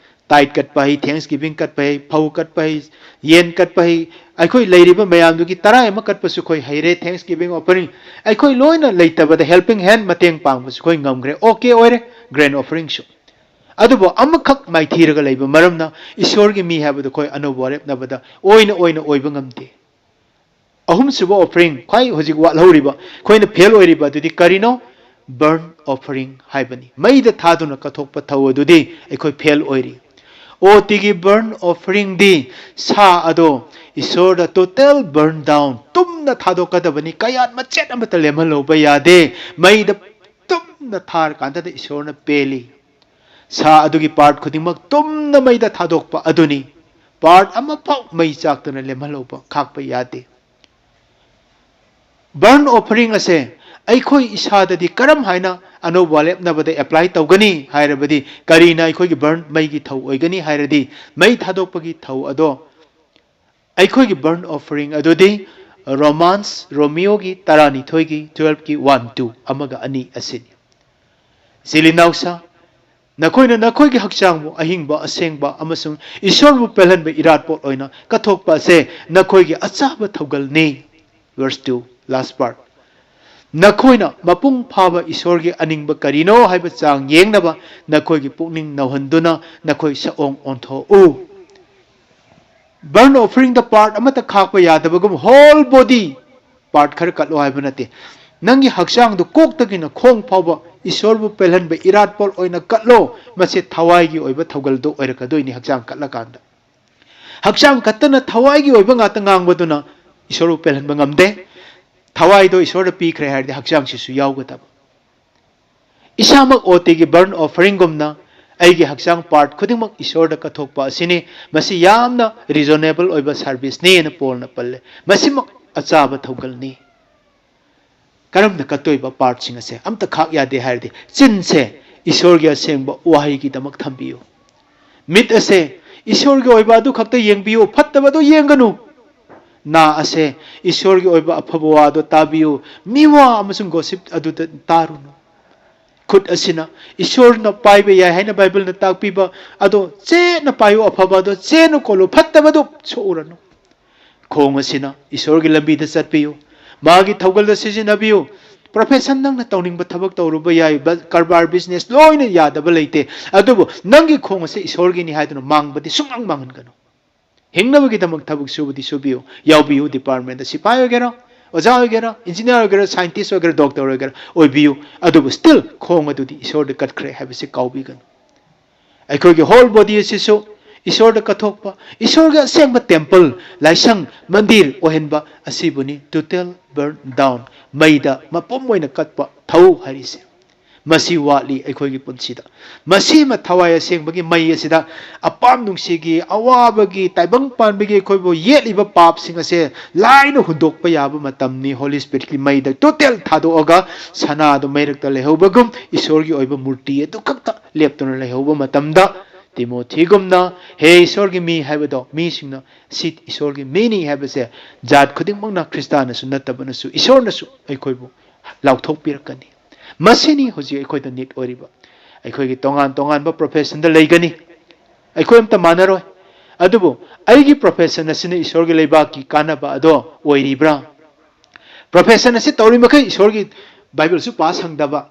Tithe ꯀꯠꯄ ꯍꯩ, thanksgiving ꯀꯠꯄ ꯍꯩ, ꯐꯧ ꯀꯠꯄ ꯍꯩ, ꯌꯦꯟ ꯀꯠꯄ ꯍꯩ, ꯑꯩꯈꯣꯏ ꯂꯩꯔꯤꯕ ꯃꯌꯥꯝꯗꯨꯒꯤ ꯇꯔꯥ ꯑꯃ ꯀꯠꯄꯁꯨ ꯑꯩꯈꯣꯏ ꯍꯩꯔꯦ, thanksgiving offering꯫ ꯑꯩꯈꯣꯏ ꯂꯣꯏꯅ ꯂꯩꯇꯕꯗ helping hand, ꯃꯇꯦꯡ ꯄꯥꯡꯕꯁꯨ ꯑꯩꯈꯣꯏ ꯉꯝꯈ꯭ꯔꯦ, okay ꯑꯣꯏꯔꯦ, grain offering ꯁꯨ꯫ ꯑꯗꯨꯕꯨ ꯑꯃꯈꯛ ꯃꯥꯏꯊꯤꯔꯒ ꯂꯩꯕ ꯃꯔꯝꯅ ꯏꯁꯣꯔꯒꯤ ꯃꯤ ꯍꯥꯏꯕꯗꯨ ꯑꯩꯈꯣꯏ ꯑꯅꯧꯕ ꯋꯥꯔꯦꯞꯅꯕꯗ ꯑꯣꯏꯅ, ꯑꯣꯏꯅ ꯑꯣꯏꯕ ꯉꯝꯗꯦ꯫ ꯑꯍꯨꯝꯁꯨꯕ offering, ꯈ꯭ꯋꯥꯏ ꯍꯧꯖꯤꯛ ꯋꯥꯠꯍꯧꯔꯤꯕ, ꯑꯩꯈꯣꯏꯅ fail ꯑꯣꯏꯔꯤꯕ ꯑꯗꯨꯗꯤ ꯀꯔꯤꯅꯣ? Burnt offering ꯍꯥꯏꯕꯅꯤ꯫ ꯃꯩꯗ ꯊꯥꯗꯨꯅ ꯀꯠꯊꯣꯛꯄ ꯊꯧ ꯑꯗꯨꯗꯤ ꯑꯩꯈꯣꯏ fail ꯑꯣꯏꯔꯤ꯫ ꯑꯣ ꯇꯤꯒꯤ burnt offering ꯗꯤ ꯁꯥ ꯑꯗꯣ ꯏꯁꯣꯔꯗ total burn down, ꯇꯨꯝꯅ ꯊꯥꯗꯣꯛꯀꯗꯕꯅꯤ, ꯀꯌꯥꯠ ꯃꯆꯦꯠ ꯑꯃꯠꯇ ꯂꯦꯝꯍꯜꯍꯧꯕ ꯌꯥꯗꯦ꯫ ꯃꯩꯗ ꯇꯨꯝꯅ ꯊꯥꯔꯀꯥꯟꯗꯗ ꯏꯁꯣꯔꯅ ꯄꯦꯜꯂꯤ꯫ ꯁꯥ ꯑꯗꯨꯒꯤ part ꯈꯨꯗꯤꯡꯃꯛ ꯇꯨꯝꯅ ꯃꯩꯗ ꯊꯥꯗꯣꯛꯄ ꯑꯗꯨꯅꯤ꯫ part ꯑꯃꯐꯥꯎ ꯃꯩ ꯆꯥꯛꯇꯅ ꯂꯦꯝꯍꯜꯍꯧꯕ, ꯈꯥꯛꯄ ꯌꯥꯗꯦ꯫ Burnt offering ꯑꯁꯦ ꯑꯩꯈꯣꯏ ꯏꯁꯥꯗꯗꯤ ꯀꯔꯝ ꯍꯥꯏꯅ ꯑꯅꯧꯕ ꯋꯥꯔꯦꯞꯅꯕꯗ apply ꯇꯧꯒꯅꯤ ꯍꯥꯏꯔꯕꯗꯤ, ꯀꯔꯤꯅ ꯑꯩꯈꯣꯏꯒꯤ burnt ꯃꯩꯒꯤ ꯊꯧ ꯑꯣꯏꯒꯅꯤ ꯍꯥꯏꯔꯗꯤ, ꯃꯩ ꯊꯥꯗꯣꯛꯄꯒꯤ ꯊꯧ ꯑꯗꯣ, ꯑꯩꯈꯣꯏꯒꯤ burnt offering ꯑꯗꯨꯗꯤ Romans, ꯔꯣꯃꯤꯌꯣꯒꯤ ꯇꯔꯥꯅꯤꯊꯣꯏꯒꯤ twelveꯀꯤ one, two ꯑꯃꯒ ꯑꯅꯤ ꯑꯁꯤꯅꯤ꯫ ꯏꯆꯤꯜ ꯏꯅꯥꯎꯁꯥ, ꯅꯈꯣꯏꯅ ꯅꯈꯣꯏꯒꯤ ꯍꯛꯆꯥꯡꯕꯨ ꯑꯍꯤꯡꯕ, ꯑꯁꯦꯡꯕ ꯑꯃꯁꯨꯡ ꯏꯁꯣꯔꯕꯨ ꯄꯦꯜꯍꯟꯕ ꯏꯔꯥꯠꯄꯣꯠ ꯑꯣꯏꯅ ꯀꯠꯊꯣꯛꯄ ꯑꯁꯦ ꯅꯈꯣꯏꯒꯤ ꯑꯆꯥꯕ ꯊꯧꯒꯜꯅꯤ꯫ Verse two, last part. ꯅꯈꯣꯏꯅ ꯃꯄꯨꯡ ꯐꯥꯕ ꯏꯁꯣꯔꯒꯤ ꯑꯅꯤꯡꯕ ꯀꯔꯤꯅꯣ ꯍꯥꯏꯕ ꯆꯥꯡ ꯌꯦꯡꯅꯕ ꯅꯈꯣꯏꯒꯤ ꯄꯨꯛꯅꯤꯡ ꯅꯧꯍꯟꯗꯨꯅ ꯅꯈꯣꯏ ꯁꯛꯑꯣꯡ ꯑꯣꯟꯊꯣꯛꯎ꯫ Burnt offeringꯗ part ꯑꯃꯠꯇ ꯈꯥꯛꯄ ꯌꯥꯗꯕꯒꯨꯝ whole body part ꯈꯔ ꯀꯠꯂꯣ ꯍꯥꯏꯕ ꯅꯠꯇꯦ꯫ ꯅꯪꯒꯤ ꯍꯛꯆꯥꯡꯗꯨ ꯀꯣꯛꯇꯒꯤꯅ ꯈꯣꯡ ꯐꯥꯎꯕ ꯏꯁꯣꯔꯕꯨ ꯄꯦꯜꯍꯟꯕ ꯏꯔꯥꯠꯄꯣꯠ ꯑꯣꯏꯅ ꯀꯠꯂꯣ꯫ ꯃꯁꯤ ꯊꯋꯥꯏꯒꯤ ꯑꯣꯏꯕ ꯊꯧꯒꯜꯗꯨ ꯑꯣꯏꯔꯛꯀꯗꯣꯏꯅꯤ ꯍꯛꯆꯥꯡ ꯀꯠꯂꯀꯥꯟꯗ꯫ ꯍꯛꯆꯥꯡ ꯈꯛꯇꯅ ꯊꯋꯥꯏꯒꯤ ꯑꯣꯏꯕ ꯉꯥꯛꯇ ꯉꯥꯡꯕꯗꯨꯅ ꯏꯁꯣꯔꯕꯨ ꯄꯦꯜꯍꯟꯕ ꯉꯝꯗꯦ꯫ ꯊꯋꯥꯏꯗꯣ ꯏꯁꯣꯔꯗ ꯄꯤꯈ꯭ꯔꯦ ꯍꯥꯏꯔꯗꯤ ꯍꯛꯆꯥꯡꯁꯤꯁꯨ ꯌꯥꯎꯒꯗꯕ꯫ ꯏꯁꯥꯃꯛ ꯑꯣꯇꯤꯒꯤ burnt offeringꯒꯨꯝꯅ ꯑꯩꯒꯤ ꯍꯛꯆꯥꯡ part ꯈꯨꯗꯤꯡꯃꯛ ꯏꯁꯣꯔꯗ ꯀꯠꯊꯣꯛꯄ ꯑꯁꯤꯅꯤ꯫ ꯃꯁꯤ ꯌꯥꯝꯅ reasonable ꯑꯣꯏꯕ serviceꯅꯤ ꯍꯥꯏꯅ ꯄꯣꯜꯅ ꯄꯜꯂꯦ꯫ ꯃꯁꯤꯃꯛ ꯑꯆꯥꯕ ꯊꯧꯒꯜꯅꯤ꯫ ꯀꯔꯝꯅ ꯀꯠꯇꯣꯏꯕ partꯁꯤꯡ ꯑꯁꯦ? ꯑꯝꯇ ꯈꯥꯛ ꯌꯥꯗꯦ ꯍꯥꯏꯔꯗꯤ ꯆꯤꯟꯁꯦ ꯏꯁꯣꯔꯒꯤ ꯑꯁꯦꯡꯕ ꯋꯥꯍꯩꯒꯤꯗꯃꯛ ꯊꯝꯕꯤꯌꯨ꯫ ꯃꯤꯠ ꯑꯁꯦ ꯏꯁꯣꯔꯒꯤ ꯑꯣꯏꯕ ꯑꯗꯨ ꯈꯛꯇ ꯌꯦꯡꯕꯤꯌꯨ, ꯐꯠꯇꯕꯗꯨ ꯌꯦꯡꯒꯅꯨ꯫ ꯅꯥ ꯑꯁꯦ ꯏꯁꯣꯔꯒꯤ ꯑꯣꯏꯕ ꯑꯐꯕ ꯋꯥꯗꯣ ꯇꯥꯕꯤꯌꯨ, ꯃꯤꯋꯥ ꯑꯃꯁꯨꯡ gossip ꯑꯗꯨꯗ ꯇꯥꯔꯨꯅꯨ꯫ ꯈꯨꯠ ꯑꯁꯤꯅ ꯏꯁꯣꯔꯅ ꯄꯥꯏꯕ ꯌꯥꯏ ꯍꯥꯏꯅ ꯕꯥꯏꯕꯜꯅ ꯇꯥꯛꯄꯤꯕ ꯑꯗꯣ ꯆꯦꯠꯅ ꯄꯥꯏꯌꯨ, ꯑꯐꯕ ꯑꯗꯣ ꯆꯦꯠꯅ ꯀꯣꯜꯂꯨ, ꯐꯠꯇꯕꯗꯨ ꯁꯣꯛꯎꯔꯅꯨ꯫ ꯈꯣꯡ ꯑꯁꯤꯅ ꯏꯁꯣꯔꯒꯤ ꯂꯝꯕꯤꯗ ꯆꯠꯄꯤꯌꯨ, ꯃꯥꯒꯤ ꯊꯧꯒꯜꯗ ꯁꯤꯖꯤꯟꯅꯕꯤꯌꯨ꯫ Profession ꯅꯪꯅ ꯇꯧꯅꯤꯡꯕ ꯊꯕꯛ ꯇꯧꯔꯨꯕ ꯌꯥꯏ, ꯕ-, ꯀꯔꯕꯥꯔ business ꯂꯣꯏꯅ ꯌꯥꯗꯕ ꯂꯩꯇꯦ, ꯑꯗꯨꯕꯨ ꯅꯪꯒꯤ ꯈꯣꯡ ꯑꯁꯤ ꯏꯁꯣꯔꯒꯤꯅꯤ ꯍꯥꯏꯗꯨꯅ ꯃꯥꯡꯕꯗꯤ ꯁꯨꯡꯃꯥꯡ ꯃꯥꯡꯍꯟꯒꯅꯨ꯫ ꯍꯤꯡꯅꯕꯒꯤꯗꯃꯛ ꯊꯕꯛ ꯁꯨꯕꯗꯤ ꯁꯨꯕꯤꯌꯨ, ꯌꯥꯎꯕꯤꯌꯨ departmentꯇ, ꯁꯤꯐꯥꯏ ꯑꯣꯏꯒꯦꯔꯥ, ꯑꯣꯖꯥ ꯑꯣꯏꯒꯦꯔꯥ, engineer ꯑꯣꯏꯒꯦꯔꯥ, scientist ꯑꯣꯏꯒꯦꯔꯥ, doctor ꯑꯣꯏꯒꯦꯔꯥ ꯑꯣꯏꯕꯤꯌꯨ, ꯑꯗꯨꯕꯨ still ꯈꯣꯡ ꯑꯗꯨꯗꯤ ꯏꯁꯣꯔꯗ ꯀꯠꯈ꯭ꯔꯦ ꯍꯥꯏꯕꯁꯤ ꯀꯥꯎꯕꯤꯒꯅꯨ꯫ ꯑꯩꯈꯣꯏꯒꯤ whole body ꯑꯁꯤꯁꯨ ꯏꯁꯣꯔꯗ ꯀꯠꯊꯣꯛꯄ, ꯏꯁꯣꯔꯒꯤ ꯑꯁꯦꯡꯕ temple, ꯂꯥꯏꯁꯪ, ꯃꯟꯗꯤꯔ ꯑꯣꯏꯍꯟꯕ ꯑꯁꯤꯕꯨꯅꯤ total burn down, ꯃꯩꯗ ꯃꯄꯨꯝ ꯑꯣꯏꯅ ꯀꯠꯄ ꯊꯧ ꯍꯥꯏꯔꯤꯁꯦ꯫ ꯃꯁꯤ ꯋꯥꯠꯂꯤ ꯑꯩꯈꯣꯏꯒꯤ ꯄꯨꯟꯁꯤꯗ꯫ ꯃꯁꯤꯃ ꯊꯋꯥꯏ ꯑꯁꯦꯡꯕꯒꯤ ꯃꯩ ꯑꯁꯤꯗ ꯑꯄꯥꯝ ꯅꯨꯡꯁꯤꯒꯤ, ꯑꯋꯥꯕꯒꯤ, ꯇꯥꯏꯕꯪ ꯄꯥꯟꯕꯒꯤ ꯑꯩꯈꯣꯏꯕꯨ ꯌꯦꯠꯂꯤꯕ ꯄꯥꯞꯁꯤꯡ ꯑꯁꯦ ꯂꯥꯏꯅ ꯍꯨꯟꯗꯣꯛꯄ ꯌꯥꯕ ꯃꯇꯝꯅꯤ꯫ Holy Spiritꯀꯤ ꯃꯩꯗ total ꯊꯥꯗꯣꯛꯑꯒ ꯁꯅꯥꯗꯨ ꯃꯩꯔꯛꯇ ꯂꯩꯍꯧꯕꯒꯨꯝ ꯏꯁꯣꯔꯒꯤ ꯑꯣꯏꯕ ꯃꯨꯔꯇꯤ ꯑꯗꯨ ꯈꯛꯇ ꯂꯦꯞꯇꯨꯅ ꯂꯩꯍꯧꯕ ꯃꯇꯝꯗ, ꯇꯤꯃꯣꯊꯤꯒꯨꯝꯅ "ꯍꯦ ꯏꯁꯣꯔꯒꯤ ꯃꯤ" ꯍꯥꯏꯕꯗꯣ, ꯃꯤꯁꯤꯡꯅ "ꯁꯤ ꯏꯁꯣꯔꯒꯤ ꯃꯤꯅꯤ" ꯍꯥꯏꯕꯁꯦ ꯖꯥꯠ ꯈꯨꯗꯤꯡꯃꯛꯅ, ꯈ꯭ꯔꯤꯁꯇꯥꯅꯁꯨ ꯅꯠꯇꯕꯅꯁꯨ, ꯏꯁꯣꯔꯅꯁꯨ ꯑꯩꯈꯣꯏꯕꯨ ꯂꯥꯎꯊꯣꯛꯄꯤꯔꯛꯀꯅꯤ꯫ ꯃꯁꯤꯅꯤ ꯍꯧꯖꯤꯛ ꯑꯩꯈꯣꯏꯗ need ꯑꯣꯏꯔꯤꯕ꯫ ꯑꯩꯈꯣꯏꯒꯤ ꯇꯣꯉꯥꯟ ꯇꯣꯉꯥꯟꯕ professionꯗ ꯂꯩꯒꯅꯤ, ꯑꯩꯈꯣꯏ ꯑꯝꯇ ꯃꯥꯟꯅꯔꯣꯏ꯫ ꯑꯗꯨꯕꯨ ꯑꯩꯒꯤ profession ꯑꯁꯤꯅ ꯏꯁꯣꯔꯒꯤ ꯂꯩꯕꯥꯛꯀꯤ ꯀꯥꯟꯅꯕ ꯑꯗꯣ ꯑꯣꯏꯔꯤꯕ꯭ꯔꯥ? Profession ꯑꯁꯤ ꯇꯧꯔꯤ ꯃꯈꯩ ꯏꯁꯣꯔꯒꯤ ꯕꯥꯏꯕꯜꯁꯨ ꯄꯥ ꯁꯪꯗꯕ,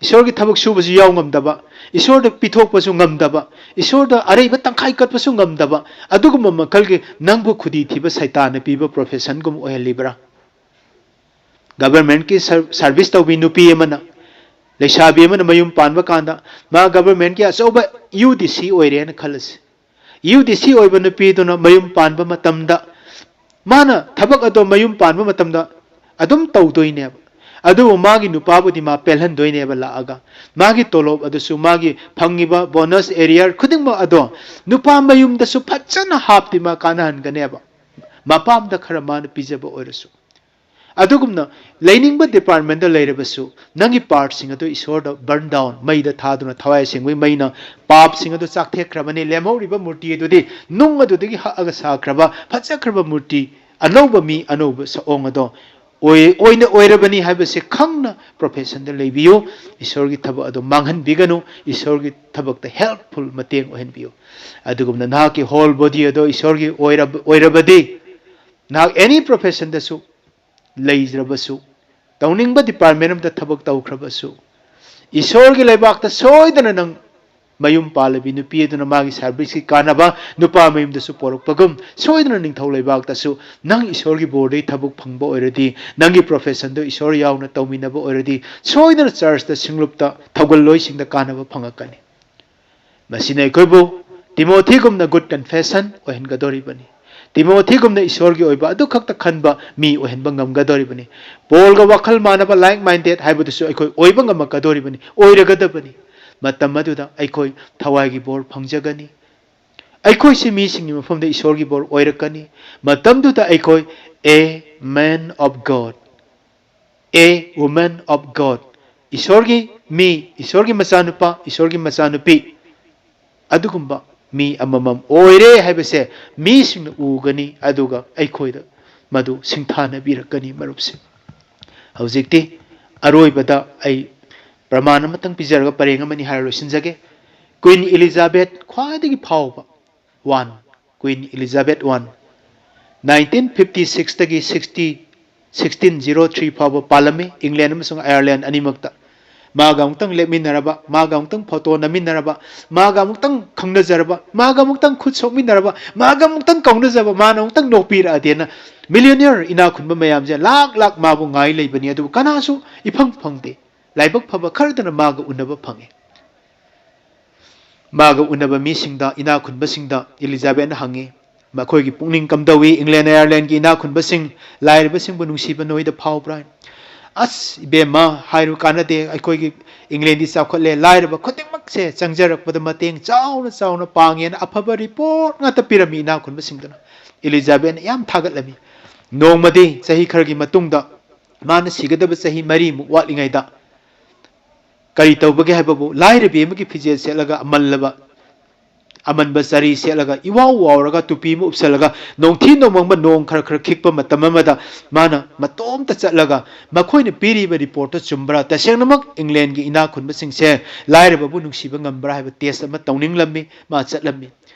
ꯏꯁꯣꯔꯒꯤ ꯊꯕꯛ ꯁꯨꯕꯁꯨ ꯌꯥꯎ ꯉꯝꯗꯕ, ꯏꯁꯣꯔꯗ ꯄꯤꯊꯣꯛꯄꯁꯨ ꯉꯝꯗꯕ, ꯏꯁꯣꯔꯗ ꯑꯔꯩꯕ ꯇꯪꯈꯥꯏ ꯀꯠꯄꯁꯨ ꯉꯝꯗꯕ, ꯑꯗꯨꯒꯨꯝꯕ ꯃꯈꯜꯒꯤ ꯅꯪꯕꯨ ꯈꯨꯗꯤ ꯊꯤꯕ ꯁꯩꯇꯥꯟꯅ ꯄꯤꯕ professionꯒꯨꯝ ꯑꯣꯏꯍꯜꯂꯤꯕ꯭ꯔꯥ? Governmentꯀꯤ ꯁꯔ-, service ꯇꯧꯕꯤ ꯅꯨꯄꯤ ꯑꯃꯅ, ꯂꯩꯁꯥꯕꯤ ꯑꯃꯅ ꯃꯌꯨꯝ ꯄꯥꯟꯕ ꯀꯥꯟꯗ ꯃꯥ governmentꯀꯤ ꯑꯆꯧꯕ UDC ꯑꯣꯏꯔꯦꯅ ꯈꯜꯂꯁꯤ꯫ UDC ꯑꯣꯏꯕ ꯅꯨꯄꯤꯗꯨꯅ ꯃꯌꯨꯝ ꯄꯥꯟꯕ ꯃꯇꯝꯗ ꯃꯥꯅ ꯊꯕꯛ ꯑꯗꯣ ꯃꯌꯨꯝ ꯄꯥꯟꯕ ꯃꯇꯝꯗ ꯑꯗꯨꯝ ꯇꯧꯗꯣꯏꯅꯦꯕ꯫ ꯑꯗꯨꯕꯨ ꯃꯥꯒꯤ ꯅꯨꯄꯥꯕꯨꯗꯤ ꯃꯥ ꯄꯦꯜꯍꯟꯗꯣꯏꯅꯦꯕ ꯂꯥꯛꯑꯒ꯫ ꯃꯥꯒꯤ ꯇꯣꯂꯣꯞ ꯑꯗꯨꯁꯨ, ꯃꯥꯒꯤ ꯐꯪꯉꯤꯕ bonus, arrear ꯈꯨꯗꯤꯡꯃꯛ ꯑꯗꯣ ꯅꯨꯄꯥ ꯃꯌꯨꯝꯗꯁꯨ ꯐꯖꯅ ꯍꯥꯞꯇꯤ ꯃꯥ ꯀꯥꯟꯅꯍꯟꯒꯅꯦꯕ, ꯃꯄꯥꯝꯗ ꯈꯔ ꯃꯥꯅ ꯄꯤꯖꯕ ꯑꯣꯏꯔꯁꯨ꯫ ꯑꯗꯨꯒꯨꯝꯅ ꯂꯩꯅꯤꯡꯕ departmentꯇ ꯂꯩꯔꯕꯁꯨ, ꯅꯪꯒꯤ partꯁꯤꯡ ꯑꯗꯨ ꯏꯁꯣꯔꯗ burn down, ꯃꯩꯗ ꯊꯥꯗꯨꯅ, ꯊꯋꯥꯏ ꯑꯁꯦꯡꯕꯒꯤ ꯃꯩꯅ ꯄꯥꯞꯁꯤꯡ ꯑꯗꯨ ꯆꯥꯛꯊꯦꯛꯈ꯭ꯔꯕꯅꯤ꯫ ꯂꯦꯝꯍꯧꯔꯤꯕ ꯃꯨꯔꯇꯤ ꯑꯗꯨꯗꯤ ꯅꯨꯡ ꯑꯗꯨꯗꯒꯤ ꯍꯛꯑꯒ ꯁꯥꯈ꯭ꯔꯕ ꯐꯖꯈ꯭ꯔꯕ ꯃꯨꯔꯇꯤ, ꯑꯅꯧꯕ ꯃꯤ, ꯑꯅꯧꯕ ꯁꯛꯑꯣꯡ ꯑꯗꯣ ꯑꯣꯏ-, ꯑꯣꯏꯅ ꯑꯣꯏꯔꯕꯅꯤ ꯍꯥꯏꯕꯁꯦ ꯈꯪꯅ professionꯗ ꯂꯩꯕꯤꯌꯨ꯫ ꯏꯁꯣꯔꯒꯤ ꯊꯕꯛ ꯑꯗꯨ ꯃꯥꯡꯍꯟꯕꯤꯒꯅꯨ꯫ ꯏꯁꯣꯔꯒꯤ ꯊꯕꯛꯇ helpful, ꯃꯇꯦꯡ ꯑꯣꯏꯍꯟꯕꯤꯌꯨ꯫ ꯑꯗꯨꯒꯨꯝꯅ ꯅꯍꯥꯛꯀꯤ whole body ꯑꯗꯣ ꯏꯁꯣꯔꯒꯤ ꯑꯣꯏꯔꯕ-, ꯑꯣꯏꯔꯕꯗꯤ, ꯅꯍꯥꯛ any professionꯗꯁꯨ ꯂꯩꯖ꯭ꯔꯕꯁꯨ, ꯇꯧꯅꯤꯡꯕ department ꯑꯃꯗ ꯊꯕꯛ ꯇꯧꯈ꯭ꯔꯕꯁꯨ, ꯏꯁꯣꯔꯒꯤ ꯂꯩꯕꯥꯛꯇ ꯁꯣꯏꯗꯅ ꯅꯪ ꯃꯌꯨꯝ ꯄꯥꯜꯂꯕꯤ ꯅꯨꯄꯤ ꯑꯗꯨꯅ ꯃꯥꯒꯤ serviceꯀꯤ ꯀꯥꯟꯅꯕ ꯅꯨꯄꯥ ꯃꯌꯨꯝꯗꯁꯨ ꯄꯣꯔꯛꯄꯒꯨꯝ, ꯁꯣꯏꯗꯅ ꯅꯤꯡꯊꯧ ꯂꯩꯕꯥꯛꯇꯁꯨ ꯅꯪ ꯏꯁꯣꯔꯒꯤ ꯕꯣꯔꯗꯒꯤ ꯊꯕꯛ ꯐꯪꯕ ꯑꯣꯏꯔꯗꯤ, ꯅꯪꯒꯤ professionꯗꯨ ꯏꯁꯣꯔ ꯌꯥꯎꯅ ꯇꯧꯃꯤꯟꯅꯕ ꯑꯣꯏꯔꯗꯤ, ꯁꯣꯏꯗꯅ churchꯇ ꯁꯤꯡꯂꯨꯞꯇ ꯊꯧꯒꯜꯂꯣꯏꯁꯤꯡꯗ ꯀꯥꯟꯅꯕ ꯐꯪꯉꯛꯀꯅꯤ꯫ ꯃꯁꯤꯅ ꯑꯩꯈꯣꯏꯕꯨ ꯇꯤꯃꯣꯊꯤꯒꯨꯝꯅ good confession ꯑꯣꯏꯍꯟꯒꯗꯧꯔꯤꯕꯅꯤ꯫ ꯇꯤꯃꯣꯊꯤꯒꯨꯝꯅ ꯏꯁꯣꯔꯒꯤ ꯑꯣꯏꯕ ꯑꯗꯨꯈꯛꯇ ꯈꯟꯕ ꯃꯤ ꯑꯣꯏꯍꯟꯕ ꯉꯝꯒꯗꯧꯔꯤꯕꯅꯤ꯫ ꯄꯣꯜꯒ ꯋꯥꯈꯜ ꯃꯥꯟꯅꯕ, like minded ꯍꯥꯏꯕꯗꯨꯁꯨ ꯑꯩꯈꯣꯏ ꯑꯣꯏꯕ ꯉꯝꯃꯛꯀꯗꯧꯔꯤꯕꯅꯤ, ꯑꯣꯏꯔꯒꯗꯕꯅꯤ꯫ ꯃꯇꯝ ꯑꯗꯨꯗ ꯑꯩꯈꯣꯏ ꯊꯋꯥꯏꯒꯤ ꯕꯣꯔ ꯐꯪꯖꯒꯅꯤ꯫ ꯑꯩꯈꯣꯏꯁꯤ ꯃꯤꯁꯤꯡꯒꯤ ꯃꯐꯝꯗ ꯏꯁꯣꯔꯒꯤ ꯕꯣꯔ ꯑꯣꯏꯔꯛꯀꯅꯤ꯫ ꯃꯇꯝꯗꯨꯗ ꯑꯩꯈꯣꯏ a man of God, a woman of God, ꯏꯁꯣꯔꯒꯤ ꯃꯤ, ꯏꯁꯣꯔꯒꯤ ꯃꯆꯥꯅꯨꯄꯥ, ꯏꯁꯣꯔꯒꯤ ꯃꯆꯥꯅꯨꯄꯤ, ꯑꯗꯨꯒꯨꯝꯕ ꯃꯤ ꯑꯃꯃꯝ ꯑꯣꯏꯔꯦ ꯍꯥꯏꯕꯁꯦ ꯃꯤꯁꯤꯡꯅ ꯎꯒꯅꯤ, ꯑꯗꯨꯒ ꯑꯩꯈꯣꯏꯗ ꯃꯗꯨ ꯁꯤꯡꯊꯥꯅꯕꯤꯔꯛꯀꯅꯤ, ꯃꯔꯨꯞꯁꯤꯡ꯫ ꯍꯧꯖꯤꯛꯇꯤ ꯑꯔꯣꯏꯕꯗ ꯑꯩ ꯄ꯭ꯔꯃꯥꯟ ꯑꯃꯇꯪ ꯄꯤꯖꯔꯒ ꯄꯔꯦꯡ ꯑꯃꯅꯤ ꯍꯥꯏꯔ ꯂꯣꯏꯁꯤꯟꯖꯒꯦ꯫ Queen Elizabeth ꯈ꯭ꯋꯥꯏꯗꯒꯤ ꯐꯥꯎꯕ, one, Queen Elizabeth one, nineteen fifty sixꯇꯒꯤ sixty, sixteen zero three ꯐꯥꯎꯕ ꯄꯥꯜꯂꯝꯃꯤ, ꯏꯪꯂꯦꯟ ꯑꯃꯁꯨꯡ ꯑꯥꯌꯔꯂꯦꯟ ꯑꯅꯤꯃꯛꯇ꯫ ꯃꯥꯒ ꯑꯃꯨꯛꯇꯪ ꯂꯦꯞꯃꯤꯟꯅꯔꯕ, ꯃꯥꯒ ꯑꯃꯨꯛꯇꯪ ꯐꯣꯇꯣ ꯅꯝꯃꯤꯟꯅꯔꯕ, ꯃꯥꯒ ꯑꯃꯨꯛꯇꯪ ꯈꯪꯅꯖꯔꯕ, ꯃꯥꯒ ꯑꯃꯨꯛꯇꯪ ꯈꯨꯠ ꯁꯣꯛꯃꯤꯟꯅꯔꯕ, ꯃꯥꯒ ꯑꯃꯨꯛꯇꯪ ꯀꯧꯅꯖꯕ, ꯃꯥꯅ ꯑꯃꯨꯛꯇꯪ ꯅꯣꯛꯄꯤꯔꯛꯑꯗꯤꯅ, ꯃꯤꯂꯤꯌꯅꯤꯌꯔ, ꯏꯅꯥꯛ ꯈꯨꯟꯕ ꯃꯌꯥꯝꯁꯦ ꯂꯥꯛ ꯂꯥꯛ ꯃꯥꯕꯨ ꯉꯥꯏ ꯂꯩꯕꯅꯤ, ꯑꯗꯨꯕꯨ ꯀꯅꯥꯁꯨ ꯏꯐꯪ ꯐꯪꯗꯦ꯫ ꯂꯥꯏꯕꯛ ꯐꯕ ꯈꯔꯗꯅ ꯃꯥꯒ ꯎꯅꯕ ꯐꯪꯉꯤ꯫ ꯃꯥꯒ ꯎꯅꯕ ꯃꯤꯁꯤꯡꯗ, ꯏꯅꯥꯛ ꯈꯨꯟꯕꯁꯤꯡꯗ ꯏꯂꯤꯖꯥꯕꯦꯠꯅ ꯍꯪꯉꯤ, "ꯃꯈꯣꯏꯒꯤ ꯄꯨꯛꯅꯤꯡ ꯀꯝꯗꯧꯏ? ꯏꯪꯂꯦꯟ, ꯑꯥꯌꯔꯂꯦꯟꯒꯤ ꯏꯅꯥꯛ ꯈꯨꯟꯕꯁꯤꯡ, ꯂꯥꯏꯔꯕꯁꯤꯡꯕꯨ ꯅꯨꯡꯁꯤꯕ ꯅꯣꯏꯗ ꯐꯥꯎꯕ꯭ꯔꯥ?" "ꯑꯁ, ꯏꯕꯦꯝꯃ, ꯍꯥꯏꯔꯨ ꯀꯥꯟꯅꯗꯦ, ꯑꯩꯈꯣꯏꯒꯤ ꯏꯪꯂꯦꯟꯗꯤ ꯆꯥꯎꯈꯠꯂꯦ, ꯂꯥꯏꯔꯕ ꯈꯨꯗꯤꯡꯃꯛꯁꯦ ꯆꯪꯖꯔꯛꯄꯗ ꯃꯇꯦꯡ ꯆꯥꯎꯅ ꯆꯥꯎꯅ ꯄꯥꯡꯉꯦꯅ" ꯑꯐꯕ ꯔꯤꯄꯣꯔꯠ ꯉꯥꯛꯇ ꯄꯤꯔꯝꯃꯤ ꯏꯅꯥꯛ ꯈꯨꯟꯕꯁꯤꯡꯗꯨꯅ꯫ ꯏꯂꯤꯖꯥꯕꯦꯠꯅ ꯌꯥꯝ ꯊꯥꯒꯠꯂꯝꯃꯤ꯫ ꯅꯣꯡꯃꯗꯤ, ꯆꯍꯤ ꯈꯔꯒꯤ ꯃꯇꯨꯡꯗ, ꯃꯥꯅ ꯁꯤꯒꯗꯕ ꯆꯍꯤ ꯃꯔꯤꯃꯨꯛ ꯋꯥꯠꯂꯤꯉꯩꯗ, ꯀꯔꯤ ꯇꯧꯕꯒꯦ ꯍꯥꯏꯕꯕꯨ, ꯂꯥꯏꯔꯕꯤ ꯑꯃꯒꯤ ꯐꯤꯖꯦꯠ ꯁꯦꯠꯂꯒ, ꯑꯃꯜꯂꯕ, ꯑꯃꯟꯕ ꯆꯔꯤ ꯁꯦꯠꯂꯒ, ꯏꯋꯥꯎ ꯋꯥꯎꯔꯒ, ꯇꯨꯄꯤ ꯑꯃ ꯎꯞꯁꯜꯂꯒ, ꯅꯣꯡꯊꯤ ꯅꯣꯡꯃꯪꯕ, ꯅꯣꯡ ꯈꯔ ꯈꯔ ꯈꯤꯛꯄ ꯃꯇꯝ ꯑꯃꯗ, ꯃꯥꯅ ꯃꯇꯣꯝꯇ ꯆꯠꯂꯒ, ꯃꯈꯣꯏꯅ ꯄꯤꯔꯤꯕ ꯔꯤꯄꯣꯔꯠꯇꯨ ꯆꯨꯝꯕ꯭ꯔꯥ, ꯇꯁꯦꯡꯅꯃꯛ ꯏꯪꯂꯦꯟꯒꯤ ꯏꯅꯥꯛ ꯈꯨꯟꯕꯁꯤꯡꯁꯦ ꯂꯥꯏꯔꯕꯕꯨ ꯅꯨꯡꯁꯤꯕ ꯉꯝꯕ꯭ꯔꯥ ꯍꯥꯏꯕ ꯇꯦꯁ ꯑꯃ ꯇꯧꯅꯤꯡꯂꯝꯃꯤ꯫ ꯃꯥ ꯆꯠꯂꯝꯃꯤ꯫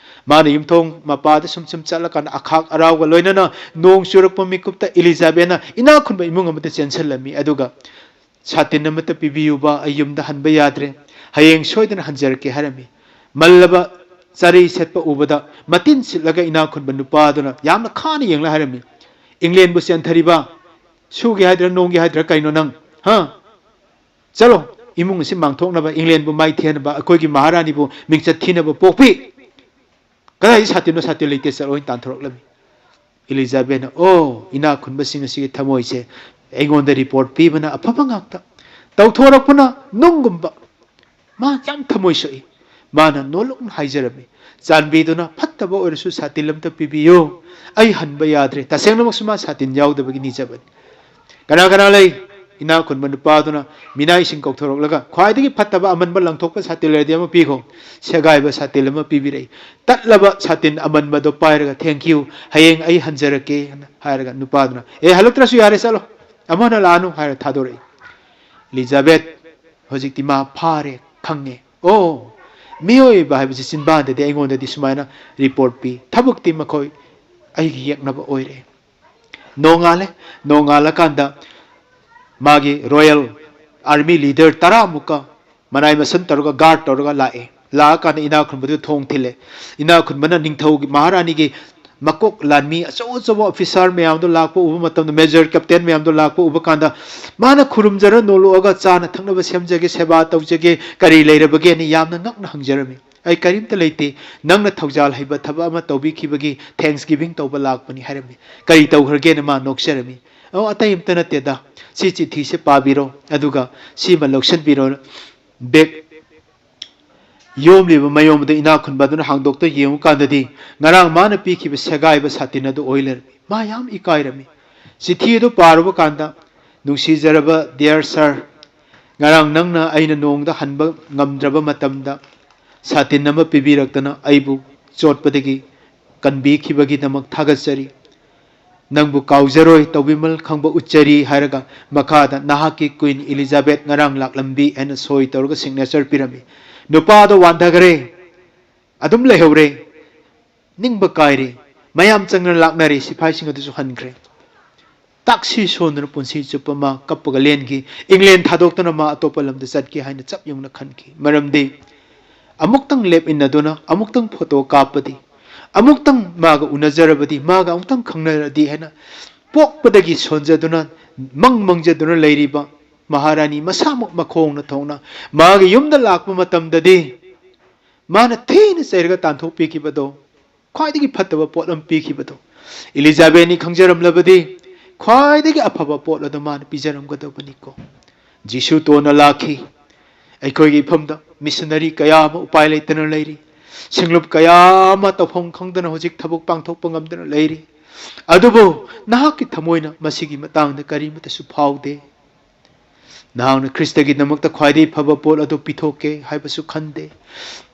ꯃꯥꯅ ꯌꯨꯝꯊꯣꯡ ꯃꯄꯥꯗ ꯁꯨꯝ ꯁꯨꯝ ꯆꯠꯂꯀꯥꯟꯗ, ꯑꯈꯥꯛ ꯑꯔꯥꯎꯒ ꯂꯣꯏꯅꯅ ꯅꯣꯡ ꯆꯨꯔꯛꯄ ꯃꯤꯀꯨꯞꯇ ꯏꯂꯤꯖꯥꯕꯦꯠꯅ ꯏꯅꯥꯛ ꯈꯨꯟꯕ ꯏꯃꯨꯡ ꯑꯃꯗ ꯆꯦꯟꯁꯤꯜꯂꯝꯃꯤ, ꯑꯗꯨꯒ "ꯁꯥꯇꯤꯟ ꯑꯃꯠꯇ ꯄꯤꯕꯤꯌꯨꯕ, ꯑꯩ ꯌꯨꯝꯗ ꯍꯟꯕ ꯌꯥꯗ꯭ꯔꯦ, ꯍꯌꯦꯡ ꯁꯣꯏꯗꯅ ꯍꯟꯖꯔꯛꯀꯦ" ꯍꯥꯏꯔꯝꯃꯤ꯫ ꯃꯜꯂꯕ ꯆꯔꯩ ꯁꯦꯠꯄ ꯎꯕꯗ, ꯃꯇꯤꯟ ꯁꯤꯠꯂꯒ ꯏꯅꯥꯛ ꯈꯨꯟꯕ ꯅꯨꯄꯥ ꯑꯗꯨꯅ ꯌꯥꯝꯅ ꯈꯥꯅ ꯌꯦꯡꯂ ꯍꯥꯏꯔꯝꯃꯤ, "ꯏꯪꯂꯦꯟꯕꯨ ꯆꯦꯟꯊꯔꯤꯕ, ꯁꯨꯒꯦ ꯍꯥꯏꯗ꯭ꯔꯥ, ꯅꯣꯝꯒꯦ ꯍꯥꯏꯗ꯭ꯔꯥ, ꯀꯩꯅꯣ ꯅꯪ? ꯍꯥ? ꯆꯠꯂꯣ, ꯏꯃꯨꯡ ꯑꯁꯤ ꯃꯥꯡꯊꯣꯛꯅꯕ, ꯏꯪꯂꯦꯟꯕꯨ ꯃꯥꯏꯊꯤꯍꯟꯕ, ꯑꯩꯈꯣꯏꯒꯤ ꯃꯍꯥꯔꯥꯅꯤꯕꯨ ꯃꯤꯡꯆꯠ ꯊꯤꯅꯕ ꯄꯣꯛꯄꯤ꯫ ꯀꯗꯥꯏꯗ ꯁꯥꯇꯤꯟꯅꯣ? ꯁꯥꯇꯤꯟ ꯂꯩꯇꯦ, ꯆꯠꯂꯣ" ꯍꯥꯏꯅ ꯇꯥꯟꯊꯣꯔꯛꯂꯝꯃꯤ꯫ ꯏꯂꯤꯖꯥꯕꯦꯠꯅ, "ꯑꯣ, ꯏꯅꯥꯛ ꯈꯨꯟꯕꯁꯤꯡ ꯑꯁꯤꯒꯤ ꯊꯃꯣꯏꯁꯦ ꯑꯩꯉꯣꯟꯗ ꯔꯤꯄꯣꯔꯠ ꯄꯤꯕꯅ ꯑꯐꯕ ꯉꯥꯛꯇ, ꯇꯧꯊꯣꯔꯛꯄꯅ ꯅꯨꯡꯒꯨꯝꯕ"꯫ ꯃꯥ ꯌꯥꯝ ꯊꯃꯣꯏ ꯁꯣꯛꯏ꯫ ꯃꯥꯅ ꯅꯣꯜꯂꯨꯛꯅ ꯍꯥꯏꯖꯔꯝꯃꯤ, "ꯆꯥꯟꯕꯤꯗꯨꯅ ꯐꯠꯇꯕ ꯑꯣꯏꯔꯁꯨ ꯁꯥꯇꯤꯟ ꯑꯝꯇ ꯄꯤꯕꯤꯌꯨ꯫ ꯑꯩ ꯍꯟꯕ ꯌꯥꯗ꯭ꯔꯦ"꯫ ꯇꯁꯦꯡꯅꯃꯛꯁꯨ ꯃꯥ ꯁꯥꯇꯤꯟ ꯌꯥꯎꯗꯕꯒꯤ ꯅꯤꯖꯕꯅꯤ꯫ ꯀꯅꯥ ꯀꯅꯥ ꯂꯩ? ꯏꯅꯥꯛ ꯈꯨꯟꯕ ꯅꯨꯄꯥꯗꯨꯅ ꯃꯤꯅꯥꯏꯁꯤꯡ ꯀꯧꯊꯣꯔꯛꯂꯒ, "ꯈ꯭ꯋꯥꯏꯗꯒꯤ ꯐꯠꯇꯕ ꯑꯃꯟꯕ ꯂꯪꯊꯣꯛꯄ ꯁꯥꯇꯤꯟ ꯂꯩꯔꯗꯤ ꯑꯃ ꯄꯤꯈꯣ"꯫ ꯁꯦꯒꯥꯏꯕ ꯁꯥꯇꯤꯟ ꯑꯃ ꯄꯤꯕꯤꯔꯛꯏ꯫ ꯇꯠꯂꯕ ꯁꯥꯇꯤꯟ ꯑꯃꯟꯕꯗꯣ ꯄꯥꯏꯔꯒ, "Thank you, ꯍꯌꯦꯡ ꯑꯩ ꯍꯟꯖꯔꯛꯀꯦ" ꯍꯥꯏꯅ ꯍꯥꯏꯔꯒ, ꯅꯨꯄꯥꯗꯨꯅ, "ꯑꯦ, ꯍꯜꯂꯛꯇ꯭ꯔꯁꯨ ꯌꯥꯔꯦ, ꯆꯠꯂꯣ, ꯑꯃꯨꯛ ꯍꯟꯅ ꯂꯥꯛꯑꯅꯨ" ꯍꯥꯏꯔ ꯊꯥꯗꯣꯔꯛꯏ꯫ ꯏꯂꯤꯖꯥꯕꯦꯠ ꯍꯧꯖꯤꯛꯇꯤ ꯃꯥ ꯐꯥꯔꯦ, ꯈꯪꯉꯦ꯫ ꯑꯣ, ꯃꯤꯑꯣꯏꯕ ꯍꯥꯏꯕꯁꯤ ꯆꯤꯟꯕꯥꯟꯗꯗꯤ ꯑꯩꯉꯣꯟꯗꯗꯤ ꯁꯨꯃꯥꯏꯅ ꯔꯤꯄꯣꯔꯠ ꯄꯤ, ꯊꯕꯛꯇꯤ ꯃꯈꯣꯏ ꯑꯩꯒꯤ ꯌꯦꯛꯅꯕ ꯑꯣꯏꯔꯦ꯫ ꯅꯣꯡꯉꯥꯜꯂꯦ꯫ ꯅꯣꯡꯉꯥꯜꯂꯀꯥꯟꯗ ꯃꯥꯒꯤ ꯔꯣꯌꯦꯜ ꯑꯥꯔꯃꯤ ꯂꯤꯗꯔ ꯇꯔꯥꯃꯨꯛꯀ ꯃꯅꯥꯏ ꯃꯁꯟ ꯇꯧꯔꯒ ꯒꯥꯔꯗ ꯇꯧꯔꯒ ꯂꯥꯛꯑꯦ꯫ ꯂꯥꯛꯑꯀꯥꯟꯗ ꯏꯅꯥꯛ ꯈꯨꯟꯕꯗꯨ ꯊꯣꯡ ꯊꯤꯜꯂꯦ꯫ ꯏꯅꯥꯛ ꯈꯨꯟꯕꯅ ꯅꯤꯡꯊꯧꯒꯤ, ꯃꯍꯥꯔꯥꯅꯤꯒꯤ ꯃꯀꯣꯛ ꯂꯥꯟꯃꯤ ꯑꯆꯧ ꯑꯆꯧꯕ ꯑꯣꯐꯤꯁꯥꯔ ꯃꯌꯥꯝꯗꯣ ꯂꯥꯛꯄ ꯎꯕ ꯃꯇꯝꯗ, ꯃꯦꯖꯔ ꯀꯦꯞꯇꯦꯟ ꯃꯌꯥꯝꯗꯣ ꯂꯥꯛꯄ ꯎꯕ ꯀꯥꯟꯗ, ꯃꯥꯅ ꯈꯨꯔꯨꯝꯖꯔ ꯅꯣꯂꯣꯛꯑꯒ, "ꯆꯥꯅ ꯊꯛꯅꯕ ꯁꯦꯝꯖꯒꯦ, ꯁꯦꯕꯥ ꯇꯧꯖꯒꯦ, ꯀꯔꯤ ꯂꯩꯔꯕꯒꯦꯅ?" ꯌꯥꯝꯅ ꯉꯛꯅ ꯍꯪꯖꯔꯝꯃꯤ꯫ "ꯑꯩ ꯀꯔꯤꯝꯇ ꯂꯩꯇꯦ, ꯅꯪꯅ ꯊꯧꯖꯥꯜ ꯍꯩꯕ ꯊꯕꯛ ꯑꯃ ꯇꯧꯕꯤꯈꯤꯕꯒꯤ ꯊꯦꯡꯁ ꯒꯤꯚꯤꯡ ꯇꯧꯕ ꯂꯥꯛꯄꯅꯤ" ꯍꯥꯏꯔꯝꯃꯤ꯫ "ꯀꯔꯤ ꯇꯧꯈ꯭ꯔꯒꯦꯅ?" ꯃꯥ ꯅꯣꯛꯆꯔꯝꯃꯤ꯫ "ꯑꯣ, ꯑꯇꯩ ꯑꯝꯇ ꯅꯠꯇꯦꯗ, ꯁꯤ ꯆꯤꯊꯤꯁꯦ ꯄꯥꯕꯤꯔꯣ, ꯑꯗꯨꯒ ꯁꯤꯃ ꯂꯧꯁꯤꯟꯕꯤꯔꯣ"꯫ ꯕꯦꯛ ꯌꯣꯝꯂꯤꯕ ꯃꯌꯣꯝ ꯑꯗꯨ ꯏꯅꯥꯛ ꯈꯨꯟꯕ ꯑꯗꯨꯅ ꯍꯥꯡꯗꯣꯛꯇꯨꯅ ꯌꯦꯡꯉꯨꯀꯥꯟꯗꯗꯤ, ꯉꯔꯥꯡ ꯃꯥꯅ ꯄꯤꯈꯤꯕ ꯁꯦꯒꯥꯏꯕ ꯁꯥꯇꯤꯟ ꯑꯗꯨ ꯑꯣꯏ ꯂꯩꯔꯝꯃꯤ꯫ ꯃꯥ ꯌꯥꯝ ꯏꯀꯥꯏꯔꯝꯃꯤ꯫ ꯆꯤꯊꯤ ꯑꯗꯨ ꯄꯥꯔꯨꯕ ꯀꯥꯟꯗ, "ꯅꯨꯡꯁꯤꯖꯔꯕ ꯗꯤꯌꯔ ꯁꯥꯔ, ꯉꯔꯥꯡ ꯅꯪꯅ ꯑꯩꯅ ꯅꯣꯡꯗ ꯍꯟꯕ ꯉꯝꯗ꯭ꯔꯕ ꯃꯇꯝꯗ ꯁꯥꯇꯤꯟ ꯑꯃ ꯄꯤꯕꯤꯔꯛꯇꯅ ꯑꯩꯕꯨ ꯆꯣꯠꯄꯗꯒꯤ ꯀꯟꯕꯤꯈꯤꯕꯒꯤꯗꯃꯛ ꯊꯥꯒꯠꯆꯔꯤ꯫ ꯅꯪꯕꯨ ꯀꯥꯎꯖꯔꯣꯏ, ꯇꯧꯕꯤꯃꯜ ꯈꯪꯕ ꯎꯠꯆꯔꯤ" ꯍꯥꯏꯔꯒ, ꯃꯈꯥꯗ "ꯅꯍꯥꯛꯀꯤ ꯀ꯭ꯋꯤꯟ ꯏꯂꯤꯖꯥꯕꯦꯠ ꯉꯔꯥꯡ ꯂꯥꯛꯂꯝꯕꯤ" ꯍꯥꯏꯅ ꯁꯣꯏ ꯇꯧꯔꯒ ꯁꯤꯒꯅꯦꯆꯔ ꯄꯤꯔꯝꯃꯤ꯫ ꯅꯨꯄꯥꯗꯣ ꯋꯥꯟꯊꯈ꯭ꯔꯦ, ꯑꯗꯨꯝ ꯂꯩꯍꯧꯔꯦ, ꯅꯤꯡꯕ ꯀꯥꯏꯔꯦ꯫ ꯃꯌꯥꯝ ꯆꯪꯅ ꯂꯥꯛꯅꯔꯦ, ꯁꯤꯐꯥꯏꯁꯤꯡ ꯑꯗꯨꯁꯨ ꯍꯟꯈ꯭ꯔꯦ꯫ ꯇꯥꯛꯁꯤ ꯁꯣꯟꯗꯨꯅ ꯄꯨꯟꯁꯤ ꯆꯨꯞꯄ ꯃꯥ ꯀꯞꯄꯒ ꯂꯦꯟꯈꯤ꯫ ꯏꯪꯂꯦꯟ ꯊꯥꯗꯣꯛꯇꯨꯅ ꯃꯥ ꯑꯇꯣꯞꯄ ꯂꯝꯗ ꯆꯠꯈꯤ ꯍꯥꯏꯅ ꯆꯞ ꯌꯨꯡꯅ ꯈꯟꯈꯤ꯫ ꯃꯔꯝꯗꯤ ꯑꯃꯨꯛꯇꯪ ꯂꯦꯞꯃꯤꯟꯅꯗꯨꯅ, ꯑꯃꯨꯛꯇꯪ ꯐꯣꯇꯣ ꯀꯥꯞꯄꯗꯤ, ꯑꯃꯨꯛꯇꯪ ꯃꯥꯒ ꯎꯅꯖꯔꯕꯗꯤ, ꯃꯥꯒ ꯑꯃꯨꯛꯇꯪ ꯈꯪꯅꯔꯗꯤ ꯍꯥꯏꯅ ꯄꯣꯛꯄꯗꯒꯤ ꯁꯣꯟꯖꯗꯨꯅ, ꯃꯪ ꯃꯪꯖꯗꯨꯅ ꯂꯩꯔꯤꯕ ꯃꯍꯥꯔꯥꯅꯤ ꯃꯁꯥꯃꯛ ꯃꯈꯣꯡꯅ ꯊꯣꯡꯅ ꯃꯥꯒꯤ ꯌꯨꯝꯗ ꯂꯥꯛꯄ ꯃꯇꯝꯗꯗꯤ, ꯃꯥꯅ ꯊꯤꯅ ꯆꯩꯔꯒ ꯇꯥꯟꯊꯣꯛꯄꯤꯈꯤꯕꯗꯣ, ꯈ꯭ꯋꯥꯏꯗꯒꯤ ꯐꯠꯇꯕ ꯄꯣꯠ ꯑꯃ ꯄꯤꯈꯤꯕꯗꯣ, ꯏꯂꯤꯖꯥꯕꯦꯠꯅꯤ ꯈꯪꯖꯔꯝꯂꯕꯗꯤ ꯈ꯭ꯋꯥꯏꯗꯒꯤ ꯑꯐꯕ ꯄꯣꯠ ꯑꯗꯨ ꯃꯥꯅ ꯄꯤꯖꯔꯝꯒꯗꯕꯅꯤꯀꯣ꯫ ꯖꯤꯁꯨ ꯇꯣꯟꯅ ꯂꯥꯛꯈꯤ꯫ ꯑꯩꯈꯣꯏꯒꯤ ꯏꯐꯝꯗ ꯃꯤꯁꯅꯔꯤ ꯀꯌꯥ ꯑꯃ ꯎꯄꯥꯏ ꯂꯩꯇꯅ ꯂꯩꯔꯤ꯫ ꯁꯤꯡꯂꯨꯞ ꯀꯌꯥ ꯑꯃ ꯇꯧꯐꯝ ꯈꯪꯗꯅ ꯍꯧꯖꯤꯛ ꯊꯕꯛ ꯄꯥꯡꯊꯣꯛꯄ ꯉꯝꯗꯅ ꯂꯩꯔꯤ꯫ ꯑꯗꯨꯕꯨ ꯅꯍꯥꯛꯀꯤ ꯊꯃꯣꯏꯅ ꯃꯁꯤꯒꯤ ꯃꯇꯥꯡꯗ ꯀꯔꯤꯃꯠꯇꯁꯨ ꯐꯥꯎꯗꯦ꯫ ꯅꯍꯥꯛꯅ ꯈ꯭ꯔꯤꯁꯇꯒꯤꯗꯃꯛꯇ ꯈ꯭ꯋꯥꯏꯗꯒꯤ ꯐꯕ ꯄꯣꯠ ꯑꯗꯨ ꯄꯤꯊꯣꯛꯀꯦ ꯍꯥꯏꯕꯁꯨ ꯈꯟꯗꯦ꯫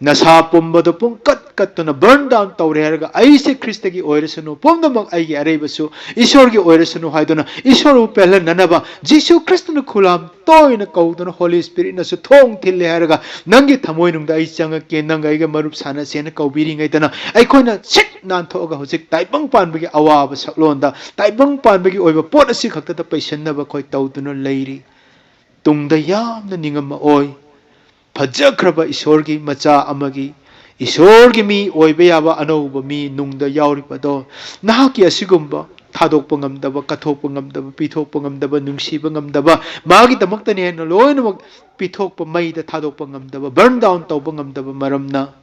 ꯅꯁꯥ ꯄꯨꯝꯕꯗꯨ ꯄꯨꯡꯀꯠ ꯀꯠꯇꯨꯅ burn down ꯇꯧꯔꯦ ꯍꯥꯏꯔꯒ, "ꯑꯩꯁꯦ ꯈ꯭ꯔꯤꯁꯇꯒꯤ ꯑꯣꯏꯔꯁꯅꯨ, ꯄꯨꯝꯅꯃꯛ ꯑꯩꯒꯤ ꯑꯔꯩꯕꯁꯨ ꯏꯁꯣꯔꯒꯤ ꯑꯣꯏꯔꯁꯅꯨ" ꯍꯥꯏꯗꯨꯅ ꯏꯁꯣꯔꯕꯨ ꯄꯦꯜꯍꯟꯅꯅꯕ ꯖꯤꯁꯨ ꯈ꯭ꯔꯤꯁꯇꯅ ꯈꯨꯂꯥꯝ ꯇꯣꯏꯅ ꯀꯧꯗꯨꯅ Holy Spiritꯅꯁꯨ ꯊꯣꯡ ꯊꯤꯜꯂꯦ ꯍꯥꯏꯔꯒ, ꯅꯪꯒꯤ ꯊꯃꯣꯏꯅꯨꯡꯗ "ꯑꯩ ꯆꯪꯉꯛꯀꯦ, ꯅꯪꯒ ꯑꯩꯒ ꯃꯔꯨꯞ ꯁꯥꯟꯅꯁꯦꯅ" ꯀꯧꯕꯤꯔꯤꯉꯩꯗꯅ, ꯑꯩꯈꯣꯏꯅ ꯁꯤꯠ ꯅꯥꯟꯊꯣꯛꯑꯒ ꯍꯧꯖꯤꯛ ꯇꯥꯏꯕꯪ ꯄꯥꯟꯕꯒꯤ ꯑꯋꯥꯕ ꯁꯛꯂꯣꯟꯗ, ꯇꯥꯏꯕꯪ ꯄꯥꯟꯕꯒꯤ ꯑꯣꯏꯕ ꯄꯣꯠ ꯑꯁꯤ ꯈꯛꯇꯗ ꯄꯩꯁꯟꯅꯕ ꯑꯩꯈꯣꯏ ꯇꯧꯗꯨꯅ ꯂꯩꯔꯤ꯫ ꯇꯨꯡꯗ ꯌꯥꯝꯅ ꯅꯤꯡꯉꯝꯃꯛꯑꯣꯏ꯫ ꯐꯖꯈ꯭ꯔꯕ ꯏꯁꯣꯔꯒꯤ ꯃꯆꯥ ꯑꯃꯒꯤ, ꯏꯁꯣꯔꯒꯤ ꯃꯤ ꯑꯣꯏꯕ ꯌꯥꯕ ꯑꯅꯧꯕ ꯃꯤ ꯅꯨꯡꯗ ꯌꯥꯎꯔꯤꯕꯗꯣ, ꯅꯍꯥꯛꯀꯤ ꯑꯁꯤꯒꯨꯝꯕ ꯊꯥꯗꯣꯛꯄ ꯉꯝꯗꯕ, ꯀꯠꯊꯣꯛꯄ ꯉꯝꯗꯕ, ꯄꯤꯊꯣꯛꯄ ꯉꯝꯗꯕ, ꯅꯨꯡꯁꯤꯕ ꯉꯝꯗꯕ, ꯃꯥꯒꯤꯗꯃꯛꯇꯅꯦ ꯍꯦꯟꯅ ꯂꯣꯏꯅꯃꯛ ꯄꯤꯊꯣꯛꯄ, ꯃꯩꯗ ꯊꯥꯗꯣꯛꯄ ꯉꯝꯗꯕ, burn down ꯇꯧꯕ ꯉꯝꯗꯕ ꯃꯔꯝꯅ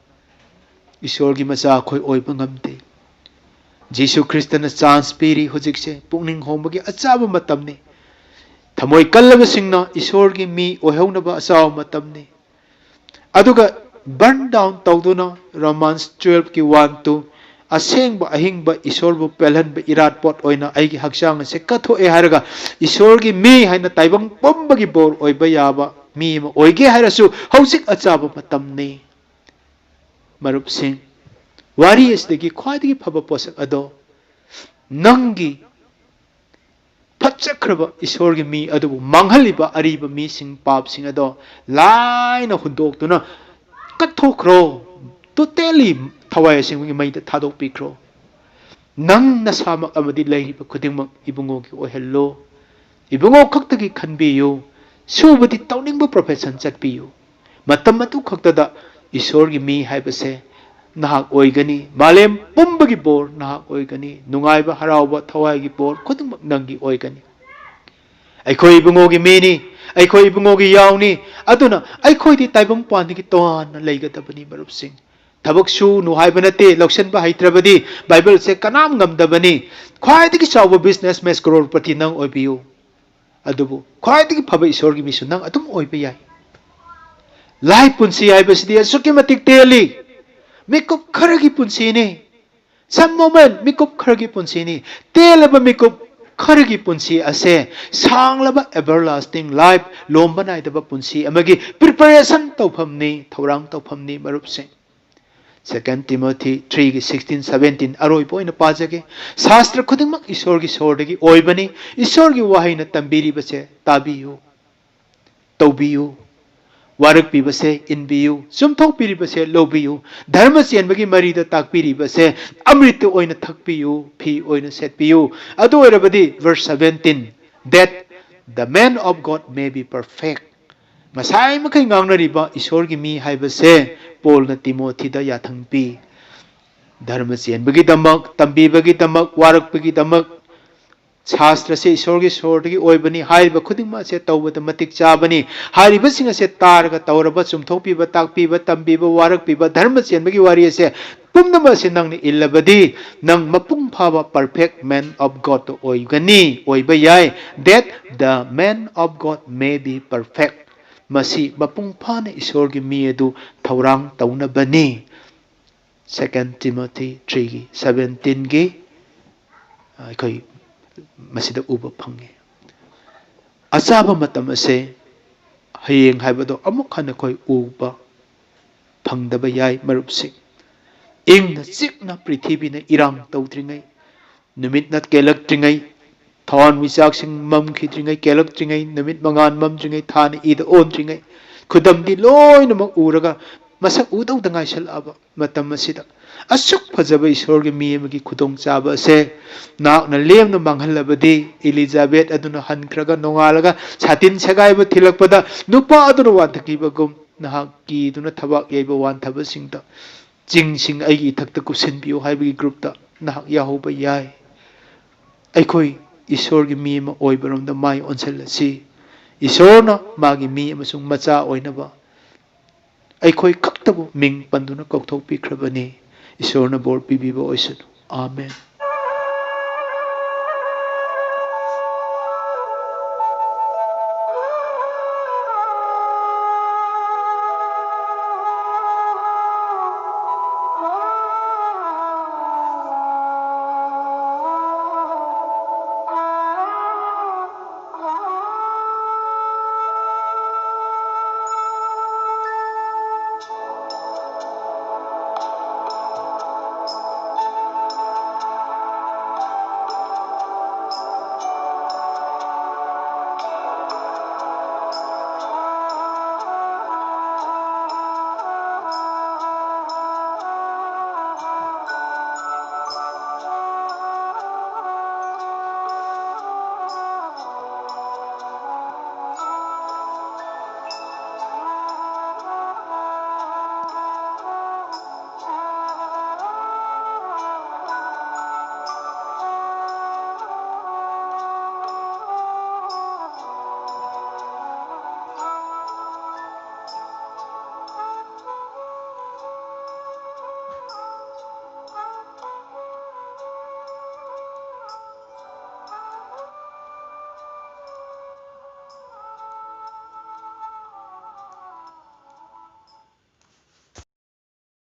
ꯏꯁꯣꯔꯒꯤ ꯃꯆꯥ ꯑꯩꯈꯣꯏ ꯑꯣꯏꯕ ꯉꯝꯗꯦ꯫ ꯖꯤꯁꯨ ꯈ꯭ꯔꯤꯁꯇꯅ chance ꯄꯤꯔꯤ꯫ ꯍꯧꯖꯤꯛꯁꯦ ꯄꯨꯛꯅꯤꯡ ꯍꯣꯡꯕꯒꯤ ꯑꯆꯥꯕ ꯃꯇꯝꯅꯤ꯫ ꯊꯃꯣꯏ ꯀꯜꯂꯕꯁꯤꯡꯅ ꯏꯁꯣꯔꯒꯤ ꯃꯤ ꯑꯣꯏꯍꯧꯅꯕ ꯑꯆꯥꯕ ꯃꯇꯝꯅꯤ꯫ ꯑꯗꯨꯒ burn down ꯇꯧꯗꯨꯅ, Romans twelveꯀꯤ one to, "ꯑꯁꯦꯡꯕ ꯑꯍꯤꯡꯕ ꯏꯁꯣꯔꯕꯨ ꯄꯦꯜꯍꯟꯕ ꯏꯔꯥꯠ ꯄꯣꯠ ꯑꯣꯏꯅ ꯑꯩꯒꯤ ꯍꯛꯆꯥꯡ ꯑꯁꯦ ꯀꯠꯊꯣꯛꯑꯦ" ꯍꯥꯏꯔꯒ, ꯏꯁꯣꯔꯒꯤ ꯃꯤ ꯍꯥꯏꯅ ꯇꯥꯏꯕꯪ ꯄꯨꯝꯕꯒꯤ ꯕꯣꯔ ꯑꯣꯏꯕ ꯌꯥꯕ ꯃꯤ ꯑꯃ ꯑꯣꯏꯒꯦ ꯍꯥꯏꯔꯁꯨ, ꯍꯧꯖꯤꯛ ꯑꯆꯥꯕ ꯃꯇꯝꯅꯤ꯫ ꯃꯔꯨꯞꯁꯤꯡ, ꯋꯥꯔꯤ ꯑꯁꯤꯗꯒꯤ ꯈ꯭ꯋꯥꯏꯗꯒꯤ ꯐꯕ ꯄꯣꯠꯁꯛ ꯑꯗꯣ, ꯅꯪꯒꯤ ꯐꯠꯆꯈ꯭ꯔꯕ ꯏꯁꯣꯔꯒꯤ ꯃꯤ ꯑꯗꯨꯕꯨ ꯃꯥꯡꯍꯜꯂꯤꯕ ꯑꯔꯤꯕ ꯃꯤꯁꯤꯡ, ꯄꯥꯞꯁꯤꯡ ꯑꯗꯣ ꯂꯥꯏꯅ ꯍꯨꯟꯗꯣꯛꯇꯨꯅ ꯀꯠꯊꯣꯛꯈ꯭ꯔꯣ꯫ Totally ꯊꯋꯥꯏ ꯑꯁꯦꯡꯕꯒꯤ ꯃꯩꯗ ꯊꯥꯗꯣꯛꯄꯤꯈ꯭ꯔꯣ꯫ ꯅꯪ ꯅꯁꯥꯃꯛ ꯑꯃꯗꯤ ꯂꯩꯔꯤꯕ ꯈꯨꯗꯤꯡꯃꯛ ꯏꯕꯨꯡꯉꯣꯒꯤ ꯑꯣꯏꯍꯜꯂꯣ꯫ ꯏꯕꯨꯡꯉꯣ ꯈꯛꯇꯒꯤ ꯈꯟꯕꯤꯌꯨ꯫ ꯁꯨꯕꯗꯤ ꯇꯧꯅꯤꯡꯕ profession ꯆꯠꯄꯤꯌꯨ꯫ ꯃꯇꯝ ꯑꯗꯨ ꯈꯛꯇꯗ ꯏꯁꯣꯔꯒꯤ ꯃꯤ ꯍꯥꯏꯕꯁꯦ ꯅꯍꯥꯛ ꯑꯣꯏꯒꯅꯤ꯫ ꯃꯥꯂꯦꯝ ꯄꯨꯝꯕꯒꯤ ꯕꯣꯔ ꯅꯍꯥꯛ ꯑꯣꯏꯒꯅꯤ꯫ ꯅꯨꯡꯉꯥꯏꯕ, ꯍꯔꯥꯎꯕ, ꯊꯋꯥꯏꯒꯤ ꯕꯣꯔ ꯈꯨꯗꯤꯡꯃꯛ ꯅꯪꯒꯤ ꯑꯣꯏꯒꯅꯤ꯫ ꯑꯩꯈꯣꯏ ꯏꯕꯨꯡꯉꯣꯒꯤ ꯃꯤꯅꯤ, ꯑꯩꯈꯣꯏ ꯏꯕꯨꯡꯉꯣꯒꯤ ꯌꯥꯎꯅꯤ꯫ ꯑꯗꯨꯅ ꯑꯩꯈꯣꯏꯗꯤ ꯇꯥꯏꯕꯪ ꯄꯥꯟꯗꯒꯤ ꯇꯣꯉꯥꯟꯅ ꯂꯩꯒꯗꯕꯅꯤ, ꯃꯔꯨꯞꯁꯤꯡ꯫ ꯊꯕꯛ ꯁꯨꯅꯨ ꯍꯥꯏꯕ ꯅꯠꯇꯦ, ꯂꯧꯁꯤꯟꯕ ꯍꯩꯇ꯭ꯔꯕꯗꯤ ꯕꯥꯏꯕꯜꯁꯦ ꯀꯅꯥꯝ ꯉꯝꯗꯕꯅꯤ꯫ ꯈ꯭ꯋꯥꯏꯗꯒꯤ ꯆꯥꯎꯕ ꯕꯤꯖꯤꯅꯦꯁ ꯃꯦꯟ ꯀ꯭ꯔꯣꯔꯄꯇꯤ ꯅꯪ ꯑꯣꯏꯕꯤꯌꯨ, ꯑꯗꯨꯕꯨ ꯈ꯭ꯋꯥꯏꯗꯒꯤ ꯐꯕ ꯏꯁꯣꯔꯒꯤ ꯃꯤꯁꯨ ꯅꯪ ꯑꯗꯨꯝ ꯑꯣꯏꯕ ꯌꯥꯏ꯫ ꯂꯥꯏꯐ ꯄꯨꯟꯁꯤ ꯍꯥꯏꯕꯁꯤꯗꯤ ꯑꯁꯨꯛꯀꯤ ꯃꯇꯤꯛ ꯇꯦꯜꯂꯤ꯫ ꯃꯤꯀꯨꯞ ꯈꯔꯒꯤ ꯄꯨꯟꯁꯤꯅꯤ꯫ Some moment, ꯃꯤꯀꯨꯞ ꯈꯔꯒꯤ ꯄꯨꯟꯁꯤꯅꯤ꯫ ꯇꯦꯜꯂꯕ ꯃꯤꯀꯨꯞ ꯈꯔꯒꯤ ꯄꯨꯟꯁꯤ ꯑꯁꯦ ꯁꯥꯡꯂꯕ everlasting life, ꯂꯣꯝꯕ ꯅꯥꯏꯗꯕ ꯄꯨꯟꯁꯤ ꯑꯃꯒꯤ preparation ꯇꯧꯐꯝꯅꯤ, ꯊꯧꯔꯥꯡ ꯇꯧꯐꯝꯅꯤ, ꯃꯔꯨꯞꯁꯤꯡ꯫ Second Timothy three ꯒꯤ sixteen, seventeen ꯑꯔꯣꯏꯕ ꯑꯣꯏꯅ ꯄꯥꯖꯒꯦ꯫ ꯁꯥꯁꯇ꯭ꯔ ꯈꯨꯗꯤꯡꯃꯛ ꯏꯁꯣꯔꯒꯤ ꯁꯣꯔꯗꯒꯤ ꯑꯣꯏꯕꯅꯤ꯫ ꯏꯁꯣꯔꯒꯤ ꯋꯥꯍꯩꯅ ꯇꯝꯕꯤꯔꯤꯕꯁꯦ ꯇꯥꯕꯤꯌꯨ, ꯇꯧꯕꯤꯌꯨ꯫ ꯋꯥꯔꯛꯄꯤꯕꯁꯦ ꯏꯟꯕꯤꯌꯨ, ꯆꯨꯝꯊꯣꯛꯄꯤꯔꯤꯕꯁꯦ ꯂꯧꯕꯤꯌꯨ꯫ ꯙꯔꯃ ꯆꯦꯟꯕꯒꯤ ꯃꯔꯤꯗ ꯇꯥꯛꯄꯤꯔꯤꯕꯁꯦ ꯑꯃ꯭ꯔꯤꯠꯇ ꯑꯣꯏꯅ ꯊꯛꯄꯤꯌꯨ, ꯐꯤ ꯑꯣꯏꯅ ꯁꯦꯠꯄꯤꯌꯨ꯫ ꯑꯗꯨ ꯑꯣꯏꯔꯕꯗꯤ verse seventeen, that the man of God may be perfect꯫ ꯉꯁꯥꯏ ꯃꯈꯩ ꯉꯥꯡꯅꯔꯤꯕ ꯏꯁꯣꯔꯒꯤ ꯃꯤ ꯍꯥꯏꯕꯁꯦ ꯄꯣꯜꯅ ꯇꯤꯃꯣꯊꯤꯗ ꯌꯥꯊꯪ ꯄꯤ꯫ ꯙꯔꯃ ꯆꯦꯟꯕꯒꯤꯗꯃꯛ, ꯇꯝꯕꯤꯕꯒꯤꯗꯃꯛ, ꯋꯥꯔꯛꯄꯒꯤꯗꯃꯛ, ꯁꯥꯁꯇ꯭ꯔꯁꯦ ꯏꯁꯣꯔꯒꯤ ꯁꯣꯔꯗꯒꯤ ꯑꯣꯏꯕꯅꯤ, ꯍꯥꯏꯔꯤꯕ ꯈꯨꯗꯤꯡꯃꯛ ꯑꯁꯦ ꯇꯧꯕꯗ ꯃꯇꯤꯛ ꯆꯥꯕꯅꯤ꯫ ꯍꯥꯏꯔꯤꯕꯁꯤꯡ ꯑꯁꯦ ꯇꯥꯔꯒ ꯇꯧꯔꯕ, ꯆꯨꯝꯊꯣꯛꯄꯤꯕ, ꯇꯥꯛꯄꯤꯕ, ꯇꯝꯕꯤꯕ, ꯋꯥꯔꯛꯄꯤꯕ, ꯙꯔꯃ ꯆꯦꯟꯕꯒꯤ ꯋꯥꯔꯤ ꯑꯁꯦ ꯄꯨꯝꯅꯃꯛ ꯑꯁꯦ ꯅꯪꯅ ꯏꯜꯂꯕꯗꯤ, ꯅꯪ ꯃꯄꯨꯡ ꯐꯥꯕ perfect man of God ꯑꯣꯏꯒꯅꯤ, ꯑꯣꯏꯕ ꯌꯥꯏ꯫ That the man of God may be perfect꯫ ꯃꯁꯤ ꯃꯄꯨꯡ ꯐꯥꯅ ꯏꯁꯣꯔꯒꯤ ꯃꯤ ꯑꯗꯨ ꯊꯧꯔꯥꯡ ꯇꯧꯅꯕꯅꯤ꯫ Second Timothy three ꯒꯤ seventeen ꯒꯤ ꯑꯩꯈꯣꯏ ꯃꯁꯤꯗ ꯎꯕ ꯐꯪꯉꯤ꯫ ꯑꯆꯥꯕ ꯃꯇꯝ ꯑꯁꯦ ꯍꯌꯦꯡ ꯍꯥꯏꯕꯗꯣ ꯑꯃꯨꯛ ꯍꯟꯅ ꯑꯩꯈꯣꯏ ꯎꯕ ꯐꯪꯗꯕ ꯌꯥꯏ, ꯃꯔꯨꯞꯁꯤꯡ꯫ ꯏꯪꯅ ꯆꯤꯛꯅ ꯄ꯭ꯔꯤꯊꯤꯕꯤꯅ ꯏꯔꯥꯡ ꯇꯧꯗ꯭ꯔꯤꯉꯩ, ꯅꯨꯃꯤꯠꯅ ꯀꯦꯜꯂꯛꯇ꯭ꯔꯤꯉꯩ, ꯊꯋꯥꯟꯃꯤꯆꯥꯛꯁꯤꯡ ꯃꯝꯈꯤꯗ꯭ꯔꯤꯉꯩ, ꯀꯦꯜꯂꯛꯇ꯭ꯔꯤꯉꯩ, ꯅꯨꯃꯤꯠ ꯃꯉꯥꯜ ꯃꯝꯗ꯭ꯔꯤꯉꯩ, ꯊꯥꯅ ꯏꯗ ꯑꯣꯟꯗ꯭ꯔꯤꯉꯩ, ꯈꯨꯗꯝꯗꯤ ꯂꯣꯏꯅꯃꯛ ꯎꯔꯒ ꯃꯁꯛ ꯎꯗꯧꯗ ꯉꯥꯏꯁꯜꯂꯛꯑꯕ ꯃꯇꯝ ꯑꯁꯤꯗ, ꯑꯁꯨꯛ ꯐꯖꯕ ꯏꯁꯣꯔꯒꯤ ꯃꯤ ꯑꯃꯒꯤ ꯈꯨꯗꯣꯡꯆꯥꯕ ꯑꯁꯦ ꯅꯍꯥꯛꯅ ꯂꯦꯝꯅ ꯃꯥꯡꯍꯜꯂꯕꯗꯤ, ꯏꯂꯤꯖꯥꯕꯦꯠ ꯑꯗꯨꯅ ꯍꯟꯈ꯭ꯔꯒ ꯅꯣꯡꯉꯥꯜꯂꯒ ꯁꯥꯇꯤꯟ ꯁꯦꯒꯥꯏꯕ ꯊꯤꯜꯂꯛꯄꯗ ꯅꯨꯄꯥ ꯑꯗꯨꯅ ꯋꯥꯟꯊꯈꯤꯕꯒꯨꯝ, ꯅꯍꯥꯛ ꯀꯤꯗꯨꯅ ꯊꯕꯥꯛ ꯌꯩꯕ ꯋꯥꯟꯊꯕꯁꯤꯡꯗ, "ꯆꯤꯡꯁꯤꯡ ꯑꯩꯒꯤ ꯏꯊꯛꯇ ꯀꯨꯞꯁꯤꯟꯕꯤꯌꯨ" ꯍꯥꯏꯕꯒꯤ ꯒ꯭ꯔꯨꯞꯇ ꯅꯍꯥꯛ ꯌꯥꯎꯍꯧꯕ ꯌꯥꯏ꯫ ꯑꯩꯈꯣꯏ ꯏꯁꯣꯔꯒꯤ ꯃꯤ ꯑꯃ ꯑꯣꯏꯕꯔꯣꯝꯗ ꯃꯥꯏ ꯑꯣꯟꯁꯤꯜꯂꯁꯤ꯫ ꯏꯁꯣꯔꯅ ꯃꯥꯒꯤ ꯃꯤ ꯑꯃꯁꯨꯡ ꯃꯆꯥ ꯑꯣꯏꯅꯕ ꯑꯩꯈꯣꯏ ꯈꯛꯇꯕꯨ ꯃꯤꯡ ꯄꯟꯗꯨꯅ ꯀꯧꯊꯣꯛꯄꯤꯈ꯭ꯔꯕꯅꯤ꯫ ꯏꯁꯣꯔꯅ ꯕꯣꯔ ꯄꯤꯕꯤꯕ ꯑꯣꯏꯁꯅꯨ꯫ ꯑꯥꯃꯦꯟ꯫